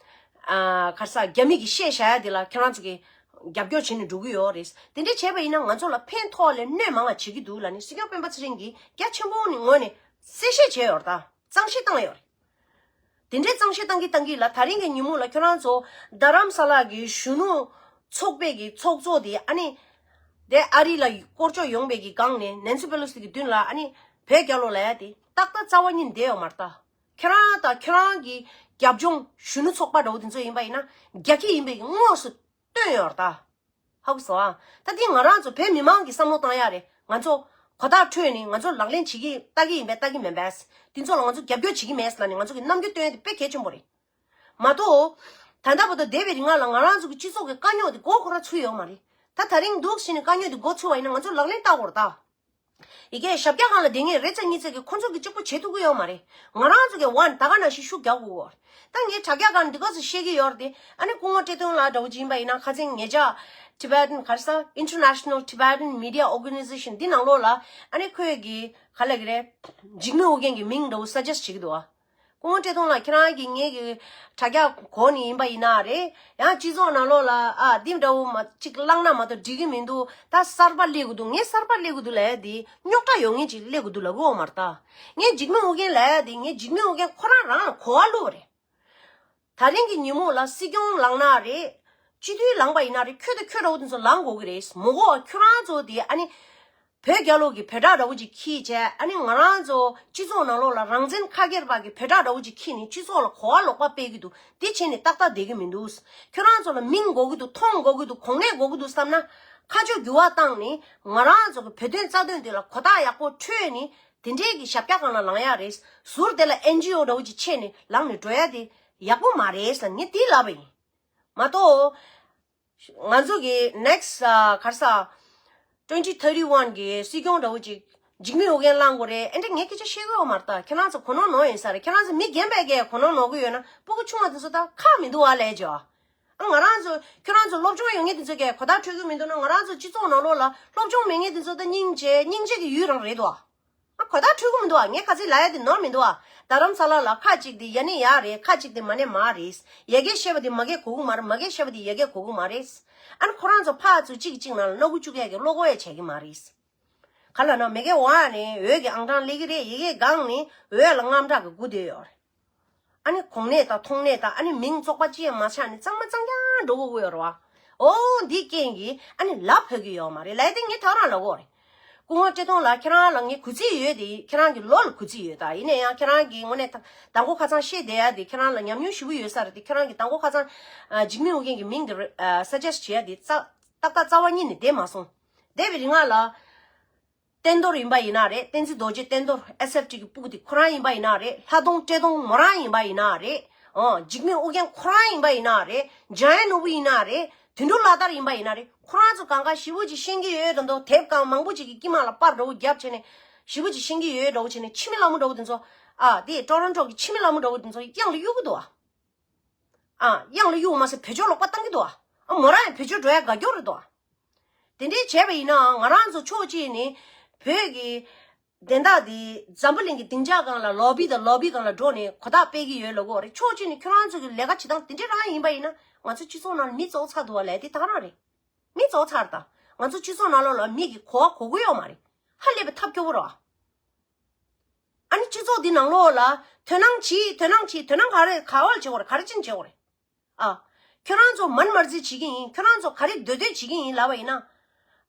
ཨ། ག་རེ་ཟ། རྒྱ་མི་གིས་བཤད་བཞག་ཡ་དེ་ལ་ཁྱོད་རང་ཚོ་གིས་རྒྱབ་སྐྱོར་བྱས་ནས་འགྲོ་གི་ཡོད་རེད། དེ་འདྲ་བྱས་པ་ཡིན་ན་ང་ཚོ་ལ་ཕན་ཐོགས་ལས་གནོད་མང་བ་བྱེད་ཀྱི་འདུག་ལབ་ནས་སྲིད་སྐྱོང་སྤེན་པ་ཚེ་རིང་གིས་རྒྱ་ཆེན་པོ་ནས་ངོས་ནས་གསལ་བཤད་བྱས་ཡོད་རེད་ད། གཙང་བཤེར་བཏང་ཡོད་རེད། དེ་འདྲའི་གཙང་བཤེར་བཏང་གི་བཏང་གི་ལ་དེ་རིང་གི་ཉིན་མོ་ལ་ཁྱོད་རང་ཚོ་རྡ་རམ་ས་ལ་གི་གཞོན་ནུ་ཚོགས་པའི་གི་ཚོགས་གཙོ་དེ་ཨ་ནི། དེ་ཨ་རི་ལ་སྐོར་སྐྱོད་ཡོང་བའི་གི་སྒང་ནས་ནན་སི་པེ་ལོ་སི་གི་མདུན་ལ་ཨ་ནི་བོད་རྒྱལ་ལོ་ལབ་ཡ་དེ་ཏག་ཏག་རྩ་བ་ཉིད་བསྡད་ཡོད་མ་རེད་ད། ཁྱེད་རང་དང་ཁྱེད་རང་གི་རྒྱབ་ལྗོངས་གཞོན་ནུ་ཚོགས་པ་འདྲ་བོ་དེ་ཚོ་ཡིན་པ་ཡིན་ན་རྒྱ་སྐྱེད་ཡིན་པའི་གི་དངོས་སུ་སྟོན་ཡོད་རེད་ད། ཧ་གོ་སོང་ཨ། ད་འདི་ང་རང་ཚོ་བོད་མི་མང་གི་བསམ་བློ་བཏང་ཡ་རེད། ང་ཚོ་གོ་བརྡ་འཕྲོད་ནས་ང་ཚོ་ལག་ལེན་བྱེད་ཀྱི་ལྟ་གི་ཡིན་པས་ལྟ་གི་མིན་པས། འདི་ཚོ་ལ་ང་ཚོ་རྒྱབ་སྐྱོར་བྱེད་ཀྱི་མེད་ཟེར་ལབ་ནས་ང་ཚོ་གི་རྣམ་འགྱུར་སྟོན་ཡ་དེ་དཔེ་གལ་ཆེན་པོ་རེད། མ་གཏོགས། ད་ལྟ་བར་དུ་འདས་པའི་རིང་ལ་ང་རང་ཚོ་གི་སྤྱི་ཚོགས་ཀྱི་དཀའ་རྙོག་དེ་མགོ་འཁོར་ར་ཚུགས་ཡོད་མ་རེད། ད་ད་རིང་འདུག་ཟེར་ནས་དཀའ་རྙོག་དེ་འགོ་ཚུགས་པ་ཡིན་ན་ང་ཚོ་ལག་ལེན་བསྟར་དགོས་རེད་ད། ཡི་གེ་ཞབས་བཀྱག་སྒང་ལ་བསྡད་མཁན་རེ་ཚ་གཉིས་ཚ་གི་ཁོ་ཚོ་གི་གཅིག་པོ་བྱེད་ཐུབ་ཀྱི་ཡོད་མ་རེད། ང་རང་ཚོ་གི་ཝན་ད་ག་ནང་བཞིན་ཤུགས་རྒྱག་དགོས་ཀྱི་ཡོད་རེད། ད་ངས་དྲ་རྒྱ་སྒང་འདི་ག་ཚོད་བཤད་ཀྱི་ཡོད་རེད་དེ། ཨ་ནི་སྐུ་ངོ་བཀྲས་མཐོང་ལགས་འདྲ་བོ་ཅིག་ཡིན་པ་ཡིན་ན་ཁ་སང་ཉེ་ཆར་Tibetan ག་རེ་ཟེར་International Tibetan Media Organization འདི་ནང་ལོགས་ལ་ཨ་ནི་ཁོས་གི་ག་ལབ་ཀྱི་རེད། འཇིགས་མེད་ཨོ་རྒྱན་གྱི་མིང་འདྲ་བོ་suggest བྱེད་ཀྱི་འདུག་ཨ། སྐུ་ངོ་བཀྲས་མཐོང་ལགས་ཁྱེད་རང་གིས་ངེད་ཀྱི་དྲ་རྒྱ་གོ་ནི་ཡིན་པ་ཡིན་ན་རེད། ཡང་སྤྱི་ཚོགས་ནང་ལོགས་ལ་ཨ་འདི་འདྲ་བོ་མ་ཅིག་བླངས་ན་མ་གཏོགས་འགྲིག་གི་མི་འདུག་ད་གསར་པ་སླེབས་དགོས་འདུག་ངས་གསར་པ་སླེབས་དགོས་འདུག་ལབ་ཡ་འདི་རྙོག་དྲ་ཡོང་མཁན་ཅིག་སླེབས་དགོས་འདུག་ལབ་ཀྱི་ཡོད་མ་རེད་ད། ངས་འཇིགས་མེད་ཨོ་རྒྱན་ལབ་ཡ་འདི་ངས་འཇིགས་མེད་ཨོ་རྒྱན་ཁོ་རང་རང་ལ་གོ་བ་བླུགས་པ་རེད། ད་རིང་གི་ཉིན་མོ་ལ་སྲིད་སྐྱོང་ལངས་ན་རེད། སྤྱི་འཐུས་ལངས་པ་ཡིན་ན་རེད། ཁྱོད་དང་ཁྱོད་འདྲ་བོ་དེ་ཚོ་ལངས་དགོས་ཀྱི་རེད། མི་དགོས་པ་ཁྱོད་རང་ཚོ་དེ་ཨ་ནི། བོད་རྒྱལ་ལོ་གི་བོད་གྲགས་འདྲ་བོ་ཅིག་འཁྱེར་བྱས་ཨ་ནི་ང་རང་ཚོ་སྤྱི་ཚོགས་ནང་ལོགས་ལ་རང་བཙན་ཁ་སྒེར་བ་གི་བོད་གྲགས་འདྲ་བོ་ཅིག་འཁྱེར་ནས་སྤྱི་ཚོགས་ལ་གོ་བ་ལོག་པ་སྤེལ་གྱི་འདུག་དེ་བྱས་ནས་ཏག་ཏག་བསྡད་ཀྱི་མི་འདུག་ཁྱོད་རང་ཚོ་ལ་མིང་དགོས་ཀྱི་འདུག་མཐོང་དགོས་ཀྱི་འདུག་གོ་གནས་དགོས་ཀྱི་འདུག་བསམ་ན། ཁ་ཕྱོགས་འགྱུར་བ་བཏང་ནས་ང་རང་ཚོ་གི་བོད་དོན་རྩ་དོན་དེ་ལ་གོ་རྟོགས་ཡག་པོ་འཕྲོད་ནས་དེ་འདྲའི་གི་ཞབས་བཀྱག་སྒང་ལ་ལངས་ཡ་རེད། ཟུར་དེ་ལ་ཨེན་ཇི་ཨོ་འདྲ་བོ་ཅིག་ཕྱེ་ནས་ལངས་ནས་འགྲོ་ཡ་དེ་ཡག་པོ་མ་རེད་ཟེར་ངས་དེ་ལབ་པ་ཡིན། མ་གཏོགས། ང་ཚོ་གི་next ག་རེ་ཟེར། twenty thirty one གི་སྲིད་སྐྱོང་འདྲ་བོ་ཅིག་འཇིགས་མེད་ཨོ་རྒྱན་ལངས་དགོས་རེད། ཨེ་འདྲ་ངས་སྐད་ཆ་བཤད་ཀྱི་ཡོད་མ་རེད་ད། ཁྱེད་རང་ཚོ་གོ་ནོར་ནོར་ཡིན་ས་རེད། ཁྱེད་རང་ཚོ་མི་རྒན་པས་ཀྱང་གོ་ནོར་ནོར་གི་ཡོད་ན་སྤུ་གུ་ཆུང་བ་དེ་ཚོ་ད་ཁག་མི་འདུག་བ་ལས་ཇོ། ཨ་ང་རང་ཚོ་ཁྱོད་རང་ཚོ་སློབ་སྦྱོང་ཡོད་མཁན་དེ་ཚོ་གས་གོ་བརྡ་འཕྲོད་ཀྱི་མི་འདུག་ན་ང་རང་ཚོ་སྤྱི་ཚོགས་ནང་ལོགས་ལ་སློབ་སྦྱོང་མེད་མཁན་དེ་ཚོ་ད་སྙིང་རྗེ་སྙིང་རྗེ་གི་ཡུལ་རང་རེད་དོ། ཨ་གོ་བརྡ་འཕྲོད་ཀྱི་མི་འདུག་ཨ། ངས་ཁ་ཚིག་ལབ་ཡ་དེ་ནོར་མི་འདུག་ཨ། རྡ་རམ་ས་ལ་ལ་ཁ་ཅིག་དེ་ཡ་ནས་ཡ་རེད། ཁ་ཅིག་དེ་མ་ནས་མ་རེད། ཡ་གིས་བཤད་པ་དེ་མ་གིས་གོ་གི་མ་རེད། མ་གིས་བཤད་པ་དེ་ཡ་གིས་གོ་གི་མ་རེད། ཨ་ནི་ཁོ་རང་ཚོ་ཕར་ཚུར་གཅིག་གཅིག་ནང་ལ་སྣ་ཁུག་བཅུག་ཡ་གི་བློ་ཁོག་ཡ་བྱེད་ཀྱི་མ་རེད། ག་ལ་ན་མི་གེ་ཝང་ནས་འོད་ཀྱི་ཨང་གྲངས་སླེབས་ཀྱི་རེད། ཡ་གིས་སྒང་ནས་འོད་ལ་དངངས་སྐྲག་གི་སྒུག་བསྡད་ཡོད་རེད། ཨ་ནི་གོ་གནས་དང་མཐོང་གནས་དང་ཨ་ནི་མིང་བཙོག་པ་ཅི་ཡང་མ་ཆགས་ནས་གཙང་མ་གཙང་རྐྱང་འགྲོ་དགོས་ཀྱི་ཡོད་རེད་བ། ཨོ་འདི་རྐྱེན་གྱིས་ཨ་ནི་ལབ་ཕོད་ཀྱི་ཡོད་མ་རེད་ལབ་ཡ་དེ་ངས་ཐག་རང་ལབ་དགོས་རེད། སྐུ་ངོ་བཀྲས་མཐོང་ལགས་ཁྱེད་རང་ལ་ངས་གུས་བརྩི་ཡོད་དེ་ཁྱེད་རང་གི་བློ་ལ་གུས་བརྩི་ཡོད་ད། ཡིན་ན་ཡང་ཁྱེད་རང་གིས་དངོས་གནས་ད་མདང་དགོང་ཁ་སང་བཤད་བསྡད་ཡ་དེ་ཁྱེད་རང་ལ་ཉམས་མྱོང་ཞེ་པོ་ཡོད་ས་རེད་དེ། ཁྱེད་རང་གིས་མདང་དགོང་ཁ་སང་ཨ་འཇིགས་མེད་ཨོ་རྒྱན་གྱི་མིང་དེ་རེ་ཨ་suggest བྱེད་ཡ་དེ་རྩ་ཏག་ཏག་རྩ་བ་ཉིད་ནས་བསྡད་མ་སོང་། བསྡད་པའི་རིང་ལ། བསྟན་རྡོར་ཡིན་པ་ཡིན་ན་རེད། བསྟན་འཛིན་རྡོ་རྗེ་བསྟན་རྡོར་ཨེས་ཨེཕ་ཊི་གི་སྤུ་གུ་དེ་ཁོ་རང་ཡིན་པ་ཡིན་ན་རེད། ལྷ་གདོང་བཀྲས་མཐོང་མོ་རང་ཡིན་པ་ཡིན་ན་རེད། ཨོ་འཇིགས་མེད་ཨོ་རྒྱན་ཁོ་རང་ཡིན་པ་ཡིན་ན་རེད། འཇམ་དབྱངས་ནོར་བུ་ཡིན་ན་རེད། དོན་གྲུབ་ལགས་དར་ཡིན་པ་ཡིན་ན་རེད། ཁོ་རང་ཚོ་གང་ག་ཞེ་པོ་ཅིག་ཤེས་ཀྱི་ཡོད་འགྲོ་འདུག་དེབ་གང་མང་པོ་ཅིག་གི་དཀྱིལ་མ་ལ་པར་འདྲ་བོ་བརྒྱབ་བྱས་ནས་ཞེ་པོ་ཅིག་ཤེས་ཀྱི་ཡོད་འདྲ་བོ་བྱས་ནས་ཕྱི་མི་ལྷ་མོ་འདྲ་བོ་དེ་ཚོ་ཨ་དེ་ཊོ་རོན་ཊོ་གི་ཕྱི་མི་ལྷ་མོ་འདྲ་བོ་དེ་ཚོ་གཡང་ལ་གཡུག་གི་འདུག་ཨ། ཨ་གཡང་ལ་གཡུག་མ་ཟད་བེད་སྤྱོད་ལོག་པ་བཏང་གི་འདུག་ཨ། ཨ་མོ་རང་ཡང་བེད་སྤྱོད་འགྲོ་ཡ་དགའ་སྐྱོ་རེད་འདུག་ཨ། དེ་འདྲའི་བྱས་པ་ཡིན་ནའང་ང་རང་ཚོ་ཕྱོགས་གཅིག་ནས་བོད་ཀྱི་བདེན་མཐའ་འདི་འཛམ་བུ་གླིང་གི་སྡིངས་ཆ་སྒང་ལ་ལོ་བི་དང་ལོ་བི་སྒང་ལ་འགྲོ་ནས་གོ་རྟོགས་སྤེལ་གྱི་ཡོད་ལབ་ཀྱི་ཡོད་རེད། ཕྱོགས་གཅིག་ནས་ཁྱོད་རང་ཚོ་གི་ལས་ཀ་བྱེད་སྟངས་དེ་འདྲ་རང་ཡིན་པ་ཡིན་ན་ང་ཚོ་སྤྱི་ཚོགས་ནང་ལ་མི་བཙོག་ཚར་འདུག་བ་ལས་དེ་ད་ག་རང་རེད། མི་བཙོག་ཚར་ད། ང་ཚོ་སྤྱི་ཚོགས་ནང་ལོགས་ལ་མི་གི་གོ་བ་གོ་གི་ཡོད་མ་རེད། ཧ་ལས་པའི་ཐབས་སྐྱོ་བོ་རེད་བ། ཨ་ནི་སྤྱི་ཚོགས་འདི་ནང་ལོགས་ལ་དོ་སྣང་བྱེད་དོ་སྣང་བྱེད་དོ་སྣང་ག་རེ་ག་བ་ལ་བྱེད་དགོས་རེད། ག་རེ་ཕྱིན་བྱེད་དགོས་རེད། ཨ། ཁྱོད་རང་ཚོ་མན་མར་ཛི་བྱེད་ཀྱི་ཡིན། ཁྱོད་རང་ཚོ་ག་རེ་འདོད་འདོད་བྱེད་ཀྱི་ཡིན་ལབ་པ་ཡིན་ན།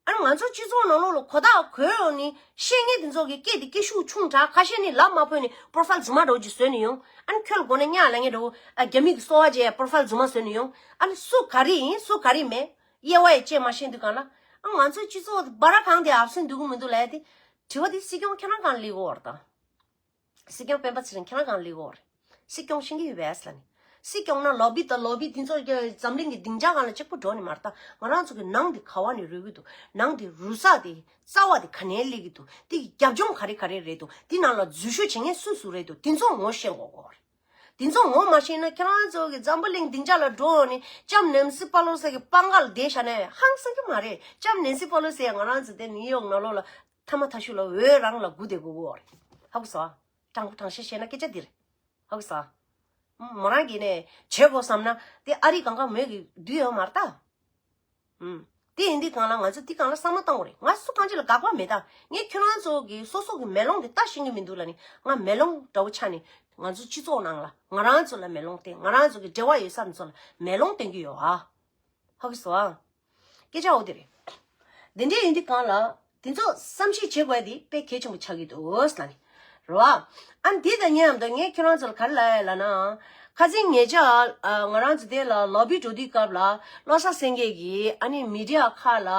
ཨ་ནི་ང་ཚོ་སྤྱི་ཚོགས་ནང་ལོགས་ལ་གོ་བརྡ་གོ་ཡོང་ནི་བཤད་མཁན་དེ་ཚོ་གི་སྐད་དེ་སྐད་ཤུགས་ཆུང་དྲགས། ཁ་ཤས་ནི་ལབ་མ་ཕོད་ནི་པོ་རོ་ཕའིལ་རྫུན་མ་འདྲ་བོ་ཅིག་བཟོས་ནས་ཡོང་། ཨ་ནི་ཁྱོད་ལ་དགོས་ན་གཉའ་ལེན་མཁན་འདྲ་བོ་ཨ་རྒྱ་མི་གི་སོ་པ་བྱས་པོ་རོ་ཕའིལ་རྫུན་མ་བཟོས་ནས་ཡོང་། ཨ་ནི་སུ་ག་རེ་ཡིན་སུ་ག་རེ་མེད་དབྱེ་བ་ཡང་བཅད་མ་ཤེས་དུས་སྒང་ལ། ཨ་ང་ཚོའི་སྤྱི་ཚོགས་སྦ་ར་གང་དེ་ཨབ་སེན་འདུག་གི་མི་འདུག་ལབ་ཡ་དེ། དྲི་བ་དེ་སྲིད་སྐྱོང་ཁྱེད་རང་སྒང་ལ་སླེབས་ཀྱི་ཡོད་རེད་ད། སྲིད་སྐྱོང་སྤེན་པ་ཚེ་རིང་ཁྱེད་རང་སྒང་ལ་སླེབས་ཀྱི་ཡོད་རེད། སྲིད་སྐྱོང་ཤེས་ཀྱི་ཡོད་པས་ལབ་ནས། སྲིད་སྐྱོང་ན་ལོ་བི་དང་ལོ་བི་དེ་ཚོ་འཛམ་གླིང་གི་སྡིངས་ཆ་སྒང་ལ་གཅིག་པུ་འགྲོ་ནི་མ་རེད་ད། ང་རང་ཚོ་གི་ནང་དེ་ག་བ་ནས་རུལ་གྱི་འདུག་ནང་དེ་རུལ་ས་དེ་རྩ་བ་དེ་ག་ནས་སླེབས་ཀྱི་འདུག་དེ་གི་རྒྱབ་ལྗོངས་ག་རེ་ག་རེ་རེད་འདུག་དེ་ནང་ལ་འཛུལ་ཞུགས་བྱེད་མཁན་སུ་སུ་རེད་འདུག་དེ་ཚོ་ངོ་ཤེས་དགོས་ཀྱི་ཡོད་རེད། དེ་ཚོ་ངོ་མ་ཤེས་ན་ཁྱེད་རང་ཚོ་གི་འཛམ་བུ་གླིང་སྡིངས་ཆ་ལ་འགྲོ་ནས་ལྕམ་ནན་སི་པ་ལོ་སི་གི་པང་ཁ་ལ་བསྡད་བཞག་ན་ཧང་སང་གི་མ་རེད། ལྕམ་ནན་སི་པ་ལོ་སི་ཡང་ང་རང་ཚོ་དེ་ནིའུ་ཡོག་ནང་ལོགས་ལ་ཐ་མ་ཐ་ཤུ་ལ་འོད་རང་ལ་སྒུག་བསྡད་དགོས་ཀྱི་ཡོད་རེད། ཧ་གོ་སོང་ཨ། དྲང་པོ་དྲང་བཞག་བཤད་ན་སྐད་ཆ་འདི་རེད། ཧ་གོ་སོང་ཨ། མོ་རང་གིས་ནས་བྱེད་དགོས་བསམ་ན་དེ་ཨ་རི་གང་ག་མོས་ཀྱི་འདུས་ཡོད་མ་རེད་ད། ཨུམ། དེ་ཡིན་དུས་སྒང་ལ་ང་ཚོ་དེ་སྒང་ལ་བསམ་བློ་བཏང་དགོས་རེད། ང་སུ་གང་ཅི་ལ་དགག་པ་མེད་ད། ངས་ཁྱོད་རང་ཚོ་གི་སོ་སོ་གི་མེ་ལོང་དེ་ལྟ་ཤེས་ཀྱི་མི་འདུག་ལབ་ནས། ང་མེ་ལོང་འདྲ་བོ་ཆགས་ནས་ང་ཚོ་སྤྱི་ཚོགས་ནང་ལ་ང་རང་ཚོ་ལ་མེ་ལོང་སྟོན། ང་རང་ཚོ་གི་འབྲེལ་བ་ཡོད་ས་ཚོ་ལ་མེ་ལོང་སྟོན་གྱི་ཡོད་ཨ། ཧ་གོ་སོང་ཨ། སྐད་ཆ་འོ་དེ་རེད། དེ་འདྲ་ཡིན་དུས་སྒང་ལ་དེ་ཚོ་བསམ་གཞིག་བྱེད་དགོས་དེ་དཔེ་གལ་ཆེན་པོ་ཆགས་ཀྱི་འདུག་ལབ་ནས། རེད་བ། ཨ་འདི་དང་མཉམ་དུ་ངས་ཁྱོད་རང་ཚོ་ལ་ག་རེ་ལབ་ཡ་ལབ་ན། ཁ་སང་ཉེ་ཆར་ཨ་ང་རང་ཚོ་དེ་ལ་ལོ་བི་འགྲོ་དུས་སྐབས་ལ་བློ་བཟང་སེང་གེ་གིས་ཨ་ནི་མི་ཌི་ཡ་ཁག་ལ་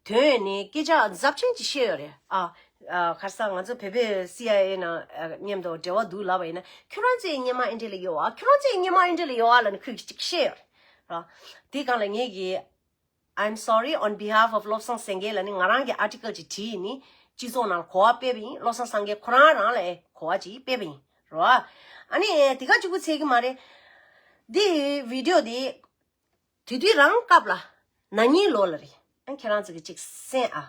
ཐོན་ནས་སྐད་ཆ་ཚབས་ཆེན་ཅིག་བཤད་ཡོད་རེད་ཨ། ཨ་ག་རེ་ཟེར་ང་ཚོ་བོད་པའི་སི་ཨའི་ཨེ་ནང་ཨ་མཉམ་དུ་འབྲེལ་བ་འདུག་ལབ་པ་ཡིན་ན། ཁྱོད་རང་ཚོའི་སྔོན་མ་ཨེ་འདྲ་ལ་ཡོད་ཨ། ཁྱོད་རང་ཚོའི་སྔོན་མ་ཨེ་འདྲ་ལ་ཡོད་ཨ་ལབ་ནས་ཁོས་ཅིག་བཤད་ཡོད་རེད། ར། དེ་སྒང་ལ་ངས་ཀྱིས། I'm sorry on behalf of བློ་བཟང་སེང་གེ་ལ་ནི་ང་རང་གི་article ཅིག་བྲིས་ཡིན་ནི། སྤྱི་ཚོགས་ནང་གོ་བ་སྤེལ་བ་ཡིན། བློ་བཟང་སེང་གེ་ཁོ་རང་རང་ལ་གོ་བ་ཅིག་སྤེལ་བ་ཡིན་རོ། ཨ་ནི་དེ་ག་གཅིག་པུ་ཚད་ཀྱི་མ་རེད། འདི་video འདི་དེ་དུས་རང་སྐབས་ལ་ན་ནིང་ལོ་ལ་རེད། ཨ་ཁྱེད་རང་ཚོ་གི་ཅིག་གསན་ཨ།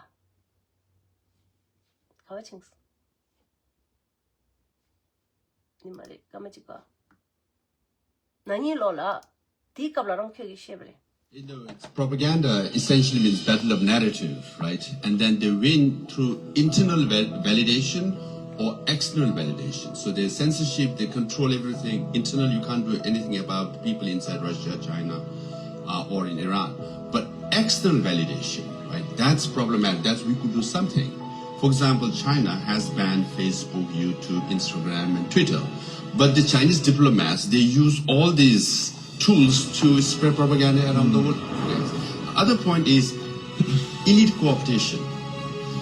ག་བ་ཆིངས། ནི་མ་རེད། སྐར་མ་གཅིག་པ། ན་ནིང་ལོ་ལ། དེའི་སྐབས་ལ་རང་ཁྱོད་ཀྱིས་བཤད་པ་རེད། In other words, propaganda essentially means battle of narrative, right? And then they win through internal val- validation or external validation. So there's censorship, they control everything. Internal, you can't do anything about the people inside Russia, China, uh, or in Iran. But external validation, right? That's problematic. That's we could do something. For example, China has banned Facebook, YouTube, Instagram, and Twitter. But the Chinese diplomats, they use all these tools to spread propaganda around the world. Other point is elite co-optation.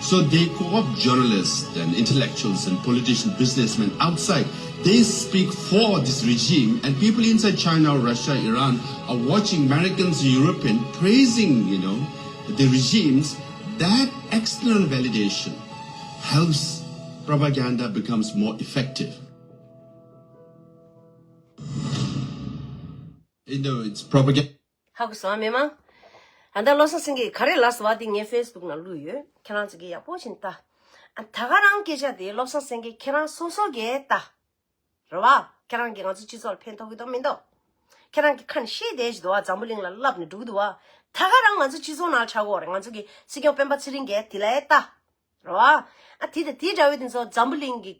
So they co-opt journalists and intellectuals and politicians, businessmen outside. They speak for this regime, and people inside China or Russia, Iran are watching Americans, European praising, you know, the regimes. That external validation helps propaganda becomes more effective. In other words, propaganda. ཧ་གོ་སོང་མི་མང་། ཨ་ད་བློ་བཟང་སེང་གེ་ག་རེ་ལབ་སོང་བ་དེ་ངས་Facebook ནང་བླུགས་ཡོད། ཁྱེད་རང་ཚོ་གིས་ཡག་པོ་བྱས་ནས་ལྟ། ཨ་ད་ག་རང་སྐད་ཆ་དེ་བློ་བཟང་སེང་གེ་ཁྱེད་རང་སོ་སོ་གིས་ལྟ། རེད་བ། ཁྱེད་རང་གིས་ང་ཚོ་སྤྱི་ཚོགས་ལ་ཕན་ཐོགས་ཀྱི་འདུག་མི་འདུག་ཁྱེད་རང་གིས་ཁ་ནས་བཤད་བསྡད་ཀྱི་འདུག་བ། འཛམ་བུ་གླིང་ལ་ལབ་ནས་འགྲོ་གི་འདུག་བ། ད་ག་རང་ང་ཚོ་སྤྱི་ཚོགས་ནང་ཆགས་ཀྱི་ཡོད་རེད། ང་ཚོ་གི་སྲིད་སྐྱོང་སྤེན་པ་ཚེ་རིང་གིས་དེ་ལ་ལྟ། རེད་བ། ཨ་དེ་དང་དེ་འདྲ་བའི་དེ་ཚོ་འཛམ་བུ་གླིང་གི་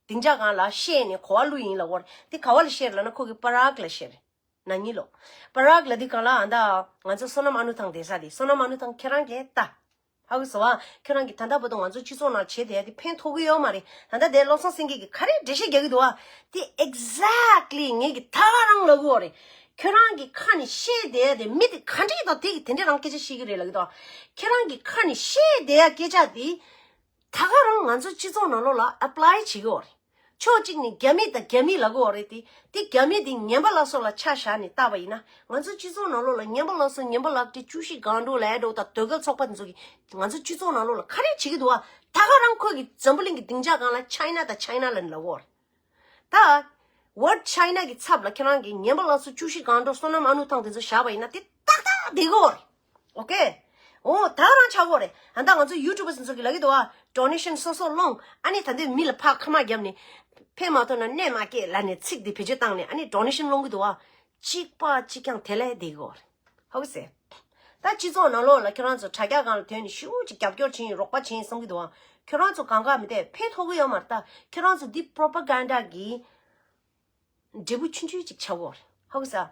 སྡིངས་ཆ་སྒང་ལ་བཤད་ནས་གོ་བ་བླུགས་ཡིན་ལབ་ཀྱི་ཡོད་རེད། དེ་ག་བ་ལ་བཤད་རེད་ལབ་ན་ཁོ་གི་པ་རག་ལ་བཤད་རེད། ན་ནིང་ལོ། པ་རག་ལ་དེ་གང་ལ་ཨ་ད་ང་ཚོ་བསོད་ནམས་ཨ་ནུ་ཐང་བསྡད་ས་དེ། བསོད་ནམས་ཨ་ནུ་ཐང་ཁྱེད་རང་གིས་ལྟ། ཧ་གོ་སོང་བ། ཁྱོད་རང་གིས་ད་ལྟ་བར་དུ་ང་ཚོ་སྤྱི་ཚོགས་ནང་བྱེད་བསྡད་ཡ་དེ་ཕན་ཐོགས་ཀྱི་ཡོད་མ་རེད། ད་ལྟ་དེ་བློ་བཟང་སེང་གེ་གིས་ག་རེ་འགྲེལ་བཤད་རྒྱག་གི་འདུག་བ། དེ་exactly ངས་གི་ད་ག་རང་ལབ་ཀྱི་ཡོད་རེད། ཁྱོད་རང་གིས་ཁ་ནས་བཤད་བསྡད་ཡ་དེ་མི་དེ་ག་འདྲས་དང་དེ་གིས་དེ་འདྲས་རང་སྐད་ཆ་བཤད་ཀྱི་རེད་ལབ་ཀྱི་འདུག་ཁྱོད་རང་གིས་ཁ་ནས་བཤད་བསྡད་ཡ་སྐད་ཆ་དེ། ད་ག་རང་ང་ཚོ་སྤྱི་ཚོགས་ནང་ལོགས་ལ་apply བྱེད་ཀྱི་ཡོད་རེད། ཕྱོགས་གཅིག་ནས་རྒྱ་མི་དང་རྒྱ་མི་ལབ་ཀྱི་ཡོད་རེད་དེ། དེ་རྒྱ་མི་དེ་ངན་པ་ལགས་སོ་ལ་ཆ་བཞག་ནས་བལྟས་པ་ཡིན་ན། ང་ཚོ་སྤྱི་ཚོགས་ནང་ལོགས་ལ་ངན་པ་ལགས་སོ་ངན་པ་ལགས་དེ་བཅུ་བཞི་སྒང་དྲུག་ལབ་འགྲོ་དང་ཟློས་གར་ཚོགས་པ་དེ་ཚོ་གིས་ང་ཚོ་སྤྱི་ཚོགས་ནང་ལོགས་ལ་ག་རེ་བྱེད་ཀྱི་འདུག་བ། ད་ག་རང་ཁོ་གི་འཛམ་བུ་གླིང་གི་སྡིངས་ཆ་སྒང་ལ་China དང་China ལབ་ནས་ལབ་ཀྱི་ཡོད་རེད། ད། Word China གི་ཚབ་ལ་ཁྱེད་རང་གིས་ངན་པ་ལགས་སོ་བཅུ་བཞི་སྒང་དྲུག་བསོད་ནམས་ཨ་ནུ་ཐང་དེ་ཚོ་བཞག་པ་ཡིན་ན་དེ་ཏག་ཏག་བསྡད་ཀྱི་ཡོད་རེད། ཨོ་ཀེ། འོ་ད་རང་ཆགས་ཀྱི་ཡོད་རེད། ཨ་ད་ང་ཚོ་YouTubers དེ་ཚོ་གིས་ལབ་ཀྱི་འདུག་བ། Donation སོ་སོ་སློང་། ཨ་ནི་ད་འདི་མི་ལ་ཕར་ཁ་མ་བརྒྱབ་ནས། ཕན་མ་ཐོགས་ན་གནོད་མ་སྐྱེལ་ལབ་ནས་ཚིག་འདི་བེད་སྤྱོད་བཏང་ནས་ཨ་ནི་Donation སློང་གི་འདུག་བ། གཅིག་པ་གཅིག་རྐྱང་དེ་ལས་བསྡད་ཀྱི་ཡོད་རེད། ཧ་གོ་སོང་། ད་སྤྱི་ཚོགས་ནང་ལོགས་ལ་ཁྱོད་རང་ཚོ་དྲ་རྒྱ་སྒང་ལ་ཐོན་ནས་ཤུགས་ཀྱིས་རྒྱབ་སྐྱོར་བྱེད་ཡིན། རོགས་པ་བྱེད་ཡིན་བསམ་གྱི་འདུག་བ། ཁྱོད་རང་ཚོ་གང་ག་མི་བལྟས། ཕན་ཐོགས་ཀྱི་ཡོད་མ་རེད། ད་ཁྱོད་རང་ཚོ་འདི་propaganda གི་འབྲས་བུ་ཆུང་ཆུང་ཅིག་ཆགས་ཀྱི་ཡོད་རེད། ཧ་གོ་སོང་།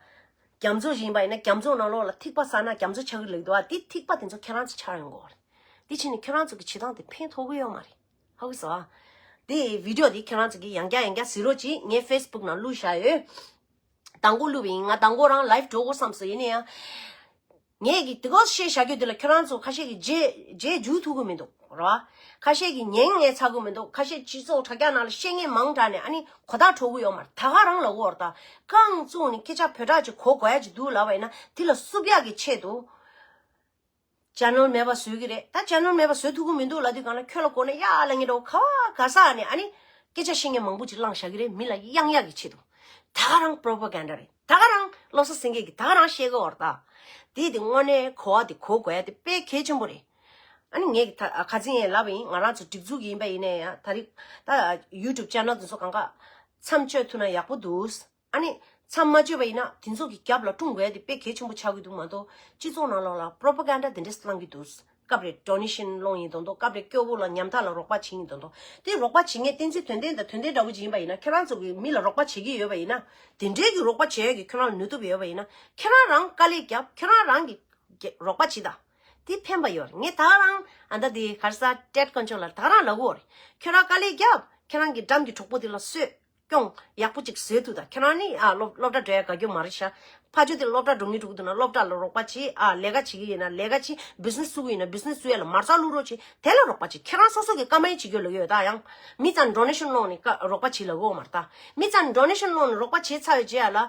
རྒྱ་མཚོ་ཡིན་པ་ཡིན་ན་རྒྱ་མཚོ་ནང་ལོགས་ལ་ཐིགས་པ་བསགས་ན་རྒྱ་མཚོ་ཆགས་ཀྱི་ལབ་ཀྱི་འདུག་བ། འདི་ཐིགས་པ་དེ་ཚོ་ཁྱོད་རང་ཚོ་ཆགས་ཡོང་གི་ཡོད་རེད། འདི་བྱས་ནས་ཁྱོད་རང་ཚོ་གི་བྱེད་སྟངས་དེ་ཕན་ཐོགས་ཀྱི་ཡོད་མ་རེད། ཧ་གོ་སོང་། དེ་video དེ་ཁྱེད་རང་ཚོ་གིས་ཡང་བསྐྱར་ཡང་བསྐྱར་གཟིགས་རོགས་གྱིས། ངས་Facebook ནང་བླུགས་བཞག་ཡོད། དང་པོ་བླུགས་པ་ཡིན། ང་དང་པོ་རང་live འགྲོ་དགོས་བསམ་སོང་། ཡིན་ན་ཡང་། ངས་ཀྱི་དེ་གོ་བཤད་བཞག་རྒྱུ་དེ་ལ་ཁྱོད་རང་ཚོ་ཁ་ཤས་ཀྱིས་རྗེས་རྗེས་འཇུག་ཐུབ་ཀྱི་མི་འདུག་ར། ཁ་ཤས་ཀྱིས་ཉན་ངས་ཚར་གྱི་མི་འདུག་ཁ་ཤས་སྤྱི་ཚོགས་དྲ་རྒྱ་ནང་ལ་བཤད་མཁན་མང་དྲགས་ནས་ཨ་ནི་གོ་བརྡ་འཕྲོད་ཀྱི་ཡོད་མ་རེད། ད་ག་རང་ལབ་ཀྱི་ཡོད་རེད། ད་རྐང་བཙུགས་ནས་སྐད་ཆ་བོད་སྒྲ་ཅིག་གོ་དགོས་ཡ་ཅིག་འདུག་ལབ་པ་ཡིན་ན་དེ་ལ་བསུབ་ཡག་གི་ཆེད་དུ། channel མེད་པ་བཟོ་གི་རེད། ད་channel མེད་པ་བཟོ་ཐུབ་ཀྱི་མི་འདུག་ལབ་དུས་སྒང་ལ་ཁྱོད་ལ་གོ་ན་ཡ་ལབ་མཁན་འདྲ་བོ་ག་བ་ག་ས་ནས་ཨ་ནི་སྐད་ཆ་བཤད་མཁན་མང་པོ་ཅིག་བླངས་བཞག་གི་རེད། མི་ལ་གཡང་ཡག་གི་ཆེད་དུ། ད་ག་རང་propaganda རེད། ད་ག་རང་བློ་བཟང་སེང་གེ་གིས་ད་ག་རང་བཤད་ཀྱི་ཡོད་རེད་ད། དེ་དེ་དངོས་གནས་གོ་བ་དེ་གོ་དགོས་ཡ་དེ་དཔེ་གལ་ཆེན་པོ་རེད། ཨ་ནི་ངས་ད་ཁ་སང་ཡང་ལབ་པ་ཡིན། ང་རང་ཚོ་སྒྲིག་འཛུགས་ཡིན་པ་ཡིན་ན་ཡང་ད་རེས་ད་YouTube channel དེ་ཚོ་གང་ག་མཚམས་གཅོད་ཐུབ་ན་ཡག་པོ་འདུག་ཨ་ནི་མཚམས་མ་གཅོད་པ་ཡིན་ན་དེ་ཚོ་གི་རྒྱབ་ལ་སྲུང་དགོས་ཡ་དེ་དཔེ་གལ་ཆེན་པོ་ཆགས་ཀྱི་འདུག་མ་གཏོགས་སྤྱི་ཚོགས་ནང་ལོགས་ལ་propaganda དེ་འདྲས་བསླང་གི་འདུག་སྐབས་རེ་donation སློང་ཡིན་མདོག་མདོག་སྐབས་རེ་སྐྱོ་བོ་ལ་ཉམ་ཐག་ལ་རོགས་པ་བྱེད་ཡིན་མདོག་མདོག་དེ་རོགས་པ་བྱེད་མཁན་བསྟན་འཛིན་དོན་ལྡན་དང་དོན་ལྡན་འདྲ་བོ་ཅིག་ཡིན་པ་ཡིན་ན། ཁྱེད་རང་ཚོ་གི་མི་ལ་རོགས་པ་བྱེད་ཀྱི་ཡོད་པ་ཡིན་ན། དེ་འདྲའི་གི་རོགས་པ་བྱེད་ཡ་གི་ཁྱེད་རང་ལ་ནུས་སྟོབས་ཡོད་པ་ཡིན་ན། ཁྱེད་རང་རང་དཀའ་ལས་རྒྱབ། ཁྱེད་རང་རང་གི་རོགས་པ་བྱེད་དང་། དེ་ཕན་པ་ཡོད་རེད། ངས་ད་ག་རང་ཨ་ད་དེ་ག་རེ་ཟ་Ted དཀོན་མཆོག་ལ་ད་ག་རང་ལབ་ཀྱི་ཡོད་རེད། ཁྱོད་རང་དཀའ་ལས་རྒྱབ། ཁྱེད་རང་གི་འགྲམ་གྱི་གྲོགས་པོ་དེ་ལ་གསོས། སྐྱོང་ཡག་པོ་ཅིག་བཟོས་ཐུབ་དང་། ཁྱེད་རང་ནི་ཨ་སློབ་སློབ་གྲྭ་འགྲོ་ཡ་དགའ་སྐྱོ་མ་རེད་ཤག་ཕ་ཇོ་དེ་སློབ་གྲྭ་འགྲོ་མཁན་འགྲོ་གི་འདུག་ན་སློབ་གྲྭ་ལ་རོགས་པ་བྱེད། ཨ་ལས་ཀ་བྱེད་ཀྱི་ཡིན་ན་ལས་ཀ་བྱེད། business བཙུགས་ཀྱི་ཡིན་ན་business བཙུགས་ཡ་ལ་མ་རྩ་བླུག་རོགས་བྱེད། དེ་ལ་རོགས་པ་བྱེད། ཁྱེད་རང་སོ་སོ་གི་དཀའ་མོལ་བྱེད་རྒྱུ་ལ་ཡོད་ད། ཡང་མི་ཚང་donation སློང་ནས་ཀ་རོགས་པ་བྱེད་ལབ་ཀྱི་ཡོད་མ་རེད་ད། མི་ཚང་donation སློང་ནས་རོགས་པ་བྱེད་ཚར་བའི་རྗེས་ལ་ཨ་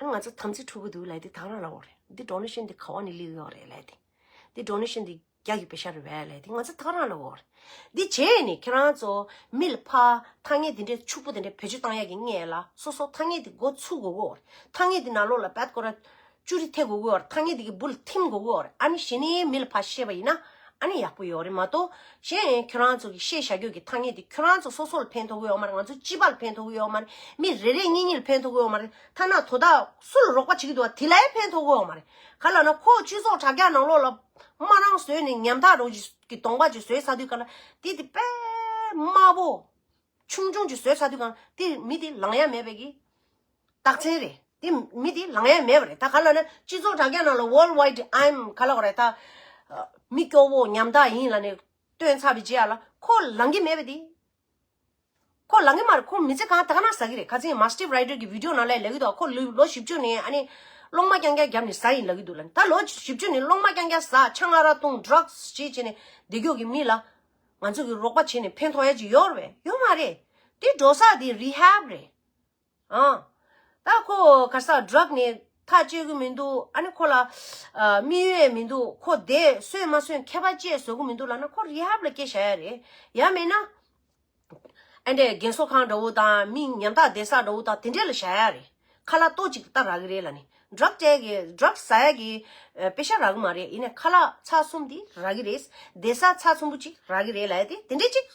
ང་ཚོ་དམ་ཚིག་འཁྲུག་གི་འདུག་ལབ་དེ་ད་ག་རང་ལབ་ཀྱི་ཡོད་རེད། འདི་donation དེ་ག་བ་ནས་སླེབས་ཀྱི་ཡོད་རེད་ལབ་དེ། འདི་donation འདི་རྒྱ་གི་པེ་ཤ་རེད་བས་ལས། འདི་ང་ཚོ་ད་ག་རང་ལ་འོར། འདི་བྱས་ནས་ཁྱེད་རང་ཚོ་མི་ལ་ཕ་ཐ་སྙད་འདི་འདྲའི་ཕྱུག་པོ་དེ་འདྲའི་བེད་སྤྱོད་བཏང་ཡག་གི་ངས་ལ་སོ་སོ་ཐ་སྙད་འདི་འགོ་ཚུགས་དགོས་གོ། ཐ་སྙད་འདི་ནང་ལོགས་ལ་བད་ཀོ་ར་ཅུ་རི་ཐེབས་དགོས་གོ། ཐ་སྙད་འདི་གི་འབུ་ལ་ཐིམ་དགོས་གོ། ཨ་ནི་གཞི་ནས་མི་ལ་ཕ་བཤད་པ་ཡིན་ན་ཨ་ནི་ཡག་པོ་ཡོད་རེད་མ་གཏོགས། གཞན་ཁྱོད་རང་ཚོ་གི་བཤད་བཞག་རྒྱུ་གི་ཐ་སྙད་འདི་ཁྱོད་རང་ཚོ་སོ་སོ་ལ་ཕན་ཐོགས་གི་ཡོད་མ་རེད། ང་ཚོ་སྤྱི་པ་ལ་ཕན་ཐོགས་གི་ཡོད་མ་རེད། མི་རེ་རེ་གཉིས་གཉིས་ལ་ཕན་ཐོགས་གི་ཡོད་མ་རེད། ཐ་ན་དོ་བདག་སུ་ལ་རོགས་པ་བྱེད་ཀྱི་འདུག་བ་དེ་ལ་ཡང་ཕན་ཐོགས་གི་ཡོད་མ་རེད། ག་ལ་ན་ཁོ་སྤྱི་ཚོགས་དྲ་རྒྱ་ནང་ལོགས་ལ་དམར་རང་བཟོས་ནས་ཉམ་ཐག་རོགས་ཀྱི་གདོང་པ་ཅིག་བཟོས་ཚར་དུས་ག་ལ་དེ་དེ་དཔེ་དམར་པོ་ཆུང་ཆུང་ཅིག་བཟོས་ཚར་དུས་ག་ལ་དེ་མི་དེ་ལང་ཡ་མེད་པའི་གི་རྟགས་མཚན་རེད། དེ་མི་དེ་ལང་ཡ་མེད་པ་རེད། ད་ག་ལ་ན་སྤྱི་ཚོགས་དྲ་རྒྱ་ནང་ལ་world wide I'm ག་ལ་བ་རེད། ད་མི་སྐྱོ་བོ་ཉམ་ཐག་ཡིན་ལ་ནས་སྟོན་ཚར་བའི་རྗེས་ལ་ཁོ་ལང་གི་མེད་པ་དེ། ཁོ་ལང་གི་མ་རེད། ཁོ་མི་ཚེ་གང་ད་ག་ན་ཟ་གི་རེད། ཁ་ཚིག་མ་སི་ཊིབ་རའི་ཌར་གི་བི་ཌི་ཡོ་ནང་ལ་ལབ་གི་འདུག་ཁོ་ལོ་ལོ་བཞི་བཅུ་ནས་ཨ་ནི་གློག་མ་རྐྱང་རྐྱང་བརྒྱབ་ནས་ཟ་ཡིན་ལབ་གི་འདུག་ལ། ད་ལོ་བཞི་བཅུ་ནས་གློག་མ་རྐྱང་རྐྱང་ཟ་ཆང་ཨ་རག་བཏུང་ཌ་རག་སི་བྱེད་བྱེད་ནས་བསྡད་རྒྱུ་གི་མི་ལ་ང་ཚོ་གི་རོགས་པ་བྱེད་ནས་ཕན་ཐོགས་ཡ་ཅིག་ཡོད་རེད་པས། ཡོད་མ་རེད། དེ་འགྲོ་ས་དེ་རི་ཧེབ་རེད། ཨང་། ད་ཁོ་ག་ས་ཌ་རག་ནས་ཐག་གཅོད་གི་མི་འདུག་ཨ་ནི་ཁོ་ལ་ཨ་དམིགས་ཡུལ་མི་འདུག་ཁོ་དེ་གསོད་མ་གསོད་ཁྱད་པར་ཅི་བཟོ་གི་མི་འདུག་ལབ་ན་ཁོ་རི་ཧེབ་ལ་སྐྱེལ་བཞག་ཡ་རེད། ཡང་མིན་ན། ཨ་འདྲས་རྒན་གསོ་ཁང་འདྲ་བོ་དང་མི་ཉམ་ཐག་བསྡད་ས་འདྲ་བོ་དང་དེ་འདྲས་ལ་བཞག་ཡ་རེད། ཁ་ལག་ཏོག་ཅིག་ལྟ་རག་གི་རེད་ལབ་ནས་ཌ་རག་སྤྲད་གི་ཌ་རག་ཟ་ཡ་གི་ཨ་པེ་ཤ་རག་གི་མ་རེད། ཡིན་ནའི་ཁ་ལག་ཚར་གསུམ་དེ་རག་གི་རེད། བསྡད་ས་ཚར་གསུམ་པོ་ཅིག་རག་གི་རེད་ལབ་ཡ་དེ་དེ་འདྲས་ཅིག་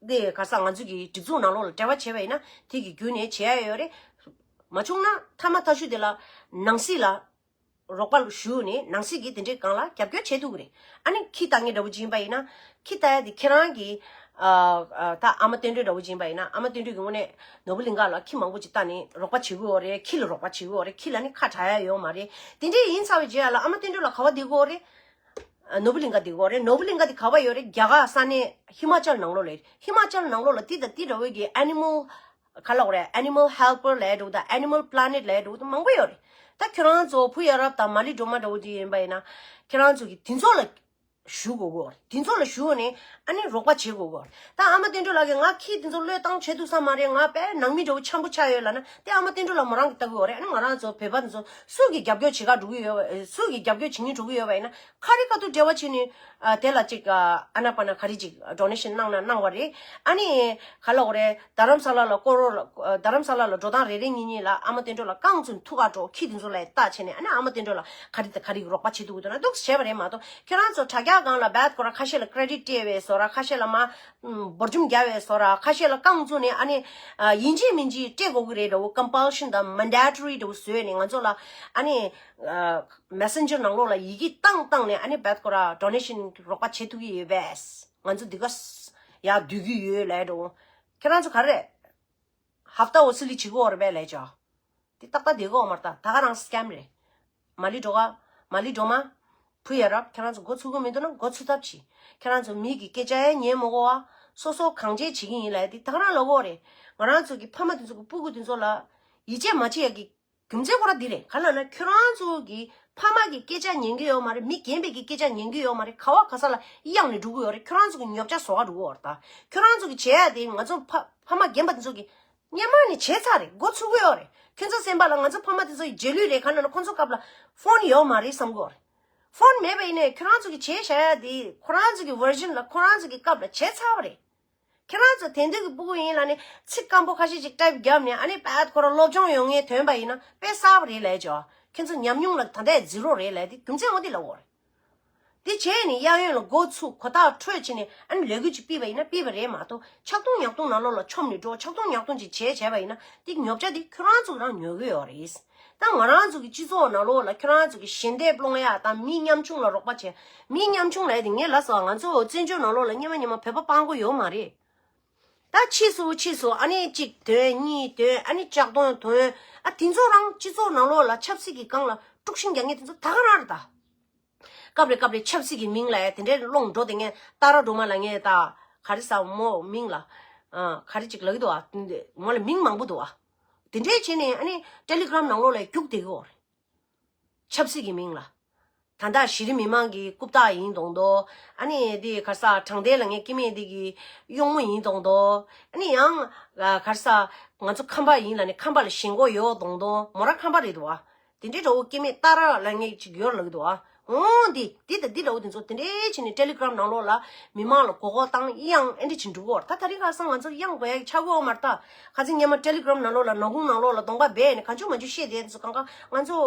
དེ་ག་ས་ང་ཚོ་གི་སྒྲིག་འཛུགས་ནང་ལོགས་ལ་འབྲེལ་བ་བྱས་པ་ཡིན་ན་དེ་གི་བརྒྱུད་ནས་བྱེད་ཡ་ཡོད་རེད། མ་བྱུང་ན་མཐའ་མ་མཐའ་གཞུག་དེ་ལ་ནང་སྲིད་ལ་རོགས་པ་ཞུས་ནས་ནང་སྲིད་ཀྱིས་དེ་འདྲའི་སྒང་ལ་རྒྱབ་སྐྱོར་བྱེད་ཐུབ་ཀྱི་རེད། ཨ་ནི་ཁྱི་ལྟ་མཁན་འདྲ་བོ་ཅིག་ཡིན་པ་ཡིན་ན་ཁྱི་ལྟ་ཡ་དེ་ཁྱེད་རང་གི་ཨ་ཨ་ད་ཨ་མ་བསྟན་སྒྲོན་འདྲ་བོ་ཅིག་ཡིན་པ་ཡིན་ན་ཨ་མ་བསྟན་སྒྲོན་གྱི་དངོས་གནས་ནོར་བུ་གླིང་ག་ལ་ཁྱི་མང་པོ་ཅིག་ལྟ་ནས་རོགས་པ་བྱེད་ཀྱི་ཡོད་རེད། ཁྱི་ལ་རོགས་པ་བྱེད་ཀྱི་ཡོད་རེད། ཁྱི་ལ་ནི་ཁ་གྲག་ཡ་ཡོད་མ་རེད། དེ་འདྲའི་ཡིན་ཚར་བའི་རྗེས་ལ་ཨ་མ་བསྟན་སྒྲོན་ལ་ག་བ་བསྡད་ཀྱི་ཡོད་རེད། ནོར་བུ་གླིང་ག་དེ་གོ་རེད། ནོར་བུ་གླིང་ག་དེ་ག་བ་ཡོད་རེད། རྒྱ་གར་ས་གནས་ཧི་མ་ཅལ་ནང་ལོགས་ལ་ཡོད། ཧི་མ་ཅལ་ནང་ལོགས་ལ་དེ་དང་དེ་འདྲ་བོའི་གི་ཨེ་ནི་མལ་ག་ལ་གོ་རེད། ཨེ་ནི་མལ་ཧེལ་པར་ལབ་འདྲ་བོ་དང་ཨེ་ནི་མལ་པ་ལ་ནེ་ཊི་ལབ་འདྲ་བོ་དང་མང་པོ་ཡོད་རེད། ད་ཁྱོད་རང་ཚོ་བུ་ཡ་རབས་དང་མ་ལི་སྒྲོལ་མ་འདྲ་བོ་དེ་ཡིན་པ་ཡིན་ན་ཁྱོད་རང་ཚོ་གི་དེ་ཚོ་ལ་ཞུ་དགོས་གོ་རེད། དེ་ཚོ་ལ་ཞུ་ནས་ཨ་ནི་རོགས་པ་བྱེད་དགོས་གོ་རེད། ད་ཨ་མ་བསྟན་སྒྲོན་ལགས་ཀྱིས་ང་ཁྱི་དེ་ཚོ་བློས་བཏང་བྱེད་ཐུབ་ས་མ་རེད། ང་དཔེ་ནང་མི་འདྲ་བོ་འཆམ་པོ་ཆགས་ཡོད་ལབ་ན་དེ་ཨ་མ་བསྟན་སྒྲོན་ལགས་མོ་རང་གིས་ལྟ་གི་ཡོད་རེད། ཨ་ནི་ང་རང་ཚོ་བོད་པ་དེ་ཚོ་སུ་གིས་རྒྱབ་སྐྱོར་བྱེད་ག་འགྲོ་གི་ཡོད་པ་སུ་གིས་རྒྱབ་སྐྱོར་བྱེད་མཁན་འགྲོ་གི་ཡོད་པ་ཡིན་ན། ཁ་རི་ཁ་ཐུག་འབྲེལ་བ་བྱས་ནས་ཨ་དེ་ལ་ཅིག་ཨ་ཨ་ན་པ་ན་ག་རེ་ཅིག་ཌོ་ནེ་ཤན་གནང་ན་གནང་བ་རེད། ཨ་ནི་ག་ལ་འོ་རེད། རྡ་རམ་ས་ལ་ལ་སྐོར་རོ་ལ་རྡ་རམ་ས་ལ་ལ་འགྲོ་སྟངས་རེ་རེ་གཉིས་གཉིས་ལ་ཨ་མ་བསྟན་སྒྲོན་ལ་རྐང་བཙུགས་ཐུག་ག་འགྲོ། ཁྱི་དེ་ཚོ་ལ་ལྟ་བྱས་ནས་ཨ་ནི་ཨ་མ་བསྟན་སྒྲོན་ལ་ག་རེ་དང་ག་རེ་རོགས་པ་བྱེད་ཐུབ་ཀྱི་འདུག་ན་འདུག་བྱས་པ་རེད་མ་གཏོགས། ཁྱེད་རང་ཚོ་དྲ་རྒྱ་སྒང་ལ་བད་ཁོ་ར་ཁ་ཤས་ལ་ཀེ་རེ་ཌིཊ་སྤྲད་པའི་བཟོ་འདྲ། ཁ་ཤས་ལ་མ་འབོར་འཇོམས་རྒྱག་པའི་བཟོ་འདྲ། ཁ་ཤས་ལ་རྐང་བཙུགས་ནས་ཨ་ནི་ཡིན་གཅིག་མིན་གཅིག་སྤྲད་དགོས་ཀྱི་རེད་འདྲ་བོ་ཀམ་པལ་ཤན་དང་མན་ཌེ་ཊོ་རི་འདྲ་བོ་བཟོས་ནས་ང་ཚོ་ལ་ཨ་ནི། མེ་སེན་ཇར་ནང་ལོགས་ལ་ཡི་གེ་བཏང་བཏང་ནས་ཨ་ནི་བད་ཁོ་ར་ཌོ་ནེ་ཤན་རོགས་པ་བྱེད་ཐུབ་ཀྱི་ཡོད་པས། ང་ཚོ་འདི་ག་ཡར་སྡོད་ཀྱི་ཡོད་ལབ་འགྲོ། ཁྱེད་རང་ཚོ་ག་རེ་ཧབ་ཏ་འོ་སི་ལི་བྱེད་ཀྱི་ཡོད་རེད་པས་ལབ་ཅོ། འདི་ཏག་ཏག་བསྡད་ཀྱི་ཡོད་མ་རེད། ད་ད་ག་རང་སི་ཀེམ་རེད། མ་ལི་འགྲོ་ག་མ་ལི་འགྲོ་མ། བུ་ཡ་རབས་ཁྱེད་རང་ཚོ་འགོ་ཚུགས་ཀྱི་མི་འདུག་ན་འགོ་ཚུགས་ཐབས་བྱེད། ཁྱེད་རང་ཚོ་མི་གི་སྐད་ཆ་ཡང་ཉན་མི་དགོས་པ། སོ་སོ་གང་བྱེད་བྱེད་ཀྱི་ཡིན་ལབ་ཡ་འདི་ད་ག་རང་ལབ་ཀྱི་ཡོད་རེད། ང་རང་ཚོ་གི་ཕ་མ་དེ་ཚོ་གི་སྤུ་གུ་དེ་ཚོ་ལ་ཡིད་ཆེས་མ་བྱེད་ཡ་གི་རྒྱུ་མཚན་ཁོ་ར་འདི་རེད། ག་ལ་ན་ཁྱོད་རང་ཚོ་གི་ཕ་མ་གི་སྐད་ཆ་ཉན་གི་ཡོད་མ་རེད། མི་རྒན་པའི་གི་སྐད་ཆ་ཉན་གི་ཡོད་མ་རེད། ག་བ་ག་ས་ལ་གཡང་ནས་འགྲོ་གི་ཡོད་རེད། ཁྱོད་རང་ཚོ་གི་ཉོ་ཆ་བཟོ་ག་འགྲོ་གི་ཡོད་རེད། ད་ཁྱོད་རང་ཚོ་གི་བྱེད་ཡ་དེ་ང་ཚོ་ཕ་ཕ་མ་རྒན་པ་དེ་ཚོ་གི་སྔོན་མ་ནས་བྱས་ཚར་རེད། འགོ་ཚུགས་གི་ཡོད་རེད། ཁྱོད་ཚོ་སེམས་པ་ལ་ང་ཚོ་ཕ་མ་དེ་ཚོ་ཡི་རྗེས་ལུས་རེད། ག་ལ་ན་ཁོང་ཚོ་སྐབས་ལ་ཕོན་ཡོད་མ་རེད་བསམ་གི་ཡོད་རེད། ཕོན་མེད་པ་ཡིན་ནའི་ཁྱོད་རང་ཚོ་གི་བྱས་བཞག་ཡ་དེ་ཁོ་རང་ཚོ་གི་ཝར་ཤན་ལ་ཁོ་རང་ཚོ་གི་སྐབས་ལ་བྱས་ཚར་བ་རེད། ཁྱེད་རང་ཚོ་དེང་དུས་ཀྱི་སྤུ་གུ་ཡིན་ལ་ནི་ཚིག་སྐམ་པོ་ཁ་ཤས་ཅིག་ཊའིབ་བརྒྱབ་ནས་ཨ་ནི་པད་ཁོ་རང་སློབ་སྦྱོང་ཡོང་ངེས་ཐོན་པ་ཡིན་ན་དཔེ་གསར་པ་རེད་ལབ་ཅོ། ཁྱེད་ཚོ་ཉམས་མྱོང་ལ་ད་ལྟའི་ཛི་རོ་རེད་ལབ་དེ་རྒྱུ་མཚན་འོ་དེ་ལབ་འོ་རེད། དེ་བྱས་ནས་གཡས་གཡོན་ལ་འགོ་ཚུགས་གོ་ཐག་འཕྲོད་བྱས་ནས་ཨ་ནི་ལས་འགུལ་ཅིག་སྤེལ་བ་ཡིན་ན་སྤེལ་བ་རེད་མ་གཏོགས་ཆག་ཐུང་ཉག་ཐུང་ནང་ལོགས་ལ་མཆོང་ནས་འགྲོ། ཆག་ཐུང་ཉག་ཐུང་ཅིག་བྱས་བྱས་པ་ཡིན་ན་དེ་ཉོ་ཆ་དེ་ཁྱོད་རང་ཚོ་རང་ཉོ་གི་ཡོད་རེད། ད་ང་རང་ཚོ་གི་སྤྱི་ཚོགས་ནང་ལོགས་ལ་ཁྱོད་རང་ཚོ་གི་ཞལ་འདེབས་སློང་ཡ་དང་མི་ཉམ་ཆུང་ལ་རོགས་པ་བྱས། མི་ཉམ་ཆུང་ལབ་ཡ་དེ་ངས་ལབ་སོང་། ང་ཚོ་བཙན་བྱོལ་ནང་ལོགས་ལ་སྔོན་མ་སྔོན་མ་བོད་པ་སྤྲང་པོ་ཡོད་མ་རེད། ད་ཕྱིས་སུ་ཕྱིས་སུ་ཨ་ནི་གཅིག་ཐོན་གཉིས་ཐོན་ཨ་ནི་ལྕགས་གདོང་ཐོན། ཨ་དེ་ཚོ་རང་སྤྱི་ཚོགས་ནང་ལོགས་ལ་ཆབ་སྲིད་ཀྱི་སྒང་ལ་དཀྲུག་ཤིང་རྒྱག་མཁན་དེ་ཚོ་ད་ག་རང་རེད་ད། སྐབས་རེ་སྐབས་རེ་ཆབ་སྲིད་ཀྱི་མིང་ལ་དེ་འདྲའི་སློང་འགྲོ་དེ་ངས་ཏཱ་ར་སྒྲོལ་མ་ལབ་མཁན་ད་ག་རེ་ཟེར་མོ་མིང་ལ་ཨ་ག་རེ་ཅིག་ལབ་ཀྱི་འདུག་ཨ། མོ་ལ་མིང་མང་པོ་འདུག་ཨ། དེ་འདྲའི་བྱས་ནས་ཨ་ནི་ཊེ་ལི་གྷི་རམ་ནང་ལོགས་ལ་རྒྱུགས་བསྡད་ཀྱི་ཡོད་རེད། ཆབ་སྲིད་ཀྱི་མིང་ལ། ད་ལྟ་གཞི་རིམ་མི་མང་གི་རྐུབ་སྟེགས་ཡིན་མདོག་མདོག་ཨ་ནི་དེ་ག་རེ་ཟེར་དྲང་བདེན་ལབ་མཁན་སྐྱེ་དམན་དེ་གི་གཡོག་མོ་ཡིན་མདོག་མདོག་ཨ་ནི་ཡང་ག་རེ་ཟེར་ང་ཚོ་ཁམས་པ་ཡིན་ལབ་ནས་ཁམས་པ་ལ་ཞེན་ཁོག་ཡོད་མདོག་མདོག་མོ་རང་ཁམས་པ་རེད་འདུག་ཨ། དེ་འདྲའི་འདྲ་བོ་སྐྱེ་དམན་ཏཱ་ར་ལབ་མཁན་ཅིག་ཡོད་ལབ་ཀྱི་འདུག་ཨ། འོང་འདི་འདི་དང་འདི་འདྲ་བོ་དེ་ཚོ་དེ་འདྲའི་བྱས་ནས་ཊེ་ལི་གྷི་རམ་ནང་ལོགས་ལ་མི་མང་ལ་མགོ་སྐོར་བཏང་གཡང་ཨེ་འདྲ་བྱས་འགྲོ་གི་ཡོད་རེད། ད་དེ་རིང་ཁ་སང་ང་ཚོ་གཡང་དགོས་ཡ་ཆགས་ཀྱི་ཡོད་མ་རེད། ད་ཁ་སང་སྔོན་མ་ཊེ་ལི་གྷི་རམ་ནང་ལོགས་ལ་ནག་ཁུང་ནང་ལོགས་ལ་གདོང་པ་སྦས་ནས་གང་བྱུང་མང་བྱུང་བཤད་བསྡད་དེ་ཚོ་གང་ག་ང་ཚོ་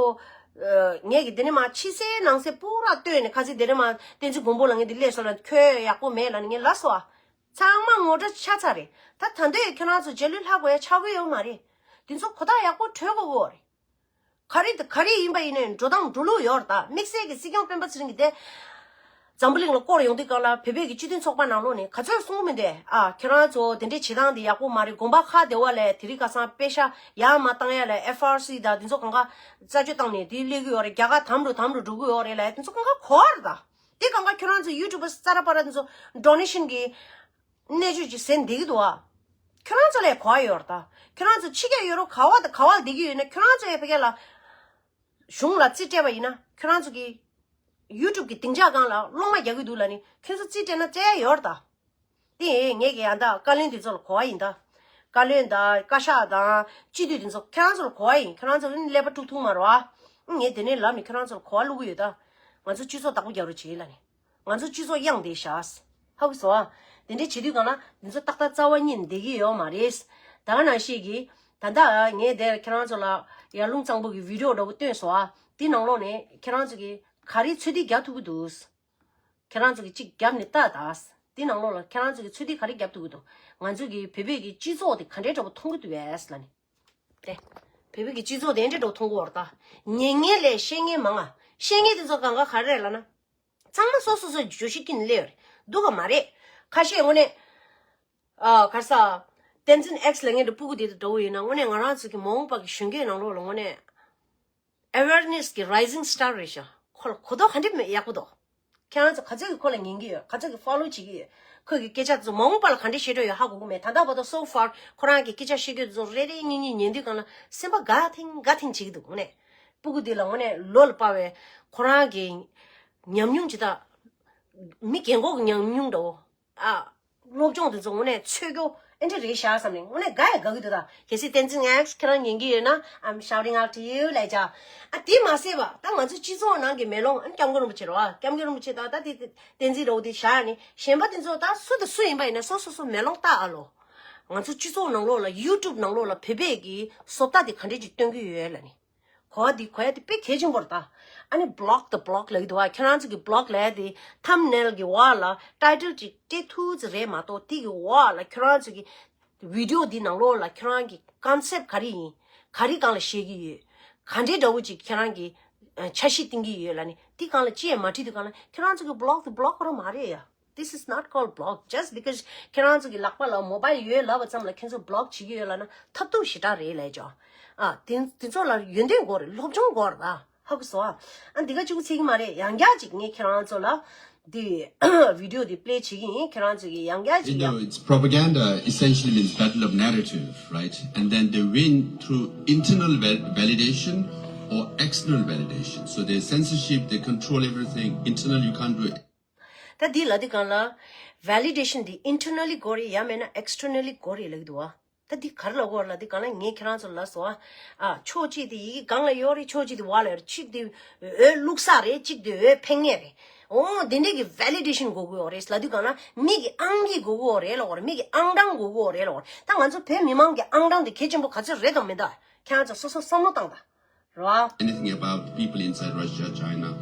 ངས་ཀྱི་དེ་ནས་མ་ཕྱི་གསལ་ནང་གསལ་པུ་ར་བཏོན་ནས་ཁ་སང་དེ་ནས་མ་བསྟན་འཛིན་མགོན་པོ་ལ་ངས་འདི་སླེབས་སོང་ལ་ཁྱོད་ཡག་པོ་མེད་ལ་ནི་ངས་ལབ་སོང་ཨ། ཚང་མ་ངོ་སྤྲོད་ཆགས་ཚར་རེད། ད་ད་འདོད་ཁྱོད་རང་ཚོ་རྗེས་ལུས་ལྷག་དགོས་ཡ་ཆགས་ཀྱི་ཡོད་མ་རེད། དེ་ཚོ་གོ་ཐག་ཡག་པོ་གྲོལ་དགོས་ཀྱི་ཡོད་རེད། ག་རེ་དང་ག་རེ་ཡིན་པ་ཡིན་ནའི་འགྲོ་སྟངས་འགྲོ་ལུགས་ཡོད་རེད། ད་དམིགས་བསལ་གྱི་སྲིད་སྐྱོང་སྤེན་པ་ཚེ་རིང་གིས་དེ་འཛམ་བུ་གླིང་ལ་སྐོར་ཡོང་དུས་སྒང་ལ་བོད་པའི་གི་སྤྱི་མཐུན་ཚོགས་པ་ནང་ལོགས་ནས་ག་ཚོད་གསུང་གི་མི་འདུག་ཨ་ཁྱེད་རང་ཚོ་དེ་འདྲའི་བྱེད་སྟངས་དེ་ཡག་པོ་མ་རེད། དགོན་པ་ཁག་དེ་བ་ལས་དེ་རིང་ཁ་སང་པེ་ཤ་ཡར་མར་བཏང་ཡ་ལ་ཨེཕ་ཨར་སི་དང་དེ་ཚོ་གང་ག་རྩད་གཅོད་བཏང་ནས་དེ་སླེབས་ཀྱི་ཡོད་རེད། རྒྱ་གར་དམ་རུ་དམ་རུ་འགྲོ་གི་ཡོད་རེད་ལ་དེ་ཚོ་གང་ག་གོ་བ་རེད། ད་དེ་གང་ག་ཁྱེད་རང་ཚོ་ཡུ་ཊུབ་པ་ཙ་ར་པ་ར་དེ་ཚོ་ཌོ་ནེ་ཤན་གི་གནས་ཚུལ་ཅིག་ཟེར་བསྡད་ཀྱི་འདུག་ཨ། ཁྱོད་རང་ཚོ་ལ་གོ་བ་ཡོད་རེད་ད། ཁྱོད་རང་ཚོ་ཕྱི་རྒྱལ་ཡོད་རུང་ག་བ་དང་ག་བ་ལ་བསྡད་ཀྱི་ཡོད་ན་ཁྱོད་རང་ཚོ་ཡང་ཕ་གི་ལ་གཞུང་ལ་རྩིས་སྤྲད་པ་ཡིན་ན་ཁྱོད་རང་ཚོ་གི་ཡུ་ཊུབ་གི་སྡིངས་ཆ་སྒང་ལ་སློང་མ་རྒྱག་གི་འདུག་ལ་ནི་ཁྱོད་ཚོ་རྩིས་སྤྲད་ན་སྤྲད་ཡ་ཡོད་རེད་ད། དེ་ངས་ཀྱི་ཡང་ད་བཀའ་བློན་དེ་ཚོ་ལ་གོ་བ་ཡིན་ད། བཀའ་བློན་དང་བཀའ་ཤག་དང་སྤྱི་འཐུས་དེ་ཚོ་ཁྱོད་རང་ཚོ་ལ་གོ་བ་ཡིན། ཁྱོད་རང་ཚོ་ནི་ཀླད་པ་དཀྲུག་ཐུབ་མ་རེད་བ། ངས་དེ་ནས་ལབ་ནས་ཁྱོད་རང་ཚོ་ལ་གོ་བ་བླུག་གི་ཡོད་ད། ང་ཚོ་སྤྱི་ཚོགས་བདག་པོ་རྒྱག་རོགས་བྱེད་ལ་ནི། ང་ཚོ་སྤྱི་ཚོགས་གཡང་བསྡད་ཤག་ཧ་གོ་སོང་ཨ། དེ་འདྲའི་བྱེད་དུས་སྒང་ལ་འདི་ཚོ་ཏག་ཏག་རྩ་བ་ཉིད་བསྡད་ཀྱི་ཡོད་མ་རེད། ད་ག་ནང་བཞིན་གྱི་ད་ལྟ་ངས་དེར་ཁྱེད་རང་ཚོ་ལ་ཡར་ཀླུང་གཙང་པོ་གི་བི་ཌི་ཡོ་འདྲ་པོ་བཏོན་སོང་ཨ། དེ་ནང་ལོགས་ནས་ཁྱེད་རང་ཚོ་གིས་ག་རེ་ཚོད་ལྟ་རྒྱག་ཐུབ་ཀྱི་འདུག་ཁྱེད་རང་ཚོ་གིས་གཅིག་རྒྱབ་ནས་ལྟ་དང་། དེ་ནང་ལོགས་ལ་ཁྱེད་རང་ཚོ་གིས་ཚོད་ལྟ་ག་རེ་རྒྱབ་ཐུབ་ཀྱི་འདུག་ང་ཚོ་གིས་བོད་པའི་གི་སྤྱི་ཚོགས་དེ་ག་འདྲའི་འདྲ་པོ་མཐོང་གི་འདུག་བས་ལ་ནི། དེ། བོད་པའི་གི་སྤྱི་ཚོགས་དེ་འདྲ་འདྲ་པོ་མཐོང་གི་ཡོད་རེད་ད། ཉན་མཁན་ལས་བཤད་མཁན་མང་ང་། བཤད་མཁན་དེ་ཚོ་གང་ག་ག་རེ་རེད་ལབ་ན། ཚང་མ་སོ་སོ་སོའི་བརྗོད་གཞི་ཀུན་སླེབས་ཡོད་རེད། འདུག་ག་མ་རེད། ཁ་ཤས་དངོས་གནས། ཨ་ག་རེ་ཟ། བསྟན་འཛིན་ཨེགས་ལབ་མཁན་དེ་སྤུ་གུ་དེ་དང་འདྲ་པོ་ཡིན་ན་དངོས་གནས་ང་རང་ཚོ་གི་མ་འོངས་པ་གི་གཞོན་སྐྱེས་ནང་ལོགས་ལ་དངོས་གནས། awareness་གི་rising star་རེད་ཤག་ཁོ་ལ་གོ་རྟོགས་ག་འདྲ་མེད་ཡག་པོ་འདུག་ཁྱེད་རང་ཚོ་ག་ཚོད་ཀྱིས་ཁོ་ལ་ཉན་གྱི་ཡོད། ག་ཚོད་ཀྱིས་follow་བྱེད་ཀྱི་ཡོད། ཁོ་གི་སྐད་ཆ་ཚོ་མ་འོངས་པ་ལ་ག་འདྲ་བཤད་འགྲོ་ཡོད་ཧ་གོ་གི་མེད། ད་ལྟ་བར་དུ་so far་ཁོ་རང་གི་སྐད་ཆ་བཤད་རྒྱུ་ཚོ་རེ་རེ་གཉིས་གཉིས་ཉན་དུས་སྒང་ལ་སེམས་པ་དགའ་ཐིང་དགའ་ཐིང་བྱེད་ཀྱི་འདུག་དངོས་གནས། སྤུ་གུ་འདི་ལ་དངོས་གནས་ལོ་ལ་དཔག་པའི་ཁོ་རང་གི་ཉམས་མྱོང་ཇི་ལྟར། མི་རྒན་གོག་གི་ཉམས་མྱོང་འདྲ་པོ། ཨ། སློབ་སྦྱོང་དེ་ཚོ་དངོས་གནས་འཚོལ་རྒྱུ་ཨེ་འདྲ་རེད་ཤག་བསམ་ནས་དངོས་གནས་དགའ་ཡང་དགའ་གི་འདུག་ད་གལ་སྲིད་བསྟན་འཛིན་ཨེགས་ཁྱེད་རང་ཉན་གི་ཡོད་ན། I'm shouting out to you ལབ་བྱ། ཨ་དེ་མ་ཟད་པ་ད་ང་ཚོ་སྤྱི་ཚོགས་ནང་གི་མེ་ལོང་ཨ་ནི་སྐྱབས་མགོན་རིན་པོ་ཆེ་རེད་བ། སྐྱབས་མགོན་རིན་པོ་ཆེ་དང་ད་དེ་བསྟན་འཛིན་རེད་བ། དེ་བཞག་ནས་གཞན་པ་དེ་ཚོ་ད་སུ་དང་སུ་ཡིན་པ་ཡིན་ན་སོ་སོ་སོ་མེ་ལོང་ལྟ་ཨ་ལོ། ང་ཚོ་སྤྱི་ཚོགས་ནང་ལོགས་ལ་ཡུ་ཊུབ་ནང་ལོགས་ལ་བོད་པའི་གི་བཟོ་ལྟ་དེ་ག་འདྲས་ཅིག་སྟོན་གི་ཡོད་ལབ་ནས། གོ་བ་འདི་གོ་ཡ་དེ་དཔེ་གལ་ཆེན་པོ་རེད་ད། ཨ་ནི་block the block་ལབ་ཀྱི་འདུག་བ། ཁྱེད་རང་ཚོ་གི་block་ལབ་ཡ་དེ་thumbnail་གི་འོག་ལ་title་ཅིག་སྤྲད་ཐུབ་ཙམ་རེད་མ་གཏོགས་དེ་གི་འོག་ལ་ཁྱེད་རང་ཚོ་གི་video་འདི་ནང་ལོགས་ལ་ཁྱེད་རང་གི་concept་ག་རེ་ཡིན། ག་རེ་སྒང་ལ་བཤད་ཀྱི་ཡོད། ག་འདྲའི་འདྲ་པོ་ཅིག་ཁྱེད་རང་གི་ཨ་འཆར་གཞི་བཏིང་གི་ཡོད་ལབ་ནི་དེ་སྒང་ལ་ཅི་ཡང་མ་བྲིས་དུས་སྒང་ལ་ཁྱེད་རང་ཚོ་གི་block་དེ་block་དགོས་ར་མ་རེད་ཡ། This is not called block. Just because་ཁྱེད་རང་ཚོ་གི་ལག་པ་ལ་mobile་ཡོད་ལབ་པ་ཙམ་ལ་ཁྱེད་ཚོ་block་བྱེད་ཀྱི་ཡོད་ལབ་ན་ཐབས་སྡུག་ཞེ་དྲག་རེད་ལབ་ཀྱང་། ཨ་དེ་དེ་ཚོ་ལ་ཡོན་ཏན་དགོས་རེད། སློབ་སྦྱོང་དགོས་རེད་ད། ཧ་གོ་སོང་ཨ། ཨ་འདི་ག་གཅིག་པུ་ཚིག་གི་མ་རེད། ཡང་བསྐྱར་ཅིག་ངས་ཁྱེད་རང་ཚོ་ལ་འདི་video་འདི་play་བྱེད་ཀྱི་ཡིན། ཁྱེད་རང་ཚོ་གི་ཡང་བསྐྱར་ཅིག་ཡང་། It's propaganda essentially means battle of narrative, right? And then they win through internal val- validation or external validation. So they censorship, they control everything. Internal, you can't do it. ད་འདི་ལ་འདི་གང་ལ་validation་འདི་internally་དགོས་རེད། ཡང་མེད་ན་externally་དགོས་རེད་ལབ་ཀྱི་འདུག་བ། ད་འདི་ག་རེ་ལབ་དགོས་རེད་ལབ་འདི་གང་ལ་ངས་ཁྱེད་རང་ཚོ་ལབ་སོང་ཨ། ཕྱོགས་གཅིག་དེ་ཡི་གེ་སྒང་ལ་ཡོད་རེད། ཕྱོགས་གཅིག་དེ་འོག་ལ་ཡོད་རེད། གཅིག་དེ་འོད་བླུག་ས་རེད། གཅིག་དེ་འོད་འཕེན་མཁན་རེད། འོ་འདི་འདྲས་ཀྱི་validation་དགོས་ཀྱི་ཡོད་རེད་ལབ་འདི་གང་ལ་མིག་གི་ཨང་ཀི་དགོས་ཀྱི་ཡོད་རེད་ལབ་དགོས་རེད། མིག་གི་ཨང་གྲངས་དགོས་ཀྱི་ཡོད་རེད་ལབ་དགོས་རེད། ད་ང་ཚོ་བོད་མི་མང་གི་ཨང་གྲངས་དེ་གལ་ཆེན་པོ་ག་ཚོད་རེད་དང་མེད་ད་ཁྱེད་རང་ཚོ་སོ་སོ་བསམ་བློ་བཏང་ད། Right? Anything about people inside Russia, China,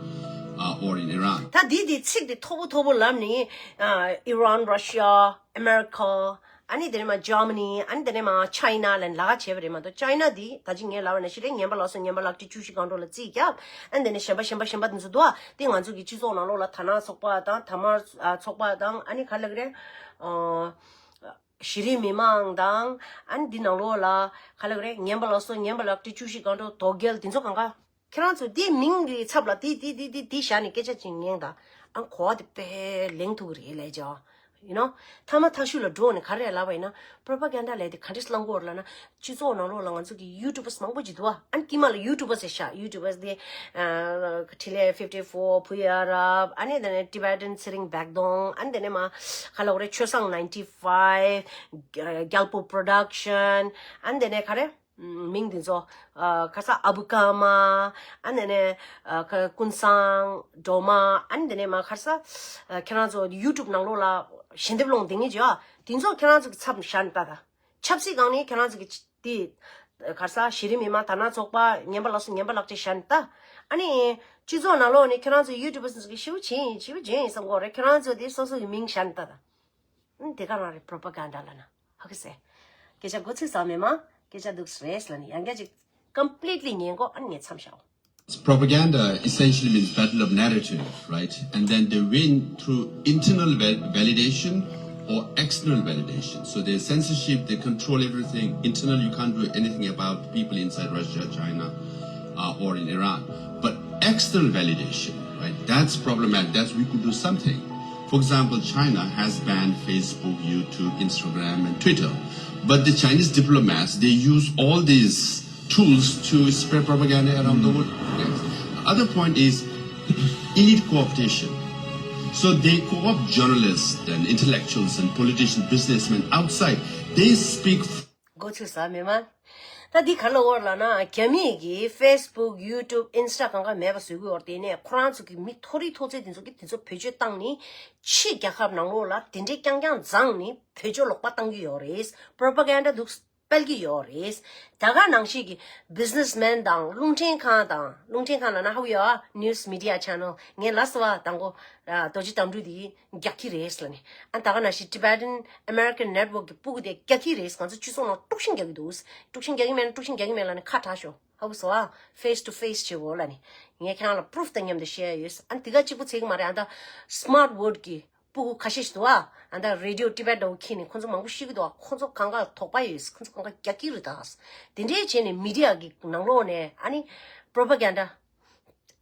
uh, or in Iran. ད་འདི་འདི་ཚིག་འདི་མཐོ་པོ་མཐོ་པོ་ལབ་ནི། ཨ་Iran, Russia, America, ཨ་ནི་དེ་ནས་མ་Germany, ཨ་ནི་དེ་ནས་མ་China་ལབ་ནི་ལབ་ཁ་བྱས་པ་རེད་མ་གཏོགས། China་འདི་ད་ཅི་ངས་ལབ་པ་ནང་བཞིན་རེད། ཉན་པ་ལགས་སོ། ཉན་པ་ལག་ཁྲི་བཅུ་བཞི་སྒང་དྲུག་ལ་རྩིས་རྒྱབ། ཨ་ནི་དེ་ནས་གཞན་པ་གཞན་པ་གཞན་པ་འདི་ཚོ་འདུག་ཨ། འདི་ང་ཚོ་གི་སྤྱི་ཚོགས་ནང་ལོགས་ལ་དར་ནག་ཚོགས་པ་དང་དར་དམར་ཨ་ཚོགས་པ་དང་ཨ་ནི་ག་ལབ་ཀྱི་རེད། ཨ། གཞི་རིམ་མི་མང་དང་ཨ་ནི་འདི་ནང་ལོགས་ལ་ག་ལབ་ཀྱི་རེད། ཉན་པ་ལགས་སོ། ཉན་པ་ལག་ཁྲི་བཅུ་བཞི་སྒང་དྲུག་དོལ་རྒྱལ་འདི་ཚོ་གང་ག་ཁྱེད་རང་ཚོ་འདི་མིང་གི་ཚབ་ལ་འདི་འདི་འདི་འདི་འདི་བཞག་ནས་སྐད་ཆ་ཅིག་ཉན་དང་། ཨ་གོ་བ་དེ་དཔེ་ལེན་ཐུབ་ཀྱི་རེད་ལབ་ཀྱང་། You know། མཐའ་མ་ཐག་ཤུད་ལ་འགྲོ་ནས་ག་རེ་ལབ་པ་ཡིན་ན། propaganda་ལབ་དེ་ག་འདྲས་བསླང་དགོས་རེད་ལབ་ན། སྤྱི་ཚོགས་ནང་ལོགས་ལ་ང་ཚོ་གི་YouTubers་མང་པོ་ཅིག་འདུག་ཨ། ཨ་ནི་དཀྱིལ་མ་ལ་YouTubers་ཟེར་ཤག YouTubers་དེ་ཨ་འཕྲིན་ལས་fifty four, བུ་ཡ་རབ། ཨ་ནི་དེ་ནས་Tibetan་ཚེ་རིང་བེག་དོང་། ཨ་ནི་དེ་ནས་མ་ག་ལབ་དགོས་རེད། ཆོས་བཟང་ninety five། རྒྱལ་པོ་Production། ཨ་ནི་དེ་ནས་ག་རེ། མིང་འདི་ཚོ། ཨ་ཁ་ས་ཨ་བུ་ཀ་མ། ཨ་ནི་ནས་ཨ་ཁ་ཀུན་བཟང་སྒྲོལ་མ། ཨ་ནི་དེ་ནས་མ་ཁ་ས་ཨ་ཁྱེད་རང་ཚོ་ཡུ་ཊུབ་ནང་ལོགས་ལ་ཞལ་འདེབས་སློང་དེ་ངེས་ཀྱི་ཨ་དེ་ཚོ་ཁྱེད་རང་ཚོ་གི་ཚབ་བཞག་ནས་ལྟ་ད། ཆབ་སྲིད་སྒང་ནས་ཁྱེད་རང་ཚོ་གི་དེ་ཁ་ས་གཞི་རིམ་མི་མང་དར་ནག་ཚོགས་པ་ངན་པ་ལགས་སུ་ངན་པ་ལགས་ཅེས་བཞག་ནས་ལྟ། ཨ་ནི་སྤྱི་ཚོགས་ནང་ལོགས་ནས་ཁྱེད་རང་ཚོ་ཡུ་ཊུབ་པ་ཚོ་གི་ཤིའུ་ཆེན་ཤིའུ་ཆེན་བསམ་གོ་རེད། ཁྱེད་རང་ཚོ་དེ་སོ་སོ་གི་མིང་བཞག་ནས་ལྟ་ད། ཨ་དེ་ག་རང་རེད། པྲོ་པ་གན་ཌ་ལབ་ན་ཧ་གི་སེ། སྐད་ཆ་མགོ་ཚོས་ཟ་མེད་མ། སྐད་ཆ་འདུག་སེ་རེད་ལབ་ནི་ཡང་བསྐྱར་ཅིག་ཀམ་པི་ལི་ཊི་ལི་ཉན་གོ། ཨ་ནི་ངས་མཚམས་བཞག་འོ། Propaganda essentially means battle of narrative, right? And then they win through internal val- validation or external validation. So there's censorship, they control everything. Internal, you can't do anything about people inside Russia, China, uh, or in Iran. But external validation, right? That's problematic. That's we could do something. For example, China has banned Facebook, YouTube, Instagram, and Twitter. But the Chinese diplomats, they use all these tools to spread propaganda around the world. Yes. The other point is elite co-optation. So they co-opt journalists and intellectuals and politicians, businessmen outside. They speak. མགོ་ཚོས་ཟ་མེད་མ། ད་འདི་ག་ལ་འོར་ལ་ན་རྒྱ་མིས་ཀྱི་Facebook, YouTube, Insta གང་ག་མེད་པ་བཟོ་གི་འོར། དེ་ནས་ཁོ་རང་ཚོ་གི་མི་མཐོ་རིས་མཐོ་ཚད་དེ་ཚོ་གི་དེ་ཚོ་བེད་སྤྱོད་བཏང་ནི་ཕྱི་རྒྱལ་ཁབ་ནང་ལོགས་ལ་དེ་འདྲའི་རྐྱང་རྐྱང་བརྫངས་ནི་བེད་སྤྱོད་ལོག་པ་བཏང་གི་ཡོད་རེད། པྲོ་པ་གན་ཌ་འདུག་སྤེལ་གྱི་ཡོད་རེད། ད་ག་ནང་བཞིན་གྱི་བི་ཛི་ནེ་སི་མེན་དང་རླུང་འཕྲིན་ཁང་དང་། རླུང་འཕྲིན་ཁང་ལབ་ན་ཧ་གོ་ཡོད་ཨ། News Media Channel། ངས་ལབ་སོང་བ། དང་པོ་རྡོ་རྗེ་དམ་ཕྲུག་དེ་རྒྱག་གི་རེད་ལབ་ནས། ཨ་ད་ག་ནང་བཞིན་Tibetan American Network གི་སྤུ་གུ་དེ་རྒྱག་གི་རེད། ང་ཚོ་སྤྱི་ཚོགས་ནང་དཀྲུག་ཤིང་རྒྱག་གི་འདུག་དཀྲུག་ཤིང་རྒྱག་གི་མེད་ན་དཀྲུག་ཤིང་རྒྱག་གི་མེད་ལབ་ནས་ཁ་གྲག་ཤོག་ཧ་གོ་སོང་ཨ། Face to face བྱེད་འོ་ལབ་ནས། ངས་ཁྱེད་རང་ལ་པུ་རུ་ཕུ་དང་མཉམ་དུ་བཤད་ཡ་ཡོད། ཨ་དེ་ག་གཅིག་པུ་ཚད་ཀྱི་མ་རེད། ཨ་ད་Smart World གི་སྤུ་གུ་ཁ་ཤས་ཤིག་འདུག་ཨ། ཨ་ད་Radio Tibet འདྲ་བོ་ཁྱེར་ནས་ཁོ་ཚོ་མང་པོ་ཤེས་ཀྱི་འདུག་ཨ། ཁོ་ཚོ་གང་ག་དོགས་པ་ཡོད། ཁོ་ཚོ་གང་ག་རྒྱག་གི་རེད་ད། དེ་འདྲའི་བྱས་ནས་མི་ཌི་ཡ་གི་ནང་ལོགས་ནས་ཨ་ནི་པྲོ་པ་གན་ཌ་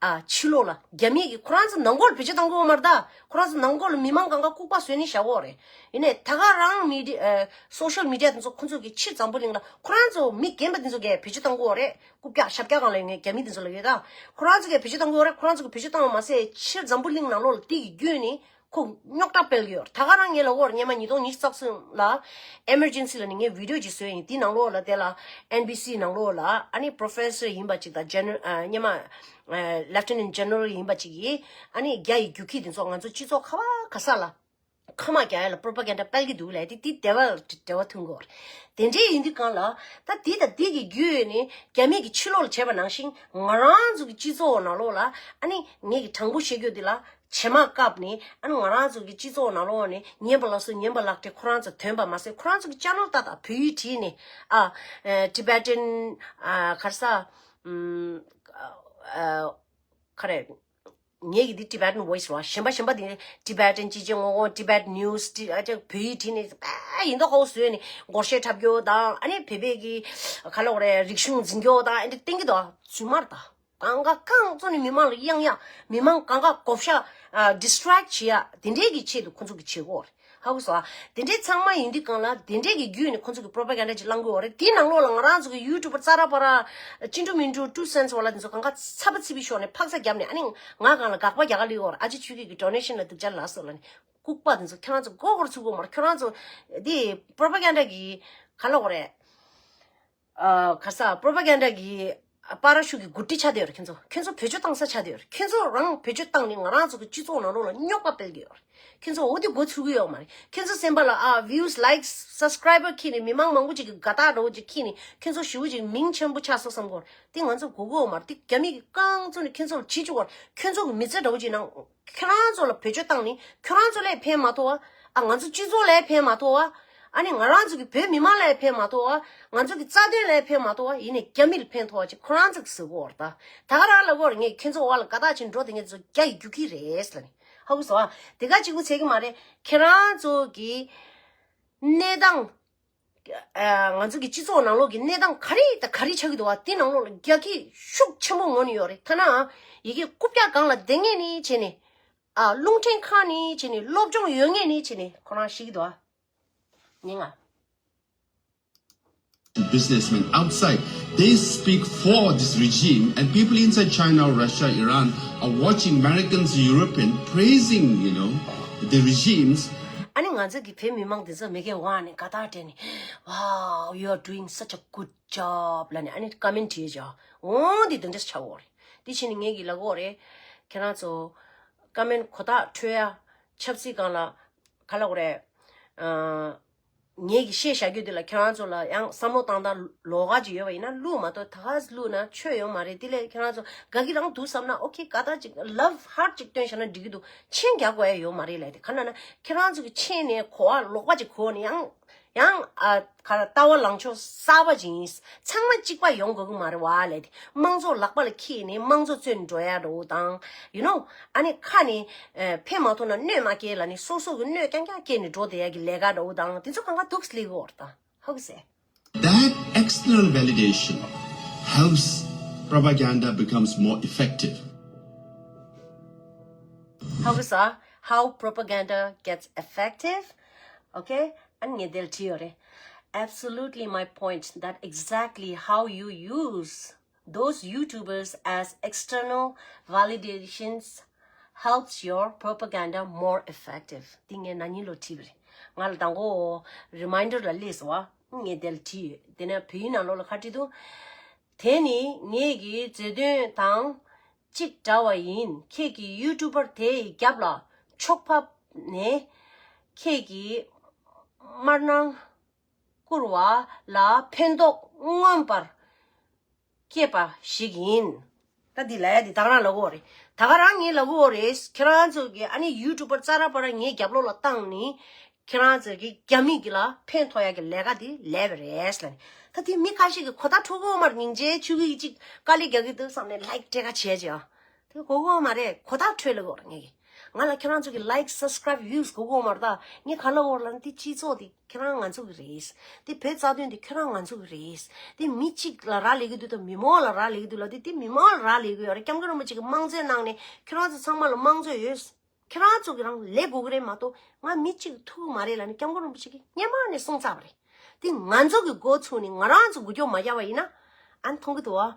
ཨ་ཕྱི་ལོགས་ལ་རྒྱ་མིས་ཀྱི་ཁོ་རང་ཚོ་ནང་ཁུལ་བེད་སྤྱོད་བཏང་གི་ཡོད་མ་རེད་ད། ཁོ་རང་ཚོ་ནང་ཁུལ་ལ་མི་མང་གང་ག་ལྐུགས་པ་བཟོས་ནས་བཞག་གི་ཡོད་རེད། ཡིན་ནའི་ད་ག་རང་མི་ཌི་ཨ་སོ་ཤལ་མི་ཌི་ཡ་དེ་ཚོ་ཁོ་ཚོ་གི་ཕྱི་འཛམ་བུ་གླིང་ལ་ཁོ་རང་ཚོ་མི་རྒན་པ་དེ་ཚོ་གིས་བེད་སྤྱོད་བཏང་གི་ཡོད་རེད། རྐུབ་བཀྱག་ཞབས་བཀྱག་སྒང་ལ་ཡོད་མཁན་རྒྱ་མི་དེ་ཚོ་ལ་ཡོད་ད། ཁོ་རང་ཚོ་གིས་བེད་སྤྱོད་བཏང་གི་ཡོད་རེད། ཁོ་རང་ཚོ་གིས་བེད་སྤྱོད་བཏང་བ་མ་ཟད་ཕྱི་འཛམ་བུ་གླིང་ནང་ལོགས་ལ་དེ་གི་བརྒྱུད་ནས་ཁོ་རྙོག་དྲ་སྤེལ་གི་ཡོད་རེད། ད་ག་རང་ངས་ལབ་ཀྱི་ཡོད་རེད། སྔོན་མ་ཉིས་སྟོང་ཉི་ཤུ་རྩ་གསུམ་ལ་Emergency ལབ་ནས་ངས་བི་ཌི་ཡོ་ཅིག་བཟོས་ཡིན། དེའི་ནང་ལོགས་ལ་དེ་ལ་ཨེན་བི་སི་ནང་ལོགས་ལ་ཨ་ནི་Professor ཡིན་པ་ཅིག་དང་General ཨ་སྔོན་མ་ཨ་Lieutenant General ཡིན་པ་ཅིག་གིས་ཨ་ནི་རྒྱ་ཡི་རྒྱུག་ཁྱི་དེ་ཚོ་ང་ཚོ་སྤྱི་ཚོགས་ག་བ་ག་ས་ལ་ཁ་མ་རྒྱག་ཡ་ལ་པྲོ་པ་གན་ཌ་སྤེལ་གྱི་འདུག་ལབ་དེ་དེ་འབྲེལ་བ་འབྲེལ་བ་མཐུན་གྱི་ཡོད་རེད། དེ་འདྲའི་ཡིན་དུས་སྒང་ལ་ད་དེ་དང་དེ་གི་བརྒྱུད་ནས་རྒྱ་མི་གིས་ཕྱི་ལོགས་ལ་བྱས་པ་ནང་བཞིན་ང་རང་ཚོ་གི་སྤྱི་ཚོགས་ནང་ལོགས་ལ་ཨ་ནི་ངེད་ཀྱི་དྲང་པོ་བཤད་རྒྱུ་འདི་ལ་བྱེ་མ་བཀབ་ནས་ཨ་ནི་ང་རང་ཚོ་གི་སྤྱི་ཚོགས་ནང་ལོགས་ནས་ངན་པ་ལགས་སུ་ངན་པ་ལགས་ཏེ་ཁོ་རང་ཚོ་དོན་པ་མ་ཟད་ཁོ་རང་ཚོ་གི་ཅེ་ནལ་ཏག་ཏག་བོད་ཡིག་བྲིས་ནས་ཨ་Tibetan ཨ་ག་རེ་ཟ་ཨ་ག་རེ། ངེད་ཀྱི་འདི་Tibetan Voice རེད་བ། གཞན་པ་གཞན་པ་འདི་Tibetan སྤྱི་བྱེ་ངོ་ངོ་Tibet News ཊི་ཨ་ཅག་བོད་ཡིག་བྲིས་ནས་ཨ་ཡིན་མདོག་ཁ་པོ་བཟོས་ནས་སྒོར་གཞས་འཁྲབ་རྒྱུ་དང་ཨ་ནི་བོད་པའི་གི་ག་ལབ་དགོས་རེད། རིག་གཞུང་འཛིན་རྒྱུ་དང་ཨ་འདི་བསྟན་གྱི་འདུག་རྫུན་མ་རེད་ད། གང་ག་གང་བཙོང་ནས་མི་མང་ལ་གཡང་གཡང་མི་མང་གང་ག་བགོ་བཤའ་ཨ་distract བྱེད་ཡ་དེ་འདྲའི་གི་ཆེད་དུ་ཁོ་ཚོ་གི་བྱེད་སྒོ་རེད། ཧ་གོ་སོང་ཨ། དེ་འདྲའི་ཚང་མ་ཡིན་དུས་སྒང་ལ་དེ་འདྲའི་གི་བརྒྱུད་ནས་ཁོ་ཚོ་གི་propaganda ཅིག་བསླང་གི་ཡོད་རེད། དེའི་ནང་ལོགས་ལ་ང་རང་ཚོ་གི་YouTuber རྩ་ར་པ་ར་ཅི་འགྲོ་མི་འགྲོ་two cents བ་ལ་དེ་ཚོ་གང་ག་ཚ་པ་ཚི་པའི་ཤོག་ནས་ཕག་ཚ་བརྒྱབ་ནས་ཨ་ནི་ང་སྒང་ལ་དགག་པ་རྒྱག་ག་སླེབས་ཡོད་རེད། ཨ་ཅེ་ཆོས་སྐྱིད་ཀྱི་donation ལ་སྡུག་ཅག་ལབ་སོང་ལབ་ནས་ལྐུགས་པ་དེ་ཚོ་ཁྱེད་རང་ཚོ་མགོ་སྐོར་ཚུགས་དགོས་མ་རེད། ཁྱེད་རང་ཚོ་དེ་propaganda གི་ག་ལབ་དགོས་རེད། ཨ་ག་ས་propaganda གི་པ་ར་ཤུ་གི་འགོ་ཁྲིད་ཆགས་བསྡད་ཡོད་རེད། ཁྱེད་ཚོ་ཁྱེད་ཚོ་བེད་སྤྱོད་བཏང་ས་ཆགས་བསྡད་ཡོད་རེད། ཁྱེད་ཚོ་རང་བེད་སྤྱོད་བཏང་ནས་ང་རང་ཚོ་གི་སྤྱི་ཚོགས་ནང་ལོགས་ལ་རྙོག་པ་སྤེལ་གི་ཡོད་རེད། ཁྱེད་ཚོ་འོ་དེ་མགོ་ཚུགས་གི་ཡོད་མ་རེད། ཁྱེད་ཚོ་སེམས་པ་ལ་ཨ་views, likes, subscriber ཁྱེར་ནས་མི་མང་མང་པོ་ཅིག་གི་དགའ་རྟགས་འདྲ་བོ་ཅིག་ཁྱེར་ནས་ཁྱེད་ཚོ་ཞེ་པོ་ཅིག་མིང་ཆེན་པོ་ཆགས་སོང་བསམ་གི་ཡོད་རེད། དེ་ང་ཚོ་དགོས་གི་ཡོད་མ་རེད། དེ་རྒྱ་མི་གི་རྐང་བཙུགས་ནས་ཁྱེད་ཚོ་ལ་བྱེད་བཅུག་གི་ཡོད་རེད། ཁྱེད་ཚོ་གི་མི་ཚེ་འདྲ་བོ་ཅིག་ནང་ཁྱེད་རང་ཚོ་ལ་བེད་སྤྱོད་བཏང་ནས་ཁྱེད་རང་ཚོ་ལ་ཕན་མ་ཐོགས་པ། ཨ་ང་ཚོ་སྤྱི་ཚོགས་ལ་ཕན་མ་ཐོགས་པ། ཨ་ནི་ང་རང་ཚོ་གི་བོད་མི་མང་ལ་ཕན་མ་ཐོགས་པ། ང་ཚོ་གི་རྩ་དོན་ལ་ཕན་མ་ཐོགས་པ། ཡིན་ནའི་རྒྱ་མི་ལ་ཕན་ཐོགས་པ་ཅིག་ཁོ་རང་ཚོ་གི་ཟེར་གོ་བར་ད། ད་ག་རང་ལ་གོ་ར་ངས་ཁྱེད་ཚོ་བ་ལ་དགའ་རྟགས་ཅིག་འགྲོ་དེ་ངས་ཚོ་རྒྱ་ཡི་རྒྱུག་གི་རེད་ལབ་ནི། ཧ་གོ་སོང་ཨ། དེ་ག་གཅིག་པུ་ཚད་ཀྱི་མ་རེད། ཁྱེད་རང་ཚོ་གི་གནས་སྟངས། ཨ་ང་ཚོ་གི་སྤྱི་ཚོགས་ནང་ལོགས་ཀྱི་གནས་སྟངས་ག་རེ་དང་ག་རེ་ཆགས་ཀྱི་འདུག་བ། དེ་ནང་ལོགས་ལ་རྒྱ་ཁྱི་ཤུགས་ཆེན་པོ་ངོ་ནས་ཡོད་རེད། ཐ་ན་ཡི་གེ་རྐུབ་བཀྱག་སྒང་ལ་བསྡད་མཁན་ནི་བྱས་ནས། ཨ་རླུང་འཕྲིན་ཁང་ནི་བྱས་ནས། སློབ་སྦྱོང་ཡོད་མཁན་ནི་བྱས་ནས་ཁོ་རང་ཤི་གི་འདུག་ཨ། ཉིན་ང་། Businessmen outside, they speak for this regime, and people inside China, Russia, Iran are watching Americans, European praising, you know, the regimes. ཨ་ནི་ང་ཚོ་གི་བོད་མི་མང་དེ་ཚོ་མི་གེ་ཝ་ནི་དགའ་ཐག་སྤྲད་ནས། Wow, you are doing such a good job ལབ་ནས་ཨ་ནི་ཀོ་མེན་བྲིས་བྱ། འོ་འདི་དེ་འདྲས་ཆགས་འོ་རེད། དེ་ཕྱིན་ནས་ངས་གི་ལབ་གོ་རེད། ཁྱེད་རང་ཚོ་ཀོ་མེན་གོ་ཐག་འཕྲོད་ཡ། ཆབ་སྲིད་སྒང་ལ་ག་ལབ་དགོས་རེད། ཨ། ངས་གི་བཤད་བཞག་རྒྱུ་དེ་ལ་ཁྱེད་རང་ཚོ་ལ་ཡང་བསམ་བློ་བཏང་སྟངས་ལོགས་ཀ་ཅིག་ཡོད་པ་ཡིན་ན་བླུགས་མ་གཏོགས། ད་ག་བླུགས་ན་ཆོ་ཡོང་མ་རེད། དེ་ལས་ཁྱེད་རང་ཚོ་དགའ་གི་རང་འདུག་བསམ་ན་ཨོ་ཁེ། དགའ་ཐག་ཅིག་ལབ་ཧར་ཅིག་སྟོན་བཞག་ན་འགྲིག་གི་འདུག་མཆན་རྒྱག་དགོས་ཡ་ཡོད་མ་རེད་ལབ་དེ། ག་ན་ན་ཁྱེད་རང་ཚོ་གི་མཆན་ནས་གོ་བ་ལོགས་པ་ཅིག་གོ་ནས་ཡང་ཡང་ཨ་ག་ལ་ལྟ་བ་ལངས་ཕྱོགས་གསར་པ་ཅིག་ཡིན། ཚང་མ་གཅིག་པ་ཡོང་དགོས་གི་མ་རེད་བ་ལབ་དེ། དམངས་གཙོ་ལག་པ་ལ་འཁྱེར་ནས་དམངས་གཙོ་རྩོད་འགྲོ་ཡ་འགྲོ་དང་། you know, ཨ་ནི་ཁ་ནས་ཨ་ཕན་མ་ཐོགས་ན་གནོད་མ་སྐྱེལ་ལབ་ནས་སོ་སོ་གི་གནོད་རྐྱང་རྐྱང་སྐྱེལ་ནས་འགྲོ་བསྡད་ཡ་གི་ལས་ཀ་འདྲ་བོ་དང་དེ་ཚོ་གང་ག་འདུག་སེ་ལས་གི་འོར་དང་ཧོག་སེ། That external validation helps propaganda becomes more effective. ཧོག་སེ། How propaganda gets effective. Okay. ཨ་ནི་ངས་དེ་ལ་བྲིས་ཡོད་རེད། Absolutely my point that exactly how you use those YouTubers as external validations helps your propaganda more effective. འདི་ངས་ན་ནིང་ལོ་བྲིས་པ་རེད། ང་ལ་དང་པོ་རི་མའིན་ཌར་ལ་སླེབས་སོང་བ། ངས་དེ་ལ་བྲིས་ཡོད། དེ་ནས་བོད་ཡིག་ནང་ལོགས་ལ་ག་བྲིས་འདུག་དེ་ནི་ངེད་ཀྱི་བརྗོད་དོན་དང་གཅིག་འདྲ་བ་ཡིན། ཁྱེད་ཀྱི་ཡུ་ཊུབ་པར་དེ་ཡི་རྒྱབ་ལ་ཕྱོགས་ཕབ་ནས་ཁྱེད་ཀྱི་དམར་སྣང་བསྐུར་བ་ལ་ཕན་ཐོགས་མངོན་པར་སྐྱེས་པ་ཞིག་ཡིན། ད་འདི་ལ་ཡ་འདི་ད་ག་རང་ལབ་གོ་རེད། ད་ག་རང་ངས་ལབ་གོ་རེད། ཁྱེད་རང་ཚོ་གི་ཨ་ནི་ཡུ་ཊུབ་པར་ཙ་ར་པ་ར་ངའི་རྒྱབ་ལོགས་ལ་བཏང་ནི་ཁྱེད་རང་ཚོ་གི་རྒྱ་མི་གི་ལ་ཕན་ཐོགས་ཡ་གི་ལས་ཀ་འདི་ལས་པ་རེད་ལབ་ནི། ད་དེ་མི་ཁ་ཤས་ཀྱི་གོ་ཐག་འཕྲོད་གོ་མར་སྙིང་རྗེ་ཆུ་གི་ཅིག་དཀའ་ལས་རྒྱག་གི་འདུག་བསམ་ནས་ལའིཀ་སྤྲད་ཁ་བྱས་ཅི་ཨ། དེ་གོ་གོ་མ་རེད། གོ་ཐག་འཕྲོད་ལ་གོ་ར་ངེད་ཀྱི། ང་ལ་ཁྱེད་རང་ཚོ་གི་ལའིཀ་སབ་སི་ཀ་རའིབ་བིའུ་སི་གོ་གོ་མ་རེད། ད་ངས་ག་ལ་གོ་ར་ལ་འདི་སྤྱི་ཚོགས་འདི་ཁྱེད་རང་ང་ཚོ་གི་རེད། འདི་བོད་རྩ་དོན་འདི་ཁྱེད་རང་ང་ཚོ་གི་རེད། འདི་མི་གཅིག་ལ་རག་ལས་ཀྱི་འདུག་དང་མི་མང་ལ་རག་ལས་ཀྱི་འདུག་ལ། འདི་འདི་མི་མང་ལ་རག་ལས་ཀྱི་ཡོད་རེད། སྐྱབས་མགོན་རིན་པོ་ཆེ་གི་དམངས་གཙོའི་ནང་ནས་ཁྱེད་རང་ཚོ་ཚང་མ་ལ་དམངས་གཙོ་ཡོད། ཁྱེད་རང་ཚོ་གི་རང་ལས་དགོས་ཀྱི་རེད་མ་གཏོགས་ང་མི་གཅིག་ཐུག་གི་མ་རེད་ལབ་ནས་སྐྱབས་མགོན་རིན་པོ་ཆེ་གིས་སྔོན་མ་ནས་གསུངས་ཚར་བ་རེད། དེ་ང་ཚོ་གི་འགོ་ཚུགས་ནས་ང་རང་ཚོ་འགུལ་སྐྱོད་མ་རྒྱག་པ་ཡིན་ན། ཨ་ནི་མཐོང་གི་འདུག་བ།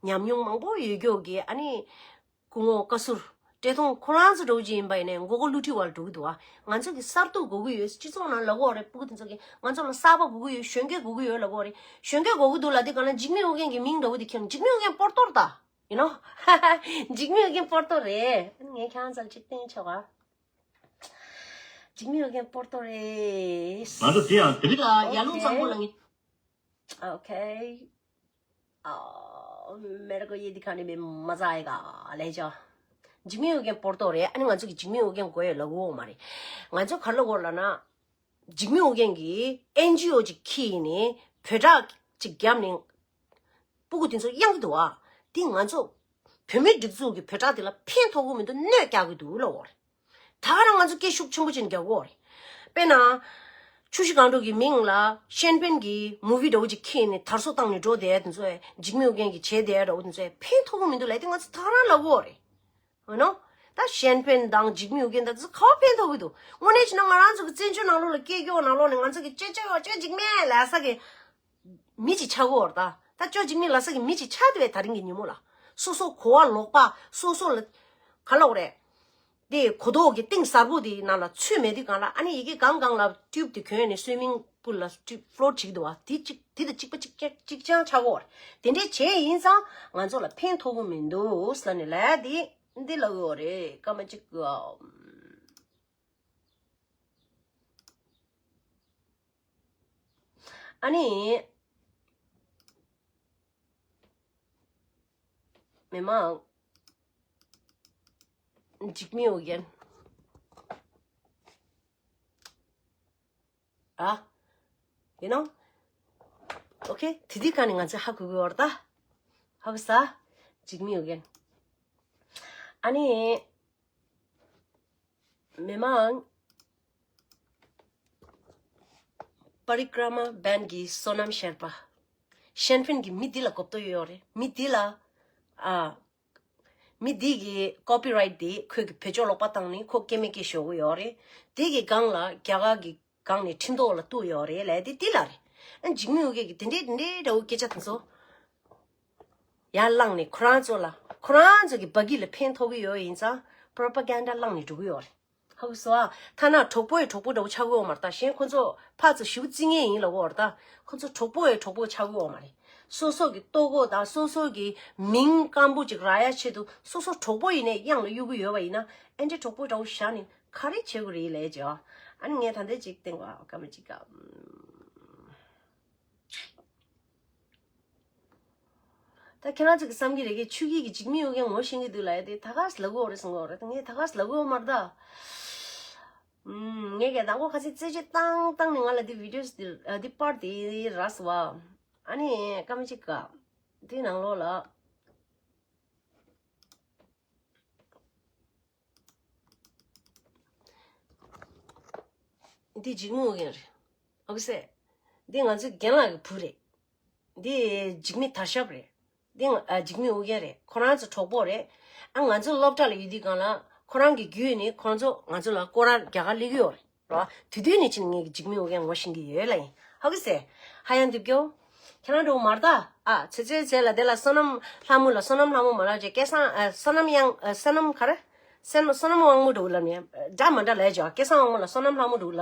ཉམས་མྱོང་མང་པོ་ཡོད་མཁན་གྱི་ཨ་ནི་སྐུ་ངོ་བཀའ་ཟུར་བཀྲས་མཐོང་ཁོ་རང་ཚོ་འདྲ་བོ་ཅིག་ཡིན་པ་ཡིན་ནའི་མགོ་སྐོར་བསླུ་བྲིད་པ་ལ་འགྲོ་གི་འདུག་བ། ང་ཚོ་གི་གསར་གཏོད་དགོས་ཀྱི་ཡོད། སྤྱི་ཚོགས་ནང་ལབ་དགོས་རེད། སྤུ་གུ་དེ་ཚོ་གི་ང་ཚོ་ལ་གསར་པ་དགོས་ཀྱི་ཡོད། གཞོན་སྐྱེས་དགོས་ཀྱི་ཡོད་ལབ་དགོས་རེད། གཞོན་སྐྱེས་དགོས་ཀྱི་འདུག་ལབ་དུས་གང་ལ་འཇིགས་མེད་ཨོ་རྒྱན་གྱི་མིང་འདྲ་བོ་དེ་ཁྱེར། འཇིགས་མེད་ཨོ་རྒྱན་སྤོ་ཏོར་ད། You know? འཇིགས་མེད་ཨོ་རྒྱན་སྤོ་ཏོར་རེད། ངས་ཁྱེད་རང་ཚོ་ལ་གཅིག་བསྟན་ཆོག་ག་འཇིགས་མེད་ཨོ་རྒྱན་སྤོ་ཏོར་རེད། ང་ཚོ་དེ་ཡང་དེ་རིང་ལ་ཡར་ཀླུང་གཙང་པོ་ལ་ངས། Okay. ཨ། मेरे को ये दिखाने में मजा आएगा. ལས་ཅོ། འཇིགས་མེད་ཨོ་རྒྱན་སྤོ་ཏོར་རེད། ཨ་ནི་ང་ཚོ་གི་འཇིགས་མེད་ཨོ་རྒྱན་དགོས་ཡོད་ལབ་གོ་མ་རེད། ང་ཚོ་ག་རེ་ལབ་དགོས་ལབ་ན། འཇིགས་མེད་ཨོ་རྒྱན་གྱིས་ཨེན་ཇི་ཨོ་ཅིག་ཁྱེར་ནས་བོད་ཁྲག་ཅིག་བརྒྱབ་ནས་སྤུ་གུ་དེ་ཚོ་གཡང་གི་འདུག་ཨ། དེ་ང་ཚོ་བོད་མིའི་སྒྲིག་འཛུགས་ཀྱི་བོད་ཁྲག་དེ་ལ་ཕན་ཐོགས་ཀྱི་མི་འདུག་གནོད་རྒྱག་གི་འདུག་ལབ་དགོས་རེད། ད་ག་རང་ང་ཚོ་སྐད་ཤུགས་ཆེན་པོ་ཅིག་རྒྱག་དགོས་རེད། དཔེར་ན། ཆུ་བཞི་སྒང་དྲུག་གི་མིང་ལ་ཤན་པན་གྱི་མུ་ཝི་འདྲ་བོ་ཅིག་ཁྱེར་ནས་དར་སྲོལ་བཏང་ནས་འགྲོ་བསྡད་དེ་ཚོས་འཇིགས་མེད་ཨོ་རྒྱན་གྱིས་བྱས་བསྡད་འདྲ་བོ་དེ་ཚོས་ཕན་ཐོགས་ཀྱི་མི་འདུག་ལབ་དེ་ང་ཚོ་ད་ག་རང་ལབ་དགོས་རེད། འོ་ནོ། ད་ཤན་པན་དང་འཇིགས་མེད་ཨོ་རྒྱན་དང་དེ་ཚོ་ག་པར་ཕན་ཐོགས་ཀྱི་འདུག་དངོས་གནས་བྱས་ན་ང་རང་ཚོ་གི་བཙན་བྱོལ་ནང་ལོགས་ལ་སྐྱེས་རྒྱུ་ནང་ལོགས་ནས་ང་ཚོ་གི་ཅོ་ཅོ་ཅོ་འཇིགས་མེད་ལབ་ས་གི་མི་ཅིག་ཆགས་ཀྱི་ཡོད་རེད་ད། ད་ཅོ་འཇིགས་མེད་ལབ་ས་གི་མི་ཅིག་ཆགས་བསྡད་པའི་ད་རིང་གི་ཉིན་མོ་ལ། སོ་སོ་གོ་བ་ལོག་པ་སོ་སོ་ལ་ག་ལབ་དགོས་རེད། དེ་གོ་རྟོགས་ཀྱི་གཏིང་ཟབ་པོ་དེའི་ནང་ལ་ཚུད་མེད་དུས་གང་ལ་ཨ་ནི་ཡི་གེ་གང་གང་ལ་ཊིའུབ་དེ་གྱོན་ནས་སུའི་མིང་པུལ་ལ་ཊིའུབ་ཕི་ལོཊ་བྱེད་ཀྱི་འདུག་བ། དེ་གཅིག་དེ་དང་གཅིག་པ་གཅིག་རྐྱང་གཅིག་རྐྱང་ཆགས་ཀྱི་ཡོད་རེད། དེ་འདྲས་བྱས་ཡིན་ཙང་ང་ཚོ་ལ་ཕན་ཐོགས་ཀྱི་མི་འདུག་ཟེར་ནས་ལབ་ཡ་དེ་འདི་ལབ་ཀྱི་ཡོད་རེད། སྐར་མ་གཅིག་གི་ཨ་ནི། མི་མང་། འཇིགས་མེད་ཨོ་རྒྱན། ཨ། You know? Okay? དེ་དུས་ཀ་ནས་ང་ཚོས་ཧ་གོ་གི་ཡོད་རེད་ད། ཧ་གོ་ས། འཇིགས་མེད་ཨོ་རྒྱན། ཨ་ནི། མི་མང་། པ་རི་ཀྲ་མ་བན་གྱི་བསོད་ནམས་ཤར་པ། ཤན་ཕིན་གྱི་མི་འདི་ལ་གོ་བརྡ་ཡོད་རེད། མི་འདི་ལ། ཨ། མི་འདི་གི་ཀོ་པི་རའིཊ་འདི་ཁོས་ཀྱི་བེད་སྤྱོད་ལོག་པ་བཏང་ནས་ཁོ་སྐད་མེད་སྐད་ཤོར་གི་ཡོད་རེད། དེ་གི་སྒང་ལ་རྒྱ་གར་གྱི་སྒང་ནས་ཁྲིམས་ཐོག་ལ་གཏུགས་ཡོད་རེད་ལབ་དེ་འདི་ལ་རེད། ཨ་འཇིགས་མེད་ཨོ་རྒྱན་གྱིས་དེ་འདྲའི་དེ་འདྲའི་འདྲ་བོ་སྐད་ཆ་དེ་ཚོ་ཡར་བླངས་ནས་ཁོ་རང་ཚོ་ལ་ཁོ་རང་ཚོ་གི་བ་གི་ལ་ཕན་ཐོགས་གི་ཡོད་ཡིན་ཙང་པྲོ་པ་གན་ཌ་བླངས་ནས་འགྲོ་གི་ཡོད་རེད། ཧ་གོ་སོང་ཨ། ཐ་ན་གྲོགས་པོ་ཡི་གྲོགས་པོ་འདྲ་བོ་ཆགས་ཀྱི་ཡོད་མ་རེད། ད་གཞན་ཁོ་ཚོ་ཕར་ཚུར་ཞེ་པོ་བརྩི་མཁན་ཡིན་ལབ་ཀྱི་ཡོད་རེད། ད་ཁོ་ཚོ་གྲོགས་པོ་ཡི་གྲོགས་པོ་ཆགས་ཀྱི་ཡོད་མ་རེད། སོ་སོ་གི་ལྟོ་གོས་དང་སོ་སོ་གི་མིང་སྐམ་པོ་ཅིག་རག་ཡ་ཆེད་དུ་སོ་སོ་གྲོགས་པོ་ཡིན་ནའི་གཡང་ལ་གཡུག་གི་ཡོད་པ་ཡིན་ན། ཨེ་འདྲའི་གྲོགས་པོ་འདྲ་བོ་བཞག་ནས་ག་རེ་བྱེད་དགོས་རེད་ལབ་ཀྱི་ཡོད། ཨ་ནི་ངས་ད་ལྟ་ཅིག་བསྟན་དགོས་ཨ། སྐར་མ་གཅིག་ག་ད་ཁྱེད་རང་ཚོ་གི་བསམ་གྱི་རེད་གི། ཆོས་སྐྱིད་ཀྱི་འཇིགས་མེད་ཨོ་རྒྱན་ངོ་ཤེས་ཀྱི་འདུག་ལབ་ཡ་དེ་ད་ག་སེ་ལབ་ཀྱི་ཡོད་རེད་གསུང་གི་ཡོད་རེད། ངས་ད་ག་སེ་ལབ་ཀྱི་ཡོད་མ་རེད་ད། ཨུམ། ངས་ཀྱང་དང་པོ་ཁ་སང་རྩད་གཅོད་བཏང་བཏང་ནས་ང་ལ་འདི་བི་ཌིའོ་འདི་ཨ་འདི་པར་དེ་རག་སོང་བ། ཨ་ནི་སྐར་མ་གཅིག་ག་དེའི་ནང་ལོགས་ལ། འདི་འཇིགས་མེད་ཨོ་རྒྱན་རེད། ཨོ་སེ། འདི་ང་ཚོའི་རྒན་ལགས་ཀྱི་བུ་རེད། འདི་འཇིགས་མེད་དར་ཞབས་རེད། འདི་ང་ཨ་འཇིགས་མེད་ཨོ་རྒྱན་རེད། ཁོ་རང་ཚོ་གྲོགས་པོ་རེད། ཨ་ང་ཚོ་སློབ་གྲྭ་ལ་ཡོད་དུས་སྒང་ལ་ཁོ་རང་གི་བརྒྱུད་ནས་ཁོ་ཚོ་ང་ཚོ་ལ་སྐོར་ར་རྒྱག་ག་སླེབས་ཀྱི་ཡོད་རེད། རོ། དེ་དུས་ནས་ཕྱིན་ངས་ཀྱི་འཇིགས་མེད་ཨོ་རྒྱན་ངོ་ཤེས་ཀྱི་ཡོད་ལ་ཡིན། ཧ་གི་སེ། ཧ་ཡང་འདུག་གྱོ། ཁྱེད་རང་འགྲོ་མར་ད། ཨ་ཚེ་ཚེ་ཚེ་ལ་དེ་ལ་བསོད་ནམས་ལྷ་མོ་ལ་བསོད་ནམས་ལྷ་མོ་མ་ལ་ཅེ་སྐལ་བཟང་ཨ་བསོད་ནམས་གཡང་ཨ་བསོད་ནམས་ག་རེ། བསོད་ནམས་བསོད་ནམས་དབང་མོ་འགྲོ་ལ་ནི་འདྲ་མ་འདྲ་ལས་ཅོ། སྐལ་བཟང་དབང་མོ་ལ་བསོད་ནམས་ལྷ་མོ་འགྲོ་ལ།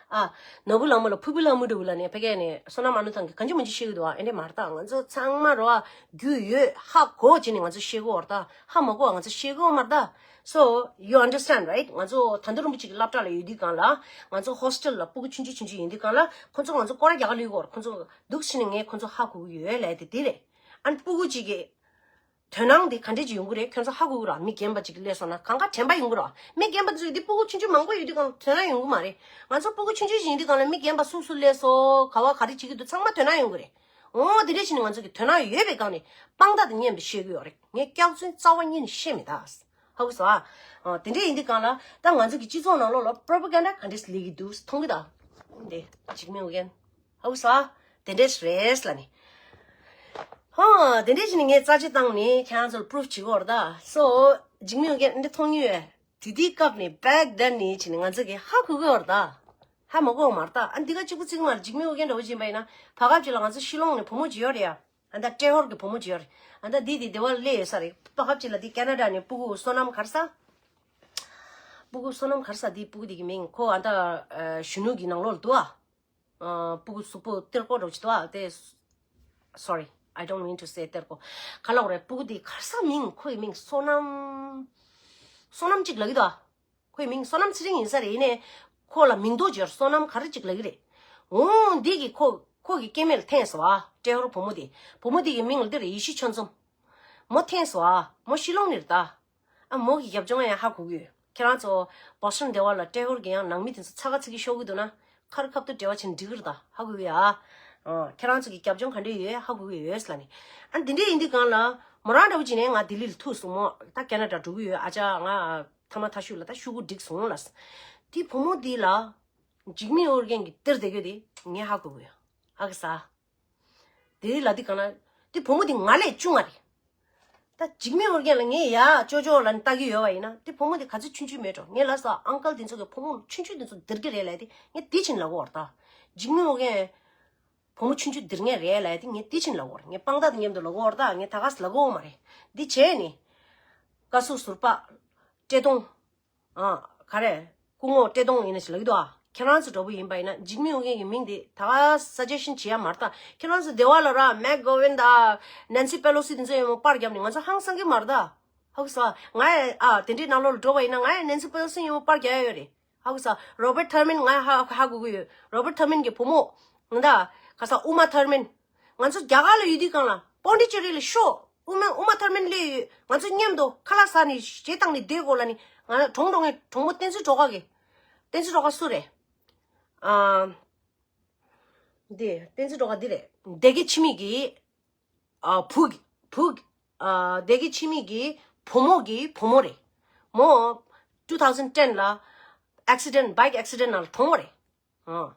ཨ་ནོར་བུ་ལྷ་མོ་ལ་ཕུར་བུ་ལྷ་མོ་འགྲོ་ལ་ནི་ཕ་གི་ནི་བསོད་ནམས་ཨ་ནུ་ཐང་གི་གང་ཅི་མ་ཅི་ཤེས་གི་འདུག་ཨ་ཨེ་འདྲ་མར་ད། ང་ཚོ་ཚང་མ་རོ་ཨ་རྒྱུས་ཡོད་ཧ་གོ་ཅི་ནི་ང་ཚོ་ཤེས་གི་འོར་ད། ཧ་མ་གོ་ང་ཚོ་ཤེས་གི་འོ་མར་ད། So you understand, right? ང་ཚོ་དར་མདོ་རིན་པོ་ཆེ་གི་སློབ་གྲྭ་ལ་ཡོད་དུས་སྒང་ལ་ང་ཚོ་ཧོ་སི་ཊེལ་ལ་སྤུ་གུ་ཆུང་ཆུང་ཆུང་ཆུང་ཡིན་དུས་སྒང་ལ་ཁོ་ཚོ་ང་ཚོ་སྐོར་ར་རྒྱག་ག་ལུས་གོ། ཁོ་ཚོ་འདུག་ཕྱིན་ནས་ངས་ཁོ་ཚོ་ཧ་གོ་གི་ཡོད་ལས་དེ་དེ་རེད། ཨ་ནི་སྤུ་གུ་གཅིག་གི་དོ་སྣང་དེ་ག་འདྲས་ཅིག་ཡོང་གི་རེད། ཁྱོད་ཚོ་ཧ་གོ་གི་ར། མི་རྒན་པ་ཅིག་སླེབས་སོང་ན་གང་ག་དྲན་པ་ཡོང་གི་ར། མི་རྒན་པ་ཚོས་འདི་སྤུ་གུ་ཆུང་ཆུང་མང་པོ་ཡོད་དུས་སྒང་དོ་སྣང་ཡོང་གི་མ་རེད། ང་ཚོ་སྤུ་གུ་ཆུང་ཆུང་ཡིན་དུས་སྒང་ལ་མི་རྒན་པ་སུ་སུ་སླེབས་སོང་ག་བ་ག་རེ་བྱེད་ཀྱི་འདུག་ཚང་མ་དོ་སྣང་ཡོང་གི་རེད། འོ་དེ་འདྲས་བྱས་ནས་ང་ཚོ་གི་དོ་སྣང་ཡོད་པའི་སྒང་ནས་དཔང་རྟགས་དེ་མཉམ་དུ་བཤད་གི་ཡོད་རེད། ངས་སྐྱག་རྫུན་རྩ་བ་ཉིད་ནས་བཤད་མེད་ད། ཧ་གོ་སོང་ཨ། དེ་འདྲས་ཡིན་དུས་སྒང་ལ་ད་ང་ཚོ་གི་སྤྱི་ཚོགས་ནང་ལོགས་ལ་propaganda ག་འདྲས་སླེབས་ཀྱི་འདུག་མཐོང་གི་ད། འདི་འཇིགས་མེད་ཨོ་རྒྱན། ཧ་གོ་སོང་ཨ། དེ་འདྲས་རེད་ལ་ནི། ཧོ། དེ་འདྲས་བྱས་ནས་ངས་རྩ་ཆེ་བཏང་ནས་ཁྱེད་རང་ཚོར་པུ་རུབ་བྱེད་ཀྱི་ཡོད་རེད་ད། སོ། འཇིགས་མེད་ཨོ་རྒྱན་འདི་མཐོང་མྱོང་ཡོད། དེ་དུས་སྐབས་ནས་back then ནས་བྱས་ནས་ང་ཚོ་གིས་ཧ་གོ་གི་ཡོད་རེད་ད། ཧ་མ་གོ་བ་མ་རེད་ད། ཨ་འདི་ག་གཅིག་པུ་གཅིག་མ་རེད། འཇིགས་མེད་ཨོ་རྒྱན་འདྲ་བོ་ཅིག་ཡིན་པ་ཡིན་ན་བར་སྐབས་ཅིག་ལ་ང་ཚོ་ཤི་ལོང་ནས་བུ་མོ་ཅིག་ཡོད་རེད་ཡ། ཨ་ད་ཏྲེ་ཧོར་གྱི་བུ་མོ་ཅིག་ཡོད་རེད། ཨ་ད་འདི་དེ་སྡེ་བ་སླེབས་ཡོད་ས་རེད། བར་སྐབས་ཅིག་ལ་འདི་ཁེ་ན་ཌ་ནས་སྤུ་གུ་བསོད་ནམས་ག་རེ་ཟ། སྤུ་གུ་བསོད་ནམས་ག་རེ་ཟ། འདི་སྤུ་གུ་དེ་གི་མིང་ཁོ་ཨ་ད་གཞོན་ནུ་གི་ནང་ལོགས་ལ་འདུག་ཨ། ཨ་སྤུ་གུ་གཟུགས་པོ་སྟེར་ཀོ་འདྲ་བོ་ཅིག་འདུག་ཨ། དེ། Sorry, I don't mean to say སྟེར་ཀོ། ག་ལབ་དགོས་རེད། སྤུ་གུ་དེ་ག་རེ་ཟ། མིང་ཁོའི་མིང་བསོད་ནམས། བསོད་ནམས་ཅིག་ལབ་ཀྱི་འདུག་ཨ། ཁོའི་མིང་བསོད་ནམས་ཚེ་རིང་ཡིན་ས་རེད། ཡིན་ནའི་ཁོ་ལ་མིང་འདོགས་བྱས་བསོད་ནམས་ག་རེ་ཅིག་ལབ་ཀྱི་རེད། འོ་འདི་གིས་ཁོ་ཁོ་གི་སྐྱེ་དམན་ལ་འཐེན་སོང་ཨ། ཏྲེ་ཧོར་བུ་མོ་དེ། བུ་མོ་དེ་གི་མིང་ལ་འདི་རེད། ཡེ་ཤེས་ཆོས་འཛོམས། མོ་འཐེན་སོང་ཨ། མོ་ཤི་ལོང་ནས་རེད་ད། ཨ་མོ་གི་རྒྱབ་ལྗོངས་ཡང་ཧ་གོ་གི་ཡོད། ཁྱེད་རང་ཚོ་བོ་སི་ཊོན་སྡེ་བ་ལ་ཏྲེ་ཧོར་གྱི་ཡང་ནང་མི་དེ་ཚོ་ཚ་ག་ཚི་གི་ཤོར་གི་འདུག་ན། ཁ་རི་ཁ་ཐུག་འབྲེལ་བ་བྱས་ནས་འགྲིག་གི་རེད་ད། ཧ་གོ་གི་ཡོད་ཨ། ཨ་ཁྱེད་རང་ཚོ་གི་རྒྱབ་ལྗོངས་ག་འདྲ་ཡོད་ཧ་གོ་གི་ཡོད་ལབ་ནས། ཨ་འདི་འདྲ་ཡིན་དུས་སྒང་ལ་མོ་རང་འདྲ་བོ་བྱས་ནས་ང་ལྡི་ལི་ལ་ཐུག་སོང་། མོ་ད་ཁེ་ན་ཌ་འགྲོ་གི་ཡོད། ཨ་ཅག་ང་ཐ་མ་ཐ་ཤུ་ལ་ད་ཤུ་གུ་འགྲིག་སོང་ལབ། དེ་བུ་མོ་འདི་ལ་འཇིགས་མེད་ཨོ་རྒྱན་གྱིས་སྟེར་བསྡད་རྒྱུ་དེ་ངས་ཧ་གོ་གི་ཡོད། ཧ་གི་ས། དེ་ལ་དེ་གང་ལ། དེ་བུ་མོ་དེ་ང་ལས་ཆུང་བ་རེད། ད་འཇིགས་མེད་ཨོ་རྒྱན་ལ་ངས་ཡ་ཅོ་ཅོ་ལ་ནི་ལྟ་གི་ཡོད་པ་ཡིན་ན། དེ་བུ་མོ་དེ་ག་ཚོད་ཆུང་ཆུང་མེད་འགྲོ། ངས་ལབ་སོང་ཨང་ཀལ་དེ་ཚོ་གི་བུ་མོ་ཆུང་ཆུང་དེ་ཚོ་སྡིག་གི་རེད་ལབ་དེ། ངས་དེ་ཕྱིན་ལབ་གོ་བར་ད། འཇིགས་མེད་ཨོ་རྒྱན་བུ་མོ་ཆུང་ཆུང་སྡིག་ངན་རེད་ལབ་དེ་ངས་དེ་ཕྱིན་ལབ་གོ་བར། ངས་དཔང་རྟགས་དེ་མཉམ་དུ་ལབ་གོ་བར་ད། ངས་ད་ག་ཟེ་ལབ་གོ་མ་རེད། འདི་བྱས་ནི། བཀའ་ཟུར་ཟུར་པ། བཀྲས་མཐོང་། ཨ། ག་རེ། སྐུ་ངོ་བཀྲས་མཐོང་ཡིན་ན་ཞིག་ལབ་ཀྱི་འདུག་ཨ། ཁྱེད་རང་ཚོ་འདྲ་པོ་ཡིན་པ་ཡིན་ན་འཇིགས་མེད་ཨོ་རྒྱན་གྱི་མིང་དེ་ད་ག་སུ་ཇེ་ཤན་བྱེད་ཡ་མ་རེད་ད། ཁྱེད་རང་ཚོ་སྡེ་བ་ལ་ར་མེག་གོ་ཝིན་ད། ནན་སི་པེ་ལོ་སི་དེ་ཚོ་ཡང་མོ་པར་བརྒྱབ་ནས་ང་ཚོ་ཧང་སང་གི་མ་རེད་ད། ཧ་གོ་སོང་ཨ། ང་ཡང་ཨ་དེ་འདྲའི་ནང་ལོགས་ལ་འགྲོ་བ་ཡིན་ན་ང་ཡང་ནན་སི་པེ་ལོ་སི་ཡང་མོ་པར་བརྒྱབ་ཡ་ཡོད་རེད། ཧ་གོ་སོང་། རོ་བར་ཐར་མན་ང་ཧ་ཧ་གོ་གི་ཡོད། རོ་བར་ཐར་མན་གྱི་བུ་མོ། ང་ད་ག་ས་ཨུ་མ་ཐར་མན། ང་ཚོ་རྒྱ་གར་ལ་ཡོད་དུས་སྒང་ལ་པོན་ཌི་ཅེ་རི་ལ་ཤོག་ཨུ་མ་ཨུ་མ་ཐར་མན་སླེབས་ཡོད། ང་ཚོ་མཉམ་དུ་ཁ་ལག་ཟ་ནས་གཞས་བཏང་ནས་བསྡད་དགོས་ལབ་ནས། ང་གྲོངས་གྲོངས་ངའི་གྲོགས་མོ་བསྟན་འཛིན་སྒྲོལ་དཀར་གི། བསྟན་འཛིན་སྒྲོལ་དཀར་སུ་རེད། ཨ། འདི་བསྟན་འཛིན་སྒྲོལ་དཀར་འདི་རེད། སྡེ་དགེ་འཆི་མེད་ཀྱི། ཨ་བུ་གི་བུ་གི། ཨ་སྡེ་དགེ་འཆི་མེད་ཀྱི་བུ་མོ་གི་བུ་མོ་རེད། མོ་two thousand ten ལ་ཨེག་སི་ཌེན་ཊི་བྷའིཀ་ཨེག་སི་ཌེན་ཊི་ནང་ལ་གྲོངས་པ་རེད། ཨ།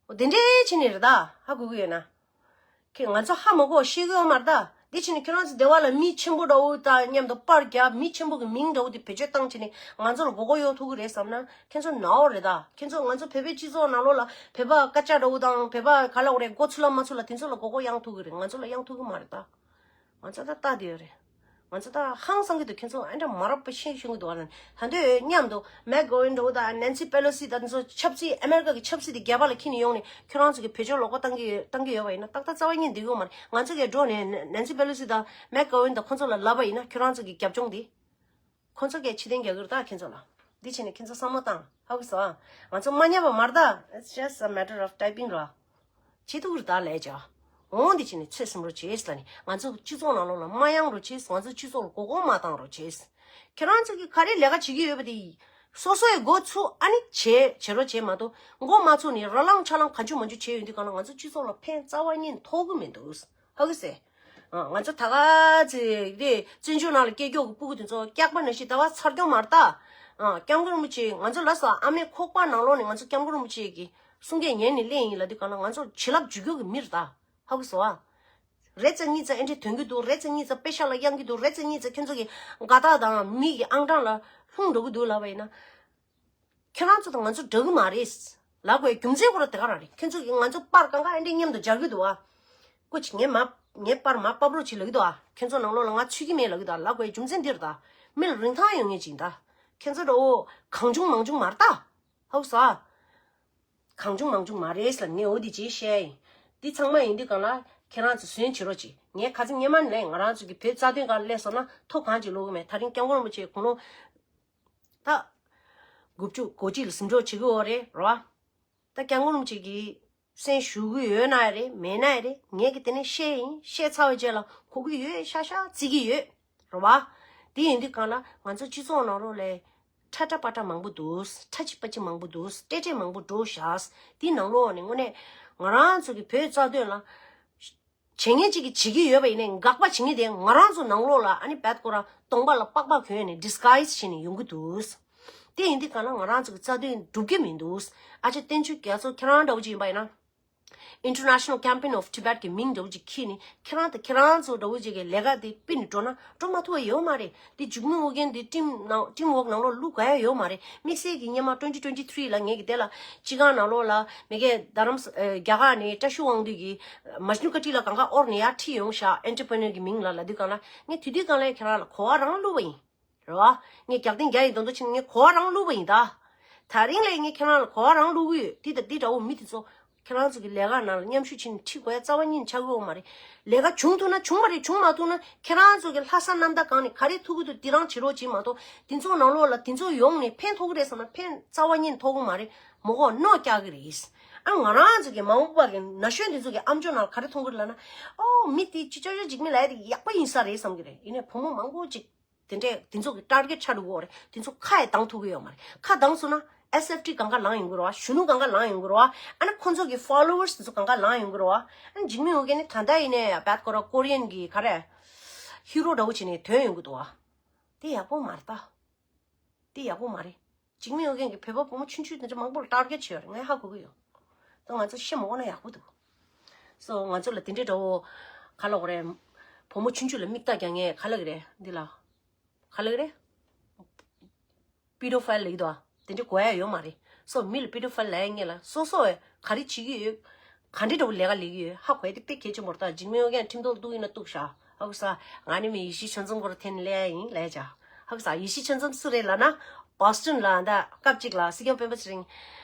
འོ་དེ་འདྲའི་ཕྱིན་ནས་རེད་ད། ཧ་གོ་གི་ཡོད་ན། ཁྱེད་ང་ཚོ་ཧ་མ་གོ་ཤེས་གི་ཡོད་མ་རེད་ད། དེ་ཕྱིན་ནས་ཁྱེད་རང་ཚོ་སྡེ་བ་ལ་མི་ཆེན་པོ་འདྲ་བོ་དང་མཉམ་དུ་པར་བརྒྱབ། མི་ཆེན་པོ་གི་མིང་འདྲ་བོ་དེ་བེད་སྤྱོད་བཏང་བྱས་ནས་ང་ཚོ་ལ་མགོ་སྐོར་གཡོག་ཐུབ་གི་རེད་བསམ་ན། ཁྱེད་ཚོ་ནའོ་རེད་ད། ཁྱེད་ཚོ་ང་ཚོ་བོད་པའི་སྤྱི་ཚོགས་ནང་ལོགས་ལ་བོད་པ་སྐད་ཆ་འདྲ་བོ་དང་བོད་པ་ག་ལབ་དགོས་རེད། མགོ་ཚོས་ལ་མ་ཚོས་ལ་དེ་ཚོ་ལ་མགོ་སྐོར་གཡང་ཐུབ་གི་རེད། ང་ཚོ་ལ་གཡང་ཐུབ་གི་མ་རེད་ད། ང་ཚོ་ད་ལྟ་དེ་ཡོད་རེད། ང་ཚོ་ད་ཧང་སང་གི་འདུག་ཁྱེད་ཚོ་ཨ་འདྲ་མ་རབས་པ་ཤེས་ཤོད་ཀྱི་འདུག་ཨ་ལན། ད་འདོད་མཉམ་དུ་མེག་གོ་ཝིན་འགྲོ་དང་ནན་སི་པེ་ལོ་སི་དང་ཚོ་ཆབ་སྲིད་ཨ་མེ་རི་ཀ་གི་ཆབ་སྲིད་དེ་རྒྱ་བ་ལ་ཁྱེར་ནས་ཡོང་ནས་ཁྱོད་རང་ཚོ་གི་བེད་སྤྱོད་ལོག་པ་བཏང་གི་བཏང་གི་ཡོད་པ་ཡིན་ན་ཏག་ཏག་རྩ་བ་ཉིད་འདི་གོ་མ་རེད། ང་ཚོ་གི་འགྲོ་ནས་ནན་སི་པེ་ལོ་སི་དང་མེག་གོ་ཝིན་དང་ཁོ་ཚོ་ལ་ལབ་པ་ཡིན་ན་ཁྱོད་རང་ཚོ་གི་རྒྱབ་ལྗོངས་དེ། ཁོ་ཚོ་གས་ཕྱི་རྟེན་རྒྱག་གི་རེད་ད་ཁྱེད་ཚོ་ལ། འདི་བྱས་ནས་ཁྱེད་ཚོ་བསམ་བློ་བཏང་། ཧ་གོ་སོང་། ང་ཚོ་མ་ཉམས་པ་མ་རེད་ད། It's just a matter of typing ར། བྱེད་ཐུབ་ཀྱི་རེད་ད་ལས་བྱ། འོང་འདི་བྱས་ནས་ཚོད་བསམ་རོགས་བྱེད་ཟེར་ནས་ང་ཚོ་སྤྱི་ཚོགས་ནང་ལོགས་ལ་མ་ཡོང་རོགས་བྱེད། ང་ཚོ་སྤྱི་ཚོགས་ལ་མགོ་སྐོར་མ་བཏང་རོགས་བྱེད། ཁྱེད་རང་ཚོ་གིས་ག་རེ་ལས་ཀ་བྱེད་ཀྱི་ཡོད་པ་དེ་སོ་སོའི་འགོ་ཚུགས་ཨ་ནི་བྱེད་བྱེད་རོགས་བྱེད་མ་གཏོགས་མགོ་མ་ཚུགས་ནས་ར་ལངས་ཆ་ལངས་ག་འཇུ་མ་འཇུ་བྱེད་ཡོང་དུས་གང་ལ་ང་ཚོ་སྤྱི་ཚོགས་ལ་ཕན་རྩ་བ་ཉིད་ཐོགས་ཀྱི་མི་འདུག་ཧ་གི་སེ། ང་ཚོ་ད་ག་ཚེ་རེ་བཙན་བྱོལ་ནང་ལ་སྐྱེས་མགྱོགས་ཀྱི་སྤུ་གུ་དེ་ཚོ་སྐྱག་པ་ནང་བཞིན་ཟླ་བ་ཚར་སྐྱོང་མ་རེད་ད། སྐྱབས་མགོན་རིན་པོ་ཆེ་ང་ཚོ་ལ་ས་ཨ་མའི་ཁོག་པ་ནང་ལོགས་ནས་ང་ཚོ་སྐྱབས་མགོན་རིན་པོ་ཆེ་གི་གསུང་སྐད་ཉན་ནས་སླེབས་ཡིན་ལབ་དུས་གང་ལ་ང་ཚོ་བྱིན་རླབས་འཇུག་རྒྱུ་གི་མི་རེད་ད། ཧ་གི་སོ་ཨ། རེ་ཙམ་གཉིས་ཙམ་ཨེ་འདྲས་དོན་གྱི་འདུག་རེ་ཙམ་གཉིས་ཙམ་དཔེ་ཤག་ལ་གཡང་གི་འདུག་རེ་ཙམ་གཉིས་ཙམ་ཁྱོད་ཚོ་གི་དགའ་རྟགས་དང་མི་གི་ཨང་གྲངས་ལ་ལྷུང་འགྲོ་གི་འདུག་ལབ་པ་ཡིན་ན། ཁྱེད་རང་ཚོ་དང་ང་ཚོ་འདྲ་གི་མ་རེད། ལབ་དགོས་རྒྱུ་མཚན་ཁོ་ར་དེ་ག་རང་རེད། ཁྱེད་ཚོ་གིས་ང་ཚོ་པར་གང་ག་ཨེ་འདྲས་མཉམ་དུ་སྦྱར་གི་འདུག་ཨ། ཀོ་ཅི་ངས་མ་ངས་པར་མ་པབ་རོགས་བྱེད་ལབ་གི་འདུག་ཨ། ཁྱེད་ཚོ་ནང་ལོགས་ལ་ང་ཚུད་ཀྱི་མེད་ལབ་གི་འདུག་ཨ། ལབ་དགོས་རྒྱུ་མཚན་འདི་རེད་ད། མི་ལ་རིན་ཐང་ཡོད་ངེས་ཅིག་ད། ཁྱེད་ཚོ་འདྲ་བོ་གང་བྱུང་མང་བྱུང་མ་རེད་ད། ཧའུ་ས། གང་བྱུང་མང་བྱུང་མ་རེད་ཟེར་ངས་འོ་དེ་ཅིག་བཤད་ཡིན། འདི་ཚང་མ་ཡིན་དུས་གང་ལ་ཁྱེད་རང་ཚོ་ཟོན་བྱེད་རོགས་གྱིས། ངས་ཁ་སང་སྔོན་མ་ནས་ལས་ང་རང་ཚོ་གི་བོད་རྩ་དོན་སྒང་སླེབས་སོང་ན་ཐོ་གང་ཅིག་ལོག་གི་མེད། ད་རིང་སྐྱབས་མགོན་རིན་པོ་ཆེ་དགུང་ལོ་ད་དགུ་བཅུ་གོ་གཅིག་ལ་ཟིན་འགྲོ་བྱེད་གི་ཡོད་རེད་རོ། ད་སྐྱབས་མགོན་རིན་པོ་ཆེ་གི་སེམས་ཞུ་གི་ཡོད་ན་ཡ་རེད་མེད་ན་ཡ་རེད། ངས་གི་དེ་ནས་བཤད་ཡིན། བཤད་ཚར་བའི་རྗེས་ལ་གོ་གི་ཡོད་ཤག་ཤག་བརྩི་གི་ཡོད་རེད་བ། དེ་ཡིན་དུས་གང་ལ་ང་ཚོ་སྤྱི་ཚོགས་ནང་ལོགས་ལ་ཁྲ་ཁྲ་པ་ཏྲ་མང་པོ་འདུག་ཁྲ་ཆི་པ་ཆི་མང་པོ་འདུག་ཏྲེ་ཏྲེ་མང་པོ་འགྲོ་ཤག་དེའི་ནང་ལོགས་ནས་དངོས་གནས་ང་རང་ཚོ་གི་བོད་རྩ་དོན་ལ་བྱེད་མཁན་གཅིག་གིས་བྱེད་ཀྱི་ཡོད་པ་ཡིན་ནའི་དགག་པ་བྱེད་མཁན་དེ་ང་རང་ཚོ་ནང་ལོགས་ལ་ཨ་ནི་བད་ཀོ་ར་གདོང་པ་ལ་པགས་པ་གྱོན་ནས་ཌི་སི་གའི་སི་བྱས་ནས་ཡོང་གི་འདུག་དེ་ཡིན་དུས་གང་ལ་ང་རང་ཚོ་གི་རྩ་དོན་འགྲུབ་ཀྱི་མི་འདུག་ཨ་ཅེ་བསྟན་ཆོས་རྒྱ་མཚོ་ཁྱེད་རང་འདྲ་བོ་ཅིག་ཡིན་པ་ཡིན་ན། International Campaign of Tibet གི་མིང་འདྲ་བོ་ཅིག་ཁྱེར་ནས་ཁྱེད་རང་དང་ཁྱེད་རང་ཚོ་འདྲ་བོ་ཅིག་གི་ལས་ཀ་དེ་སྤེལ་ནས་འགྲོ་ན་འགྲོ་མ་ཐུབ་པ་ཡོད་མ་རེད། དེ་འཇིགས་མེད་ཨོ་རྒྱན་དེ་ཊིམ་ནང་ཊིམ་ཝོག་ནང་ལོགས་བླུག་དགོས་ཡ་ཡོད་མ་རེད། དམིགས་བསལ་གྱི་སྔོན་མ་twenty twenty three ལ་ངེད་ཀྱི་དེ་ལ་སྤྱི་ཁང་ནང་ལོགས་ལ་མི་གའི་རྡ་རམ་ས་རྒྱ་གར་ནས་བཀྲ་ཤིས་དབང་འདུས་ཀྱི་མཇ་ནུ་ཀ་ཊི་ལ་གང་ག་ཨོར་ནས་ཡར་ཁྲིད་ཡོང་ཤག་ཨེན་ཊར་པི་རི་ནར་གི་མིང་ལ་ལབ་དུས་གང་ལ་ངས་དེ་དུས་གང་ལ་ཁྱེད་རང་ལ་གོ་བ་རང་བླུགས་པ་ཡིན། རེད་བ། ངས་རྒྱག་ཐེངས་བརྒྱ་ཡི་དོན་དུ་ཕྱིན་ངས་གོ་བ་རང་བླུགས་པ་ཡིན་ད། ད་རིང་ལས་ངས་ཁྱེད་རང་ལ་གོ་བ་རང་བླུགས་ཀྱི་ཡོད། འདི་དང་འདི་འདྲ་བོ་མི་དེ་ཚོ་ཁྱེད་རང་ཚོ་གི་ལས་ཀ་ནང་ལ་མཉམ་ཞུགས་བྱས་ནས་ཁྲིད་དགོས་ཡ་རྩ་བ་ཉིད་ཆགས་ཀྱི་ཡོད་མ་རེད། ལས་ཀ་བྱུང་ཐུབ་ན་བྱུང་བ་རེད། བྱུང་མ་ཐུབ་ན་ཁྱེད་རང་ཚོ་གི་ལྷག་བསམ་རྣམ་དག་སྒང་ནས་ག་རེ་ཐུབ་ཀྱི་འདུག་འདི་རང་བྱེད་རོགས་བྱེད་མ་གཏོགས་འདི་ཚོ་ནང་ལོགས་ལ་འདི་ཚོ་ཡོང་ནས་ཕན་ཐོགས་ཀྱི་རེད་བསམ་ན་ཕན་རྩ་བ་ཉིད་ཐོགས་ཀྱི་མ་རེད། མོ་གོ་གནོད་སྐྱེལ་གྱི་རེད། ཨ་ང་རང་ཚོ་གི་མ་འོངས་པ་གི་ན་གཞོན་འདི་ཚོ་གི་ཨམ་ཅོག་ནང་ལ་ག་རེ་མཐོང་གི་རེད་ལབ་ན། ཨོ་མི་དེ་ཅི་ཅོ་ཅོ་འཇིགས་མེད་ལབ་ཡ་དེ་ཡག་པོ་ཡིན་ས་རེད་བསམ་གྱི་རེད། ཡིན་ནའི་བུ་མོ་མང་པོ་ཅིག་དེ་འདྲས་དེ་ཚོ་གི་ཊར་གེཊ་ཆགས་འགྲོ་གི་ཡོད་རེད། དེ་ཚོ་ཁ་ཡང་གདངས་ཐུབ་ཀྱི་ཡོད་མ་རེད། ཁ་གདངས་སོང་ན་ཨེས་ཨེཕ་ཊི་གང་ག་ལངས་ཡོང་གི་རེད་བ། གཞོན་ནུ་གང་ག་ལངས་ཡོང་གི་རེད་བ། ཨ་ནི་ཁོ་ཚོ་གི་ཕོ་ལོ་ཝར་སི་དེ་ཚོ་གང་ག་ལངས་ཡོང་གི་རེད་བ། ཨ་ནི་འཇིགས་མེད་ཨོ་རྒྱན་ནི་ད་ལྟ་ཡིན་ནའི་བད་ཀོ་ར་ཀོ་རི་ཡན་གི་ག་རེ་ཧི་རོ་འདྲ་བོ་བྱས་ནས་ཐོན་ཡོང་གི་འདུག་བ། དེ་ཡག་པོ་མ་རེད་ད། དེ་ཡག་པོ་མ་རེད། འཇིགས་མེད་ཨོ་རྒྱན་གྱིས་བོད་པ་བུ་མོ་ཆུང་ཆུང་དེ་འདྲ་མང་པོ་ལ་ཊར་གེཊ་བྱས་ཡོད་རེད། ངས་ཧ་གོ་གི་ཡོད། ད་ང་ཚོ་ཤེས་མ་གོ་ན་ཡག་པོ་འདུག་སོ་ང་ཚོ་ལ་དེ་འདྲའི་འདྲ་བོ་ག་ལབ་དགོས་རེད། བུ་མོ་ཆུང་ཆུང་ལ་མིག་ལྟ་རྒྱག་མཁན་ག་ལབ་ཀྱི་རེད། འདི་ལ་ག་ལབ་ཀྱི་རེད། པི་ཌོ་ཕའིལ་ལབ་ཀྱི་འདུག་དེ་འདྲ་གོ་ཡ་ཡོད་མ་རེད། སོ་མི་ལ་པི་ཌོ་ཕའིལ་ལབ་ཡ་ངེས་ལ་སོ་སོ་བས་ག་རེ་བྱེད་ཀྱི་ཡོད། ག་འདྲའི་འདྲ་བོ་ལས་ཀ་ལས་ཀྱི་ཡོད་ཧ་གོ་ཡ་དེ་དཔེ་གལ་ཆེན་པོ་རེད། ད་འཇིགས་མེད་ཨོ་རྒྱན་ཁྲིམས་ཐོག་གཏུགས་ཡིན་ན་གཏུགས་ཤག་ཧ་གོ་ས། ང་ནི་མི་ཡེ་ཤེས་ཆོས་འཛོམས་སྐོར་འཐེན་ལས་ཡིན་ལས་བྱ། ཧ་གོ་ས། ཡེ་ཤེས་ཆོས་འཛོམས་སུ་རེད་ལབ་ན། བོ་སི་ཊོན་ལ་ད་སྐབས་གཅིག་ལ་སྲིད་སྐྱོང་སྤེན་པ་ཚེ་རིང་།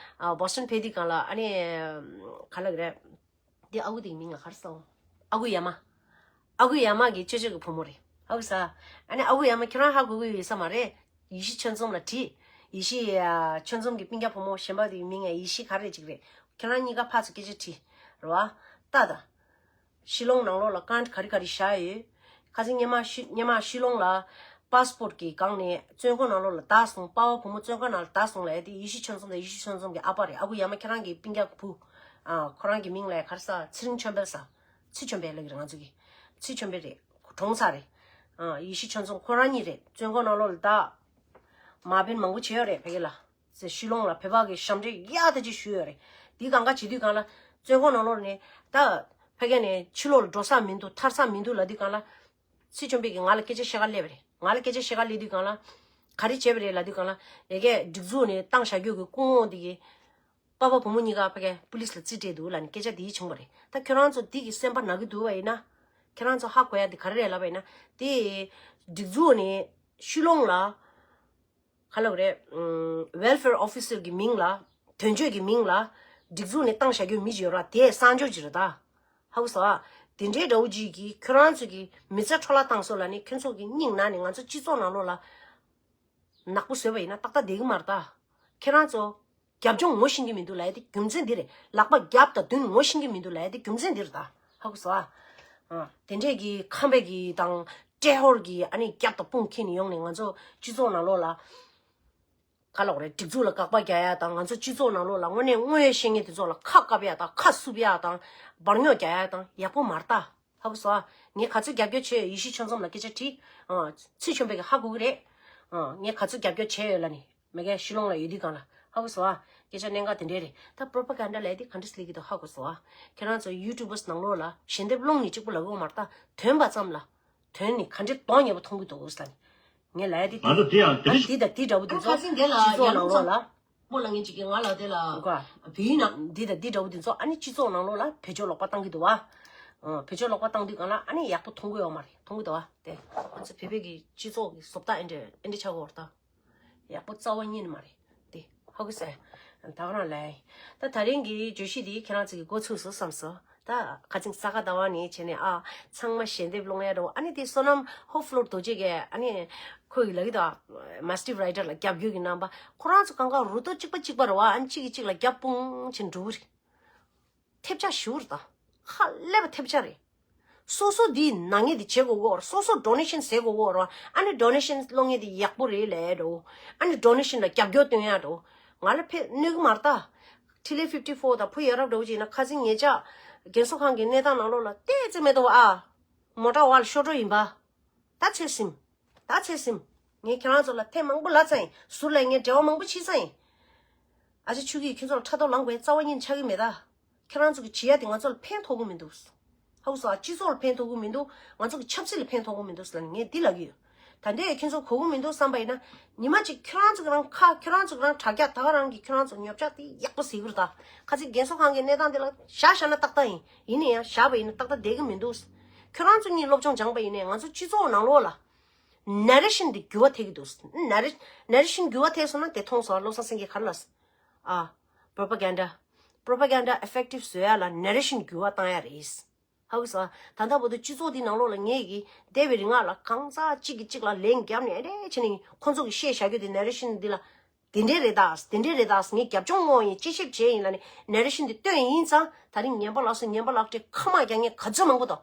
བོ་སི་ཊོན་ཕེབས་དུས་སྒང་ལ་ཨ་ནི། ག་ལབ་ཀྱི་རེད། འདི་ཨ་ཁུ་དེའི་མིང་ལ་ག་རེ་ཟེར། ཨ་ཁུ་ཡ་མ། ཨ་ཁུ་ཡ་མ་གི་ཅོ་ཅོ་གི་བུ་མོ་རེད། ཧ་གོ་ས། ཨ་ནི་ཨ་ཁུ་ཡ་མ་ཁྱེད་རང་ཧ་གོ་གི་ཡོད་ས་མ་རེད། ཡེ་ཤེས་ཆོས་འཛོམས་ལ་དྲིས། ཡེ་ཤེས་ཆོས་འཛོམས་ཀྱི་སྤུན་ཀྱག་བུ་མོ་གཞན་པ་དེའི་མིང་ཡ་ཡེ་ཤེས་ག་རེ་ཅིག་རེད། ཁྱེད་རང་གཉིས་ཀ་ཕར་ཚུར་སྐད་ཆ་དྲིས། རེད་བ། ལྟ་དང་། ཤི་ལོང་ནང་ལོགས་ལ་ཀན་ག་རེ་ག་རེ་བཞག་ཡོད། ཁ་སང་སྔོན་མ་ཤི་སྔོན་མ་ཤི་ལོང་ལ་པ་སི་པོར་གི་སྒང་ནས་བཙོན་ཁང་ནང་ལོགས་ལ་བདག་སོང་། པ་ཕ་བུ་མོ་བཙོན་ཁང་ནང་ལ་བདག་སོང་ལབ་ཡ་དེ་ཡེ་ཤེས་ཆོས་འཛོམས་དང་ཡེ་ཤེས་ཆོས་འཛོམས་ཀྱི་ཨ་ཕ་རེད། ཨ་ཁུ་ཡ་མ་ཁྱེད་རང་གི་སྤུན་ཀྱག་བུ། ཨ་ཁོ་རང་གི་མིང་ལ་ག་རེ་ཟེར། ཚེ་རིང་ཆོས་འཕེལ་ཟེར། ཚེ་ཆོས་འཕེལ་ལབ་ཀྱི་རེད་ང་ཚོ་གི། ཚེ་ཆོས་འཕེལ་རེད། གྲོངས་ཚར་རེད། ཨ་ཡེ་ཤེས་ཆོས་འཛོམས་ཁོ་རང་གཉིས་རེད། བཙོན་ཁང་ནང་ལོགས་ལ་བདག་མ་ཕན་མང་པོ་བྱས་ཡོད་རེད་ཕ་གི་ལ། ཟེར་ཤི་ལོང་ལ་བོད་པ་གི་ཞབས་འདྲེན་ཡག་ཐག་ཆོད་ཞུས་ཡོད་རེད། འདི་གང་ག་བྱེད་དུས་གང་ལ་བཙོན་ཁང་ནང་ལོགས་ནས་ད་ཕ་གི་ནས་ཕྱི་ལོགས་ལ་འགྲོ་ས་མི་འདུག་ཐར་ས་མི་འདུག་ལབ་དུས་གང་ལ། ཚེ་ཆོས་འཕེལ་གྱིས་ང་ལ་སྐད་ཆ་བཤད་ག་སླེབས་པ་རེད། ང་ལ་སྐད་ཆ་བཤད་ག་སླེབས་དུས་གང་ལ། ག་རེ་བྱས་པ་རེད་ལབ་དུས་གང་ལ། ཡ་གིས་སྒྲིག་འཛུགས་ནས་བཏང་བཞག་རྒྱུ་གི་སྐུ་ངོ་འདི་གིས། པ་ཕ་བུ་མོ་གཉིས་ཀ་ཕ་གིར་པུ་ལིས་ལ་རྩིས་སྤྲད་འདུག་ལབ་ནས་སྐད་ཆ་འདི་བྱུང་བ་རེད། ད་ཁྱོད་རང་ཚོ་འདི་གི་སེམས་པ་ན་གི་འདུག་བ་ཡིན་ན། ཁྱེད་རང་ཚོ་ཧ་གོ་ཡ་དེ་ག་རེ་རེད་ལབ་པ་ཡིན་ན། དེ་སྒྲིག་འཛུགས་ནས་ཤུལ་ལོང་ལ། ག་ལབ་རེད། ཨམ། welfare officer གི་མིང་ལ། དོན་གཅོད་ཀྱི་མིང་ལ། སྒྲིག་འཛུགས་ནས་བཏང་བཞག་རྒྱུ་མི་ཅིག་ཡོད་ར། དེ་གསང་སྤྱོད་ཅིག་རེད་ད། ཧ་གོ་སོང་ཨ། དེ་འདྲའི་འདྲ་བོ་ཅིག་གིས་ཁྱོད་རང་ཚོ་གི་མི་ཚེ་འཕྲོ་བརླག་བཏང་སོང་ལབ་ནས། ཁྱོད་ཚོ་གི་སྙིང་ནང་ནས་ང་ཚོ་སྤྱི་ཚོགས་ནང་ལོགས་ལ་ནག་པོ་བཟོས་པ་ཡིན་ན་ཏག་ཏག་བསྡད་ཀྱི་མ་རེད་ད། ཁྱེད་རང་ཚོ་རྒྱབ་ལྗོངས་ངོ་ཤེས་ཀྱི་མི་འདུག་ལབ་ཡ་དེ་རྒྱུ་མཚན་འདི་རེད། ལག་པ་རྒྱབ་དང་མདུན་ངོ་ཤེས་ཀྱི་མི་འདུག་ལབ་ཡ་དེ་རྒྱུ་མཚན་འདི་རེད་ད། ཧ་གོ་སོང་ཨ། ཨ། དེ་འདྲས་ཀྱི་ཁམས་པའི་གི་དང་ཏྲེ་ཧོར་གྱི་ཨ་ནི་རྒྱབ་དང་དཔུང་འཁྱེར་ནས་ཡོང་ནས་ང་ཚོ་སྤྱི་ཚོགས་ནང་ལོགས་ལ། ག་ལབ་རེད། སྒྲིག་འཛུགས་ལ་དགག་པ་རྒྱག་ཡ་དང་། ང་ཚོ་སྤྱི་ཚོགས་ནང་ལོགས་ལ་དངོས་གནས་དངོས་ཡོད་བཤད་མཁན་དེ་ཚོ་ལ་ཁ་བཀབ་ཡ་དང་། ཁ་བསུབ་ཡ་དང་། འབར་ཉོག་རྒྱག་ཡ་དང་ཡག་པོ་མ་རེད་ད། ཧ་གོ་སོང་ཨ། ངས་ག་ཚོད་རྒྱབ་སྐྱོར་བྱས་ཡོད། ཡེ་ཤེས་ཆོས་འཛོམས་ལ་སྐད་ཆ་དྲིས། ཨ། ཚུལ་ཆེན་པོ་གིས་ཧ་གོ་གི་རེད། ཨ། ངས་ག་ཚོད་རྒྱབ་སྐྱོར་བྱས་ཡོད་ལབ་ནས། མ་གིར་ཤུལ་ལོང་ལ་ཡོད་དུས་སྒང་ལ། ཧ་གོ་སོང་ཨ། སྐད་ཆ་གནད་འགག་དེ་འདྲས་རེད། ད་པྲོ་པ་གན་ཌ་ལབ་ཡ་དེ་ག་འདྲས་སླེབས་ཀྱི་འདུག་ཧ་གོ་སོང་ཨ། ཁྱེད་རང་ཚོ་ཡུ་ཊུབ་བར་ནང་ལོགས་ལ་ཞལ་འདེབས་སློང་ནི་གཅིག་པུ་ལབ་ཀྱི་ཡོད་མ་རེད་ད། ཐོན་པ་ཙམ་ལ། དོན་ནི་ག་འདྲའི་གདོང་ཉེས་པོ་མཐོང་གི་འདུག་ཟེར་ནས། ངས་ལབ་ཡ་དེ། ང་ཚོ་དེ་ཡང་དེ། ཨ་ནི་དེ་དང་དེ་འདྲ་བོ་དེ་ཨ་ནི་ཚོ་ཁ་སང་དེ་ལ་སྤྱི་ཚོགས་ཡར་ནང་ལོགས་ལ། སྤོ་ལ་ངེད་ཅིག་གིས་ང་ལ་དེ་ལ། ཨོ་ཀ། བོད་ཡིག་ནང་འདི་དང་འདི་འདྲ་བོ་དེ་ཚོ་ཨ་ནི་སྤྱི་ཚོགས་ནང་ལོགས་ལ་བེད་སྤྱོད་ལོག་པ་བཏང་གི་འདུག་བ། ཨ། བེད་སྤྱོད་ལོག་པ་བཏང་དུས་སྒང་ལ་ཨ་ནི་ཡག་པོ་མཐོང་གི་ཡོད་མ་རེད། མཐོང་གི་འདུག་བ། དེ་ང་ཚོ་བོད་པའི་གི་སྤྱི་ཚོགས་ཀྱི་བཟོ་ལྟ་ཨེ་འདྲ་ཨེ་འདྲ་ཆགས་ཀྱི་ཡོད་རེད་ད། ཡག་པོ་རྩ་བ་ཉིད་ནས་མ་རེད། དེ་ཧ་གོ་སོང་། ད་ག་རང་ལ། ད་དེ་རིང་གི་བརྗོད་གཞི་འདི་ཁྱེད་རང་ཚོ་གི་འགོ་ཚུགས་སོང་བསམ་སོང་། ད་ཁ་སང་ས་ག་ཟླ་བ་ནས་བྱས་ནས། ཨ། ཚང་མ་ཞལ་འདེབས་སློང་ཡ་འདྲ་བོ། ཨ་ནི་དེ་བསོད་ནམས་ཧོབ་ཕློར་རྡོ་རྗེ་གིས་ཨ་ནི་ཁོ་ཡི་ལབ་ཀྱི་འདུག་མ་སི་ཊི་རའི་ཊར་ལ་རྒྱབ་སྐྱོར་གྱི་རྣམ་པ། ཁོ་རང་ཚོ་གང་ག་རུ་ཏོ་གཅིག་པ་གཅིག་པ་རེད་བ། ཨ་ནི་གཅིག་གིས་གཅིག་ལ་རྒྱབ་དཔུང་བྱས་འགྲོ་གི་རེད། ཐེབས་ཆག་ཞེ་པོ་རེད་ད། ཧ་ལས་པ་ཐེབས་ཆག་རེད། སོ་སོ་འདི་ནང་ངེས་འདི་བྱེད་དགོས་གོ་ར། སོ་སོ་ཌོ་ནེ་ཤན་ཟེར་དགོས་གོ་ར། ཨ་ནི་ཌོ་ནེ་ཤན་སློང་ངེས་འདི་ཡག་པོ་རེད་ལབ་འགྲོ། ཨ་ནི་ཌོ་ནེ་ཤན་ལ་རྒྱབ་སྐྱོར་སྟོན་ཡ་འགྲོ། ང་ལ་ཕན་གནོད་ཀྱི་མ་རེད་ད། ཊི་ལེ་ཕིབ་ཊི་ཕོར་དང་བུ་ཡ་རབས་འདྲ་བོ་ཅིག་ཡིན་ན། ཁ་སང་ཉེ་ཆར་རྒན་གསོ་ཁང་གི་གནས་སྟངས་ནང་ལོགས་ལ་བལྟས་ཚེ་མེད་དོ་ཨ། མོ་ཊ་བ་ལ་ཤོར་འགྲོ་ཡིན་པ། ད་ཚོད་ཟིན། ད་ཚོད་ཟིན། ངས་ཁྱེད་རང་ཚོ་ལ་ཐེངས་མང་པོ་ལབ་ཚར་ཡིན། ཟུར་ལ་ངས་འབྲེལ་བ་མང་པོ་བྱས་ཚར་ཡིན། ཨ་ཅེ་ཆོས་སྐྱིད་ཁྱོད་ཚོ་ལ་ཕྲག་དོག་ལངས་པའི་རྩ་བ་ཉིད་ཆགས་ཀྱི་མེད་ད། ཁྱེད་རང་ཚོ་གི་བྱེད་ཡ་དེ་ང་ཚོ་ལ་ཕན་ཐོགས་ཀྱི་མི་འདུག་ཧ་གོ་སོང་ཨ། སྤྱི་ཚོགས་ལ་ཕན་ཐོགས་ཀྱི་མི་འདུག་ང་ཚོ་གི་ཆབ་སྲིད་ལ་ཕན་ཐོགས་ཀྱི་མི་འདུག་ཟེར་ནས་ངས་འདི་ལབ་ཀྱི་ཡོད། ད་འདི་ཁྱེད་ཚོ་གོ་གི་མི་འདུག་བསམ་པ་ཡིན་ན། ཉི་མ་གཅིག་ཁྱོད་རང་ཚོ་གི་རང་ཁ། ཁྱོད་རང་ཚོ་གི་རང་དྲ་རྒྱ། ད་ག་རང་གི་ཁྱོད་རང་ཚོ་ཉོབ་ཆག་དེ་ཡག་པོ་ཟེར་གི་རེད་ད། ཁ་སང་རྒན་གསོ་ཁང་གི་གནས་སྟངས་དེ་ལ་བཞག་བཞག་ན་ཏག་ཏག་ཡིན། ཡིན་ན་ཡང་བཞག་པ་ཡིན་ན་ཏག་ཏག་བསྡད་ཀྱི་མི་འདུག་ཁྱོད་རང་ཚོ་གཉིས་སློབ་སྦྱོང་སྦྱངས་པ་ཡིན་ནའི་ང་ཚོ་སྤྱི་ཚོགས་ནང་ལོགས་ལ་ནེ་རེ་ཤན་དེ་འགྱུར་བ་ཐེབས་ཀྱི་འདུག་ནེ་རེ་ནེ་རེ་ཤན་འགྱུར་བ་ཐེབས་སོང་ན་དེ་མཐོང་སོང་། བློ་བཟང་སེང་གེ་ག་རེ་ལབ་སོང་། ཨ། པྲོ་པ་གན་ཌ། པྲོ་པ་གན་ཌ་ཨི་ཕེག་ཊིབ་བཟོ་ཡ་ལ་ནེ་རེ་ཤན་འགྱུར་བ་བཏང་ཡ་རེད། ཧ་གོ་སོང་། ད་ལྟ་བར་དུ་སྤྱི་ཚོགས་འདི་ནང་ལོགས་ལ་ངས་ཀྱིས་འདས་པའི་རིང་ལ་གང་ཟག་གཅིག་གིས་གཅིག་ལ་ལན་བརྒྱབ་ནས་ཨེ་རེད་བྱས་ནས་ཁོང་ཚོ་གིས་བཤད་བཞག་རྒྱུ་དེ་ནེ་རེ་ཤན་འདི་ལ། དེ་འདྲས་རེད་ད། དེ་འདྲས་རེད་ད། ངས་རྒྱབ་ལྗོངས་སྔོག་ཡིན། དཔྱད་ཞིབ་བྱས་ཡིན་ལབ་ནས་ནེ་རེ་ཤན་འདི་བཏོན་ཡིན་ཙང་། ད་རིང་ངན་པ་ལགས་སོ། ངན་པ་ལགས་ཏེ་ཁ་མ་རྒྱག་མཁན་ག་ཚོད་མང་པོ་འདུག་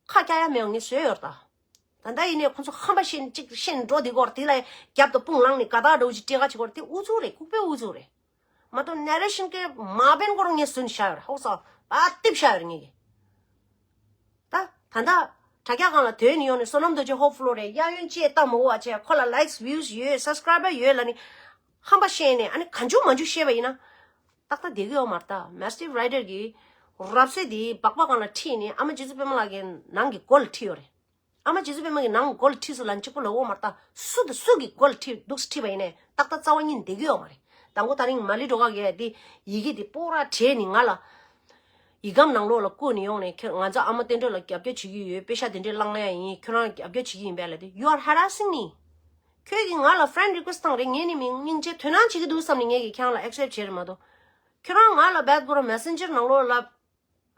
ཁ་རྒྱག་ཡ་མེད་པ་ངས་བཟོས་ཡོད་རེད་ད། ད་ལྟ་ཡིན་ནའི་ཁོ་ཚོ་ཧམ་པ་བཤད་ནས་གཅིག་བཤད་ནས་འགྲོ་བསྡད་ཀྱི་ཡོད་རེད། དེ་ལ་རྒྱབ་དང་དཔུང་ལངས་ནས་དགའ་ཐག་འདྲ་བོ་ཅིག་སྤྲད་ག་བྱེད་ཀྱི་ཡོད་རེད། དེ་ཨུ་ཚུགས་རེད། ལྐུགས་པའི་ཨུ་ཚུགས་རེད། མ་གཏོགས་ནེ་རེ་ཤན་གྱི་མ་འབེན་སྐོར་ངས་བཟོས་ནས་བཞག་ཡོད་རེད། ཧོ་སོ། ཨ་ཏིབ་བཞག་ཡོད་རེད་ངས་ཀྱིས། ད་ད་ལྟ་དྲ་རྒྱ་སྒང་ལ་དོན་ནི་ཡོང་ནས་བསོད་ནམས་རྡོ་རྗེ་ཧོབ་ཕློ་རེད། གཡས་གཡོན་ཅེས་ལྟ་མི་དགོས་པ་བྱས། ཁོ་ལ་ལའིཀ་བིའུ་ཡོད། སབ་སི་ཀ་རའེ་བར་ཡོད་ལབ་ནས་ཧམ་པ་བཤད་ནས། ཨ་ནི་གང་བྱུང་མང་བྱུང་བཤད་པ་ཡིན་ན་ཏག་ཏག་བསྡད་ཀྱི་ཡོད་མ་རེད་ད། མ་སི་ཊི་རའི་ཊར་གྱི་རབ་གསལ་དེ་སྦག་སྦག་སྒང་ལ་ཁྲིད་ནས། ཨ་མ་རྗེ་བཙུན་པད་མ་ལགས་ཀྱི་ནང་གི་མགོ་ལ་ཁྲིད་ཡོད་རེད། ཨ་མ་རྗེ་བཙུན་པད་མ་གི་ནང་མགོ་ལ་ཁྲིད་སོང་ལབ་ནས་གཅིག་པོ་ལབ་ཡོད་མ་རེད་ད། སུ་དང་སུ་གི་མགོ་ལ་ཁྲིད་འདུག་སེ་ཁྲིད་པ་ཡིན་ནའི་ཏག་ཏག་རྩ་བ་ཉིད་ནས་བསྡད་ཀྱི་ཡོད་མ་རེད། དང་པོ་ད་རིང་མ་ལི་སྒྲོལ་དཀར་གྱིས་དེ་ཡི་གེ་དེ་སྤོ་ར་བྲིས་ནས་ང་ལ་ཡིག་སྒམ་ནང་ལོགས་ལ་བསྐུར་ནས་ཡོང་ནས། ཁྱེད་ང་ཚོ་ཨ་མ་བསྟན་སྒྲོན་ལ་རྒྱབ་སྐྱོར་བྱེད་ཀྱི་ཡོད། པེ་ཤག་དེ་འདྲས་བླངས་ཡ་ཡིན། ཁྱོད་རང་རྒྱབ་སྐྱོར་བྱེད་ཀྱི་ཡིན་པས་ལབ་དུས། You are harassing me. ཁྱོད་ཀྱིས་ང་ལ་friend request བཏང་རེད། ངས་ནི་མི་སྙིང་རྗེ་དོན་སྣང་བྱེད་ཀྱི་འདུག་བསམ་ནས་ངས་ཀྱིས་ཁྱེད་རང་ལ་ཨེག་སེབ་བྱས་རེད་མ་གཏོགས། ཁྱོད་རང་ང་ལ་བད་གོ་ར་མེ་སེན་ཇར་ནང་ལོགས་ལ་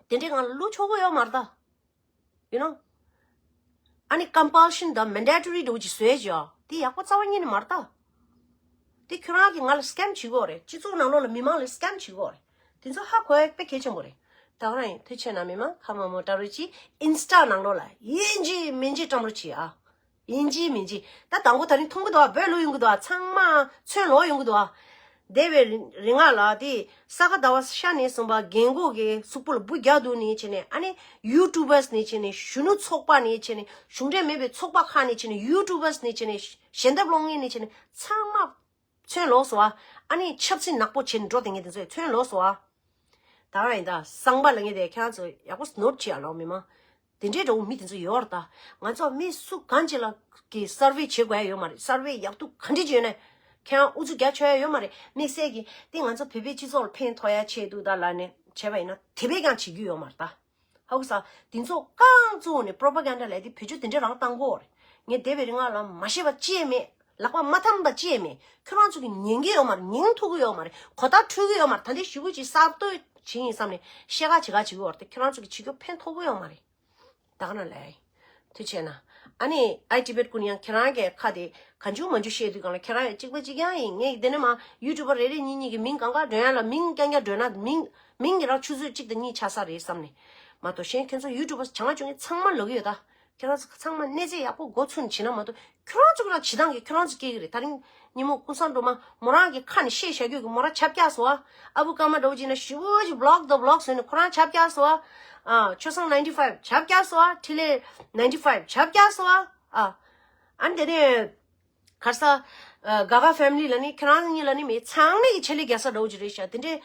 དེ་འདྲས་ང་ལ་བླུག་ཆོག་གི་ཡོད་མ་རེད་ད། You know? ཨ་ནི་ཀམ་པལ་ཤན་དང་མན་ཌེ་ཊོ་རི་འདྲ་བོ་ཅིག་བཟོས་བྱས། དེ་ཡག་པོ་རྩ་བ་ཉིད་ནས་མ་རེད་ད། དེ་ཁྱོད་རང་གིས་ང་ལ་སི་ཀེམ་བྱེད་ཀྱི་ཡོད་རེད། སྤྱི་ཚོགས་ནང་ལོགས་ལ་མི་མང་ལ་སི་ཀེམ་བྱེད་ཀྱི་ཡོད་རེད། དེ་ཚོ་ཧ་གོ་ཡ་དཔེ་གལ་ཆེན་པོ་རེད། ད་ག་རང་ཡིན། ཐུགས་རྗེ་གནང་། མི་མང་ཁ་མ་མོ་ཏྲ་རུ་ཅི་ཨིན་སི་ཊ་ནང་ལོགས་ལ་ཡིན་གཅིག་མིན་གཅིག་བཀྲམ་རོགས་བྱེད་ཨ། ཡིན་གཅིག་མིན་གཅིག་ད་དང་པོ་ད་རིང་མཐོང་གི་འདུག་ཨ། བོད་ལུག་ཡོང་གི་འདུག་ཨ། ཚང་མ་ཚོན་ལོག་ཡོང་གི་འདུག་ཨ། འདས་པའི་རིང་ལ་དེ་ས་ག་ཟླ་བ་ཤར་ནས་བཟུང་བ་རྒན་གོག་གི་གཟུགས་པོ་ལ་འབུ་རྒྱག་འདུག་ནས་བྱས་ནས། ཨ་ནི་ཡུ་ཊུ་བར་ནས་བྱས་ནས། གཞོན་ནུ་ཚོགས་པ་ནས་བྱས་ནས། གཞུང་འབྲེལ་མེད་པའི་ཚོགས་པ་ཁག་ནས་བྱས་ནས། ཡུ་ཊུ་བར་ནས་བྱས་ནས། ཞལ་འདེབས་སློང་མཁན་ནས་བྱས་ནས། ཚང་མ་ཚོན་ལོག་སོང་བ། ཨ་ནི་ཆབ་སྲིད་ནག་པོ་བྱས་ནས་འགྲོ་བསྡད་མཁན་དེ་ཚོས་ཚོན་ལོག་སོང་བ། ད་ག་རང་ཡིན། ད་གསང་པ་ལབ་མཁན་དེ་ཁྱེད་རང་ཚོ་ཡག་པོ་ནོར་བྱེད་ཡ་ལོག་མི་མང་། དེ་འདྲའི་འདྲ་བོ་མི་དེ་ཚོ་ཡོད་རེད་ད། ང་ཚོ་མི་སུ་གང་ཅིག་ལ་གི་སར་ཝེ་བྱེད་དགོས་ཡ་ཡོད་མ་རེད། སར་ཝེ་ཡག་སྡུག་ག་འདྲ་ཅིག་ཡོད་ནའི་ཁྱེད་རང་ཨུ་ཚུགས་རྒྱག་ཆོག་ཡ་ཡོད་མ་རེད། དམིགས་བསལ་གྱི་དེ་ང་ཚོ་བོད་པའི་སྤྱི་ཚོགས་ལ་ཕན་ཐོགས་ཡ་ཆེད་དུ་ད་ལབ་ནས་བྱས་པ་ཡིན་ན་དེ་བས་ཀྱང་བྱེད་རྒྱུ་ཡོད་མ་རེད་ད། ཧ་གོ་སོང་། དེ་ཚོ་རྐང་བཙུགས་ནས་པྲོ་པ་གན་ཌ་ལས་དེ་བེད་སྤྱོད་དེ་འདྲ་རང་བཏང་གོ་རེད། ངས་འདས་པའི་རིང་ང་ལ་མ་ཤེས་པ་ཅི་ཡང་མེད། ལག་པ་མ་ཐམ་པ་ཅི་ཡང་མེད། ཁྱོད་རང་ཚོ་གི་ཉན་གི་ཡོད་མ་རེད། ཉན་ཐུབ་གི་ཡོད་མ་རེད། གོ་བརྡ་འཕྲོད་གི་ཡོད་མ་རེད། ད་ལྟའི་ཞུ་གུ་ཅིག་གསར་གཏོད་བྱེད་ཡིན་བསམ་ནས་བཤད་ཁ་བྱེད་ཁ་བྱེད་གི་ཡོད་རེད། དེ་ཁྱོད་རང་ཚོ་གི་བྱེད་རྒྱུ་ཕན་ཐོགས་གི་ཡོད་མ་རེད། ད་ག་ན་ལས། དུ་བྱས་ན། ཨ་ནི་ཨའི་ཊི་བེཊ་ཀུན་ནི་ཡང་ཁྱེད་རང་གི་ཁ་དེ་གང་བྱུང་མང་བྱུང་བཤད་དུས་གང་ལ་ཁྱེད་རང་ཡང་གཅིག་པ་གཅིག་རྐྱང་ཡིན། ངས་དེ་ནས་མ་ཡུ་ཊུབ་པ་རེ་རེ་གཉིས་གཉིས་ཀྱི་མིང་གང་ག་འདོན་ཡ་ལ་མིང་རྐྱང་རྐྱང་འདོན་ན་མིང་མིང་གི་རང་ཆུ་ཚོད་གཅིག་དང་གཉིས་ཆགས་ས་རེད་བསམ་ནས། མ་གཏོགས་གཞན་ཁྱེད་ཚོ་ཡུ་ཊུབ་པ་བྱང་ཆུང་གི་ཚང་མ་ལོག་གི་ཡོད་ད། ཁྱེད་རང་ཚོ་ཚང་མ་གནས་ཚད་ཡག་པོ་མགོ་ཚོས་ནས་བྱེད་ན་མ་གཏོགས་ཁྱོད་རང་ཚོ་གི་རང་བྱེད་སྟངས་ཀྱིས་ཁྱོད་རང་ཚོ་སྐྱེ་གི་རེད། ད་རིང་ཉིན་མོ་ཀུན་བཟང་སྒྲོལ་མ་མོ་རང་གི་ཁ་ནས་བཤད་བཞག་རྒྱུ་གི་མོ་རང་ཆབ་བཀྱག་སོང་ཨ། ཨ་བུ་ཀརྨ་འདྲ་བོ་ཅིག་ན་ཞུ་བོ་ཅིག་བི་ལོག་ད་བི་ལོག་ཟེར་ནས་ཁོ་རང་ཆབ་བཀྱག་སོང་ཨ། ཨ་ཆོས་བཟང་ནའིན་ཊི་ཕའིབ་ཆབ་བཀྱག་སོང་ཨ། འཕྲིན་ལས་ནའིན་ཊི་ཕའིབ་ཆབ་བཀྱག་སོང་ཨ། ཨ་ཨ་ནི་དེ་ནས་གར་ས་ཨ་ག་ག་ཕེ་མི་ལི་ལ་ནི་ཁྱེད་རང་གཉིས་ལ་ནི་མི་ཚང་མས་ཀྱི་ཆེད་ལས་རྒྱག་ས་འདྲ་བོ་ཅིག་རེད་ཤག་དེ་འདྲའི་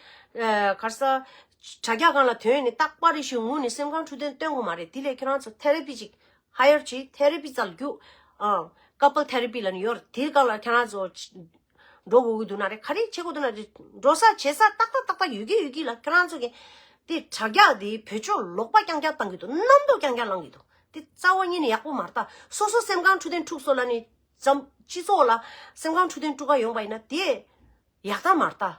ཨ་གར་ས་དྲ་རྒྱ་སྒང་ལ་ཐོན་ནས་རྟག་པར་རེ་ཞིག་ངུ་ནས་སེམས་ཁམས་འཁྲུལ་རྟོག་སྟོན་དགོས་མ་རེད། དེ་ལས་ཁྱེད་རང་ཚོ་ཐེ་ར་པི་ཅིག་ཧ་ཡར་བྱེད། ཐེ་ར་པི་རྩ་ལ་རྒྱུགས། ཨ་ཀ་པལ་ཐེ་ར་པི་ལ་ནི་ཡོད་རེད། དེའི་སྒང་ལ་ཁྱེད་རང་ཚོ་འགྲོ་དགོས་ཀྱི་འདུག་ན་རེད། ག་རེ་བྱེད་དགོས་འདུག་ན་རེད། འགྲོ་ས་བྱེད་ས་ཏག་ཏག་ཏག་ཏག་ཡོད་ཀྱི་ཡོད་ཀྱི་ལ་ཁྱེད་རང་ཚོ་གི་དེ་དྲ་རྒྱ་དེ་བེད་སྤྱོད་ལོག་པ་རྐྱང་རྐྱང་བཏང་གི་འདུག་རྣམ་རྟོག་རྐྱང་རྐྱང་ལངས་གི་འདུག་དེ་རྩ་བ་ཉིད་ནས་ཡག་པོ་མ་རེད་ད། སོ་སོ་སེམས་ཁམས་འཁྲུལ་རྟོག་འཁྲུག་སོང་ལ་ནི་ཙམ་སྤྱི་ཚོགས་ལ་སེམས་ཁམས་འཁྲུལ་རྟོག་འཁྲུག་ག་ཡོང་པ་ཡིན་ན་དེ་ཡག་ཐག་མ་རེད་ད།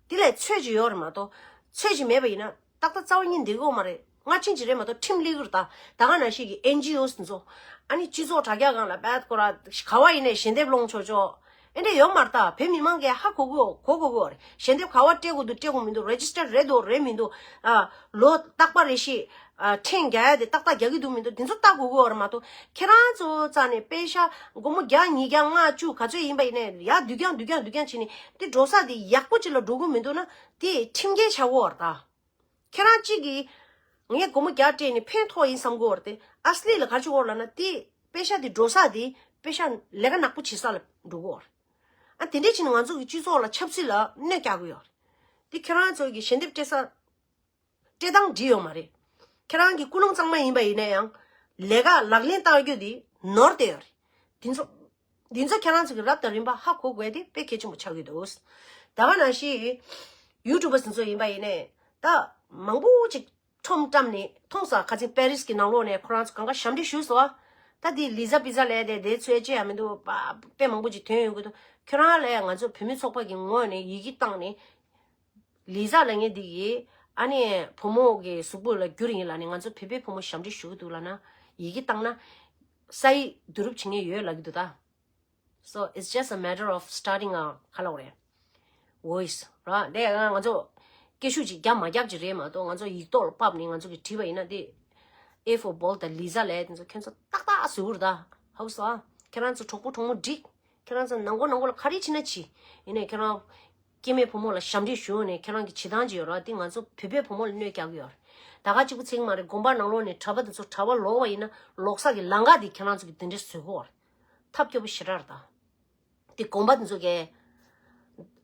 དེ་ལས་ཚོད་ཅིག་ཡོད་རེད་མ་གཏོགས་ཚོད་ཅིག་མེད་པ་ཡིན་ན་ཏག་ཏག་རྩ་བ་ཉིད་འདི་གོ་མ་རེད། སྔ་ཕྱིན་ཅིག་རེད་མ་གཏོགས་ཁྲིམས་ལིག་རེད་ད། ད་ག་ནང་བཞིན་གྱི་ཨེན་ཇི་ཨོ་སི་ཚོ་ཨ་ནི་སྤྱི་ཚོགས་དྲ་རྒྱ་སྒང་ལ་བད་ཁོ་ར་ག་བ་ཡིན་ནའི་ཞལ་འདེབས་སློང་ཆོག་ཆོག་ཨེ་འདྲ་ཡོད་མ་རེད་ད། བོད་མི་མང་གིས་ཧ་གོ་གོ་གོ་གོ་གོ་རེད། ཞལ་འདེབས་ག་བ་སྤྲད་དགོས་འདུག་སྤྲད་དགོས་མི་འདུག་རེ་ཇི་སི་ཊར་རེད་འདུག་རེད་མི་འདུག་ཨ་ལོ་རྟག་པ་རེ་བཞིན་ཨ་ཕྲེང་རྒྱག་ཡ་དེ་ཏག་ཏག་རྒྱག་གི་འདུག་མི་འདུག་དེ་ཚོ་ལྟ་དགོས་གོ་རེད་མ་གཏོགས་ཁྱེད་རང་ཚོ་རྩ་ནས་པེ་ཤ་སྒོར་མོ་བརྒྱ་ཉིས་བརྒྱ་ལྔ་བཅུ་ག་ཚོད་ཡིན་པ་ཡིན་ནའི་ཡར་བསྡུས་རྐྱང་བསྡུས་རྐྱང་བསྡུས་རྐྱང་བྱས་ནས་དེ་འགྲོ་ས་དེ་ཡག་པོ་ཅིག་ལ་འགྲོ་གི་མི་འདུག་ན་དེ་ཁྲིམས་འགལ་ཆགས་གོ་རེད་ད། ཁྱེད་རང་གཅིག་གིས་ངས་སྒོར་མོ་བརྒྱ་སྤྲད་ནས་ཕན་ཐོགས་ཡིན་བསམ་གོ་རེད་དེ། ཨ་སི་ལི་ལ་ག་རེ་བྱེད་གོ་རེད་ལབ་ན་དེ་པེ་ཤ་དེ་འགྲོ་ས་དེ་པེ་ཤ་ལས་ཀ་ནག་པོ་བྱེད་ས་ལ་འགྲོ་གོ་རེད། ཨ་དེ་འདྲས་བྱས་ནས་ང་ཚོ་གི་སྤྱི་ཚོགས་ལ་ཆབ་སྲིད་ལ་གནོད་རྒྱག་གི་ཡོད་རེད། དེ་ཁྱེད་རང་ཚོ་གི་ཞལ་འདེབས་སྤྲད་ས་སྤྲད་སྟངས་འགྲིག་ཡོད་མ་རེད། ཁྱེད་རང་གི་ཀུན་སློང་གཙང་མ་ཡིན་པ་ཡིན་ན་ཡང་ལས་ཀ་ལག་ལེན་བསྟར་རྒྱུ་དེ་ནོར་བསྡད་ཡོད་རེད། དེ་ཚོ་འདི་ཚོ་ཁྱེད་རང་ཚོ་གི་རབ་དང་རིམ་པ་ཧ་གོ་དགོས་དེ་དཔེ་གལ་ཆེན་པོ་ཆགས་ཀྱི་འདུག་ད་ག་ནང་བཞིན་ཡུ་ཊུབ་པ་དེ་ཚོ་ཡིན་པ་ཡིན་ནའི་ད་མང་པོ་ཅིག་ཁྲོམ་བཀྲམ་ནས་མཐོང་ས་ཁ་ཚིག་པེ་རིས་ཀྱི་ནང་ལོགས་ནས་ཁོ་རང་ཚོ་གང་ག་ཞབས་འདྲེན་ཞུས་སོང་། ད་དེ་ལི་ཛ་པི་ཛ་ལས་དེ་དེ་ཚོའི་ཅི་ཡང་མི་འདུག་པ་དཔེ་མང་པོ་ཅིག་ཐོན་ཡོང་གི་འདུག་ཁྱོད་རང་ལས་ང་ཚོ་བུད་མེད་ཚོགས་པ་གི་ངོས་ནས་ཡི་གེ་བཏང་ནས། ལི་ཛ་ལབ་མཁན་འདི་གིས་ཨ་ནི་བུ་མོ་གི་གཟུགས་པོ་ལ་འགྱུར་ཡིན་ལབ་ནས་ང་ཚོ་བོད་པའི་བུ་མོ་ཞབས་འདྲེན་ཞུ་གི་འདུག་ལབ་ན་ཡི་གེ་བཏང་ན་ས་ཡིག་བསྡུ་རུབ་བྱེད་མཁན་ཡོད་ལབ་ཀྱི་འདུག་ད། So it's just a matter of starting a ག་ལབ་དགོས་རེད། Voice ར་དེ་ང་ཚོ་སྐད་ཤུགས་ཅིག་རྒྱབ་མ་རྒྱབ་ཅིག་རེད་མ་གཏོགས་ང་ཚོ་ཡིག་ཐོག་ལ་ཕབ་ནས་ང་ཚོ་གིས་བྲིས་པ་ཡིན་ན་དེ་ཨེ་ཕོར་བྷོལ་དང་ལི་ཛ་ལབ་དེ་ཚོ་ཁྱེད་ཚོ་ཏག་ཏག་བཟོ་གི་རེད་ད། ཧ་གོ་སོང་ཨ། ཁྱེད་རང་ཚོ་གྲོགས་པོ་གྲོགས་མོ་འགྲིག་ཁྱེད་རང་ཚོ་ནང་སྒོ་ནང་སྒོ་ལ་ག་རེ་བྱེད་ན་བྱེད། ཡིན་ནའི་ཁྱེད་རང་སྐྱེ་དམན་བུ་མོ་ལ་ཞབས་འདྲེན་ཞུ་ནས་ཁྱེད་རང་གི་བྱེད་སྟངས་ཅིག་ཡོད་ར། དེ་ང་ཚོ་བོད་པའི་བུ་མོ་ལ་གནོད་རྒྱག་གི་ཡོད་རེད། ད་ག་གཅིག་པུ་ཚིག་མ་རེད། དགོན་པ་ནང་ལོགས་ནས་གྲྭ་པ་དེ་ཚོ་གྲྭ་པ་ལོག་པ་ཡིན་ན་ལོག་ས་གི་ལམ་ཁ་དེ་ཁྱེད་རང་ཚོ་གི་དེ་འདྲས་བཟོས་གོ་རེད། ཐབས་སྐྱོ་པོ་ཞེ་དྲག་རེད་ད། དེ་དགོན་པ་དེ་ཚོ་གས་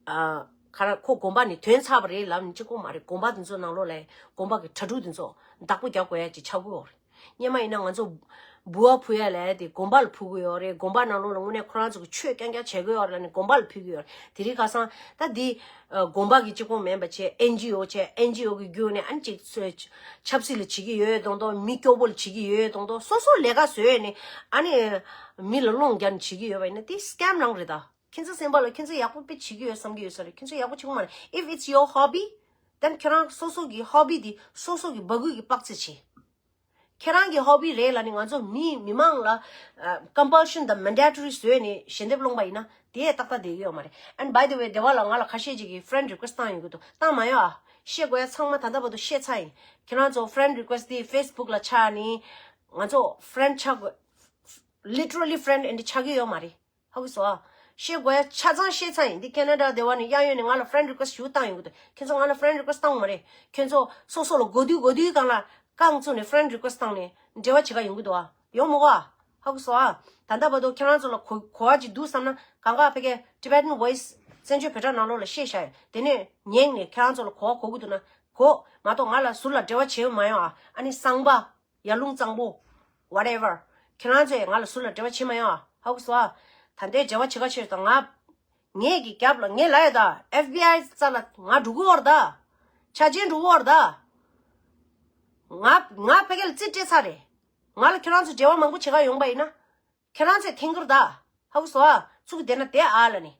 ཨ་ཁ་ར་ཁོ་དགོན་པ་ནས་ཐོན་ཚར་བ་རེད་ལབ་ནས་གཅིག་པོ་མ་རེད། དགོན་པ་དེ་ཚོ་ནང་ལོགས་ལ་དགོན་པ་གི་གྲྭ་ཕྲུག་དེ་ཚོ་བདག་པོ་རྒྱག་དགོས་ཡ་ཅིག་ཆགས་ཀྱི་ཡོད་རེད། སྔོན་མ་ཡིན་ན་ང་ཚོ་འབུལ་བ་ཕུལ་ཡ་ལས་དེ་དགོན་པ་ལ་ཕུལ་གི་ཡོད་རེད། དགོན་པ་ནང་ལོགས་ལ་དངོས་གནས་ཁོ་རང་ཚོ་གི་ཆོས་རྐྱང་རྐྱང་བྱེད་གི་ཡོད་རེད་ལབ་ནས་དགོན་པ་ལ་ཕུལ་གི་ཡོད་རེད། དེ་རིང་ཁ་སང་ད་འདི་ཨ་དགོན་པ་གི་གཅིག་པོ་མིན་པ་བྱས་ཨེན་ཇི་ཨོ་བྱས་ཨེན་ཇི་ཨོ་གི་བརྒྱུད་ནས་ཨ་ནི་ཅིག་ཚོས་ཆབ་སྲིད་ལ་བྱེད་ཀྱི་ཡོད་མདོག་མདོག་མི་སྐྱོ་པོ་ལ་བྱེད་ཀྱི་ཡོད་མདོག་མདོག་སོ་སོ་ལས་ཀ་བཟོས་ནས་ཨ་ནི་མི་ལ་སློང་རྒྱག་ནས་བྱེད་ཀྱི་ཡོད་པ་ཡིན་ན་དེ་སི་ཀེམ་རང་རེད་ད། ཁྱེད་ཚོ་སེམས་པ་ལ་ཁྱེད་ཚོ་ཡག་པོ་དཔེ་བྱེད་ཀྱི་ཡོད་བསམ་གྱི་ཡོད་ས་རེད། ཁྱེད་ཚོ་ཡག་པོ་བྱེད་ཀྱི་མ་རེད། If it's your hobby, then ཁྱེད་རང་སོ་སོ་གི་ཧོ་བི་དེ་སོ་སོ་གི་འབག་སྐུད་ཀྱི་པགས་ཚད་བྱེད། ཁྱེད་རང་གི་ཧོ་བི་རེད་ལབ་ནས་ང་ཚོ་མི་མི་མང་ལ་ཨ་ཀམ་པལ་ཤན་དང་མན་ཌེ་ཊོ་རི་བཟོས་ནས་ཞལ་འདེབས་སློང་པ་ཡིན་ན་དེ་ཏག་ཏག་བསྡད་ཀྱི་ཡོད་མ་རེད། And by the way, སྡེ་བ་ལ་ང་ལ་ཁ་ཤས་ཅིག་གིས་ཕི་རེན་ཌི་རི་ཀུ་ཨེ་སི་ཊི་བཏང་ཡོང་གི་འདུག་བཏང་མ་ཡོང་ཨ། བཤད་དགོས་ཡ་ཚང་མ་ད་ལྟ་བར་དུ་བཤད་ཚར་ཡིན། ཁྱེད་རང་ཚོ་ཕི་རེན་ཌི་རི་ཀུ་ཨེ་སི་ཊི་དེ་ཕེ་སི་བུག་ལ་ཆགས་ནས་ང་ཚོ་ཕི་རེན་ཌི་ཆགས་དགོས། Literally friend and ཆགས་ཀྱི་ཡོད་མ་རེད། ཧ་གོ་སོང་ཨ། བཤད་དགོས་ཡ་ཆ་ཚང་བཤད་ཚར་ཡིན། འདི་ཁེ་ན་ཌ་སྡེ་བ་ནས་གཡས་གཡོན་ནས་ང་ལ་ཕི་རེན་ཌི་རི་ཀུ་ཨེ་སི་ཊི་ཞུ་བཏང་ཡོང་གི་འདུག་ཁྱེད་ཚོ་ང་ལ་ཕི་རེན་ཌི་རི་ཀུ་ཨེ་སི་ཊི་བཏང་མ་རེད། ཁྱེད་ཚོ་སོ་སོ་ལ་དགོས་དུས་དགོས་དུས་སྒང་ལ་རྐང་བཙུགས་ནས་ཕི་རེན་ཌི་རི་ཀུ་ཨེ་སི་ཊི་བཏང་ནས་འབྲེལ་བ་བྱེད་ག་ཡོང་གི་འདུག་ཨ། ཡོང་མི་དགོས་ཨ། ཧ་གོ་སོང་ཨ། ད་ལྟ་བར་དུ་ཁྱེད་རང་ཚོ་ལ་གོ་གོ་བ་ཅིག་འདུག་བསམ་ན་གང་ག་ཕ་གི་Tibetan Voice བཙན་བྱོལ་བོད་དྲ་ནང་ལོགས་ལ་བཤད་བཞག་ཡོད། དེ་ནས་ཉན་ནས་ཁྱེད་རང་ཚོ་ལ་གོ་བ་གོ་གི་འདུག་ན་གོ། མ་གཏོགས་ང་ལ་ཟུར་ལ་འབྲེལ་བ་བྱེད་མ་ཡོང་ཨ། ཨ་ནི་གསང་པ། ཡར་ཀླུང་གཙང་པོ། Whatever། ཁྱེད་རང་ཚོས་ང་ལ་ཟུར་ལ་འབྲེལ་བ་བྱེད་མ་ཡོང་ཨ། ཧ་གོ་སོང་ཨ། ད་ལྟའི་འབྲེལ་བ་བྱེད་ག་ཆེད་དུ་ང་། ངེད་ཀྱི་རྒྱབ་ལ་ངེད་ལ་ཡོད་ད། ཨེཕ་བི་ཨའི་རྩ་ལ་ང་འགྲོ་གི་ཡོད་རེད་ད། ཆ་ཆེན་འགྲོ་གི་ཡོད་རེད་ད། ང་ང་ཕ་གི་ལ་རྩིས་སྤྲད་ཚར་རེད། ང་ལ་ཁྱོད་རང་ཚོ་འབྲེལ་བ་མང་པོ་བྱེད་ག་ཡོང་པ་ཡིན་ན། ཁྱོད་རང་ཚོས་ཐེངས་ཁུར་ད། ཧ་གོ་སོང་ཨ། ཚུགས་བསྡད་ན་བསྡད་ཨ་ལ་ནི།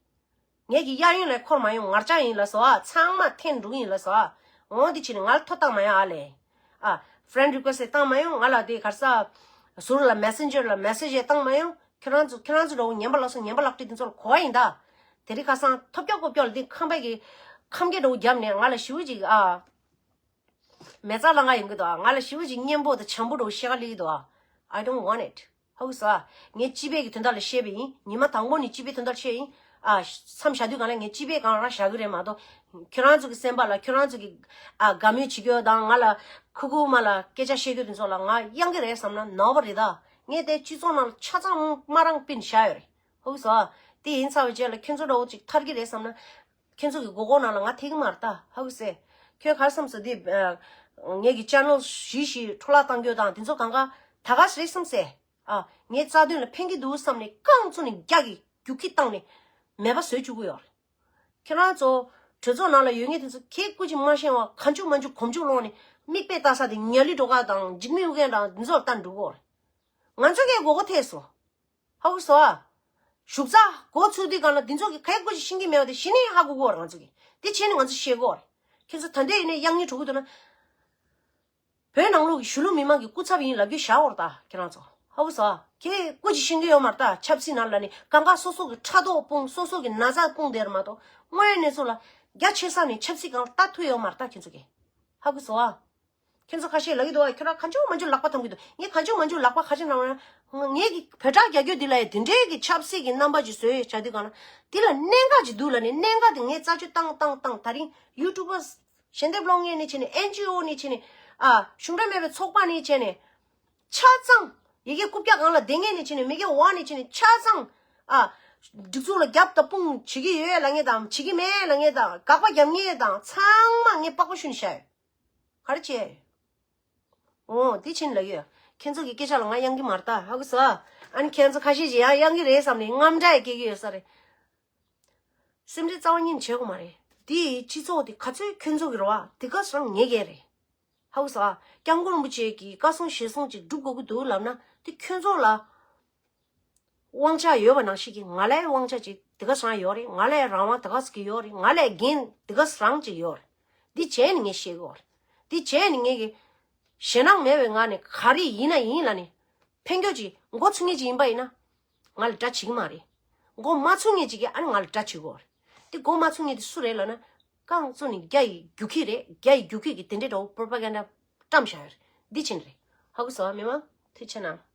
ངེད་ཀྱི་གཡས་གཡོན་ལ་འཁོར་མ་ཡོང་། ངར་ཅག་ཡིན་ལ་སོ་ཨ། ཚང་མ་འཐེན་འགྲོ་གི་ཡིན་ལ་སོ་ཨ། འོང་དེ་ཕྱིན་ནས་ང་ལ་ཐོ་བཏང་མ་ཡོང་ཨ་ལས། ཨ། friend request་ཡེ་བཏང་མ་ཡོང་། ང་ལ་དེ་གར་ས། ཟུར་ལ་messenger་ལ་message་ཡེ་བཏང་མ་ཡོང་། ཁྱོད་རང་ཚོ་ཁྱོད་རང་ཚོ་འདྲ་བོ་ངན་པ་ལག་སོ་ངན་པ་ལག་ཁྲིད་དེ་ཚོ་ལ་གོ་བ་ཡིན་ད། དེ་རིང་ཁ་སང་ཐོབ་སྐྱོ་ཀོ་སྐྱོ་ལ་དེ་ཁམས་པའི་གི་ཁམས་སྐད་འདྲ་བོ་བརྒྱབ་ནས་ང་ལ་ཞེ་པོ་ཅིག་ཨ། མེ་བཙའ་ལང་ག་ཡོང་གི་འདུག་ང་ལ་ཞེ་པོ་ཅིག་སྙན་པོ་དང་བྱམས་པོ་འདྲ་བོ་བཤད་ག་སླེབས་ཀྱི་འདུག I don't want it. ཧ་གོ་སོང་ཨ། ངས་སྤྱི་པའི་གི་དོན་དག་ལ་བཤད་པ་ཡིན། ཉི་མ་དང་པོ་ནས་སྤྱི་པའི་དོན་དག་བཤད་ཡིན། ཨ། མཚམས་བཞག་དུས་གང་ལ་ངས་སྤྱི་པའི་སྒང་རང་བཞག་གི་རེད་མ་གཏོགས། ཁྱོད་རང་ཚོ་གི་སེམས་པ་ལ་ཁྱོད་རང་ཚོ་གི་ཨ་དགའ་མོས་བྱེད་རྒྱུ་དང་ང་ལ་ཁུ་ཁུ་མ་ལ་སྐད་ཆ་བཤད་རྒྱུ་དེ་ཚོ་ལ་ང་གཡང་གི་རེད་བསམ་ན་ནོར་བ་རེད་ད། ངས་དེ་སྤྱི་ཚོགས་ནང་ལ་ཆ་ཚང་མ་རང་སྤུན་བཞག་ཡོད་རེད། ཧ་གོ་སོང་ཨ། དེ་ཡིན་ཚར་བའི་རྗེས་ལ་ཁྱོད་ཚོ་འདྲ་བོ་ཅིག་ཐར་གི་རེད་བསམ་ན། ཁྱེད་ཚོ་གི་མགོ་སྐོར་ནང་ལ་ང་ཐེག་མ་རེད་ད། ཧ་གོ་སོང་། ཁྱོད་ག་རེ་བསམ་སོང་དེ། ངེད་ཀྱི་channel་བཞི་བཞི་འཕྲོ་བརླག་བཏང་རྒྱུ་དང་དེ་ཚོ་གང་ག་ད་ག་རེད་བསམ་སོང་། ཨ། ངའི་རྩ་དོན་ལ་ཕན་གྱི་འདུག་བསམ་ནས་རྐང་བཙུགས་ནས་རྒྱ་གི་རྒྱུག་ཁྱི་བཏང་ནས་མེད་པ་བཟོས་བཅུག་གི་ཡོད་རེད། ཁྱེད་རང་ཚོ་གྲོས་ཚོགས་ནང་ལ་ཡོད་མཁན་དེ་ཚོ་ཁྱེད་སྐུ་མཁྱེན་མ་ཤེས་པ་གང་བྱུང་མ་བྱུང་གོམ་བྱུང་སློང་ནས་མིག་དཔེ་ལྟ་ས་དེ་ཉ་ལི་འགྲོ་ག་དང་འཇིགས་མེད་ཨུ་རྒྱན་དང་དེ་ཚོ་ལ་ལྟ་འགྲོ་གི་ཡོད་རེད། ང་ཚོ་གས་མགོ་སྐོར་ཐེབས་སོང་། ཧ་གོ་སོང་ཨ། ཞུགས་ཚ་འགོ་ཚུགས་དུས་གང་ལ་འདི་ཚོ་གི་ག་ཡེ་སྐུ་ཅིག་ཤེས་ཀྱི་མེད་པ་དེ་གཞི་ནས་ཧ་གོ་གོ་རེད་ང་ཚོ་གི། དེ་བྱས་ནས་ང་ཚོ་ཤེས་གོ་རེད། ཁྱེད་ཚོ་ད་ལྟ་ཡིན་ནའི་གཡང་ཉེ་འགྲོ་གི་འདུག་ན། བོད་ནང་ལོགས་ཀྱི་གཞིས་ལུས་མི་མང་གི་སྐུ་ཚབ་ཡིན་ལབ་རྒྱུ་བཞག་གོ་རེད་ད་ཁྱེད་རང་ཚོ། ཧ་གོ་སོང་ཨ། ཁྱེད་སྐུ་ཅིག་ཤེས་ཀྱི་ཡོད་མ་རེད་ད། ཆབ་སྲིད་ནང་ལ་ནི་གང་ག་སོ་སོ་གི་ཕྲག་དོག་སྤུངས། སོ་སོ་གི་ན་ཚ་སྤུངས་བསྡད་རེད་མ་གཏོགས་དངོས་ཡོད་གནས་ཚུལ་ལ་རྒྱ་ཆེ་ས་ནས་ཆབ་སྲིད་སྒང་ལ་ལྟ་ཐུབ་ཡོད་མ་རེད་ད་ཁྱེད་ཚོ་གི། ཧ་གོ་སོང་ཨ། ཁྱེད་ཚོ་ཁ་ཤས་ལབ་ཀྱི་འདུག་ཨ། ཁྱོད་རང་གང་བྱུང་མང་བྱུང་ལག་པ་འཐམ་གྱི་འདུག་ངས་གང་བྱུང་མང་བྱུང་ལག་པ་ག་ཅི་གནང་བ་ན། ངས་ཀྱི་བོད་དྲག་རྒྱག་རྒྱུ་འདི་ལ་ཡ་དེ་འདྲའི་གི་ཆབ་སྲིད་ཀྱི་རྣམ་པ་ཅིག་བཟོས་བྱ་དུས་གང་ལ་འདི་ལ་གནད་འགག་ཅིག་འདུག་ལ་ནི་གནད་འགག་དེ་ངས་རྩད་གཅོད་བཏང་བཏང་བཏང་། ད་རིང་YouTuber་ཞལ་འདེབས་སློང་མཁན་ནས་བྱས་ནས་NGO་ནས་བྱས་ནས་ཨ། གཞུང་འབྲེལ་མེད་པའི་ཚོགས་པ་ནས་བྱས་ནས་ཆ་ཚང་། ཡི་གེ་རྐུབ་བཀྱག་སྒང་ལ་བསྡད་མཁན་ནས་བྱས་ནས་མི་སྒེར་འོག་ནས་བྱས་ནས་ཆ་ཚང་ཨ། སྒྲིག་འཛུགས་ལ་རྒྱབ་དང་དཔུང་བྱེད་ཀྱི་ཡོད་ལབ་མཁན་དང་བྱེད་ཀྱི་མེད་ལབ་མཁན་དང་དགག་པ་རྒྱབ་མཁན་དང་ཚང་མ་ངས་པགས་པ་བཤུས་ནས་བཞག་ཡོད། ག་རེ་བྱས། འོ་དེ་ཕྱིན་ལ་ཡོད། ཁྱེད་ཚོ་གི་སྐད་ཆ་ལ་ང་གཡང་གི་མ་རེད་ད། ཧ་གོ་སོང་། ཨ་ནི་ཁྱེད་ཚོ་ཁ་ཤས་ཀྱིས་ཡང་གཡང་གི་རེད་བསམ་ནས་དངངས་སྐྲག་སྐྱེ་གི་ཡོད་ས་རེད། སེམས་ཁྲལ་རྩ་བ་ཉིད་བྱེད་དགོས་མ་རེད། དེ་སྤྱི་ཚོགས་དེ་ག་ཚོད་ཁྱོད་ཚོ་གི་རེད་བ། དེ་ག་ཚོད་རང་ངེད་ཀྱི་རེད། ཧ་གོ་སོང་ཨ། སྐྱབས་མགོན་རིན་པོ་ཆེ་གི་བཀའ་གསུང་ཞལ་གསུང་ཅིག་སྒྲུབ་དགོས་ཀྱི་འདུག་ལབ་ན་དེ་ཁྱོད་ཚོ་ལ། དབང་ཆ་ཡོད་པ་ནང་བཞིན་གྱི་ང་ལའི་དབང་ཆ་ཅིག་དེ་ག་སང་ཡོད་རེད། ང་ལའི་རང་དབང་དེ་ག་ཟིག་གི་ཡོད་རེད། ང་ལའི་འགན་དེ་ག་རང་ཅིག་ཡོད་རེད། འདི་བྱས་ནས་ངས་བཤད་གི་ཡོད་རེད། འདི་བྱས་ནས་ངས་གི་ཞེད་སྣང་མེད་པའི་ངང་ནས་ག་རེ་ཡིན་ན་ཡིན་ལབ་ནས་ཕན་གྱོད་ཅིག་མགོ་ཚོས་མཁན་ཅིག་ཡིན་པ་ཡིན་ན་ང་ལ་དགྲ་བྱེད་ཀྱི་མ་རེད། མགོ་མ་ཚོས་མཁན་ཅིག་གིས་ཨ་ནི་ང་ལ་དགྲ་བྱེད་གི་ཡོད་རེད། འདི་མགོ་མ་ཚོས་མཁན་དེ་སུ་རེད་ལབ་ན་རྐང་བཙུགས་ནས་རྒྱ་ཡི་རྒྱུག་ཁྱི་རེད། རྒྱ་ཡི་རྒྱུག་ཁྱི་གིས་དེ་འདྲའི་འདྲ་བོ་propaganda་བཀྲམ་བཞག་ཡོད་རེད། འདི་ཕྱིན་རེད། ཧ་གོ་སོང་མི་མང་ཐུགས་ཆེ་གནང་།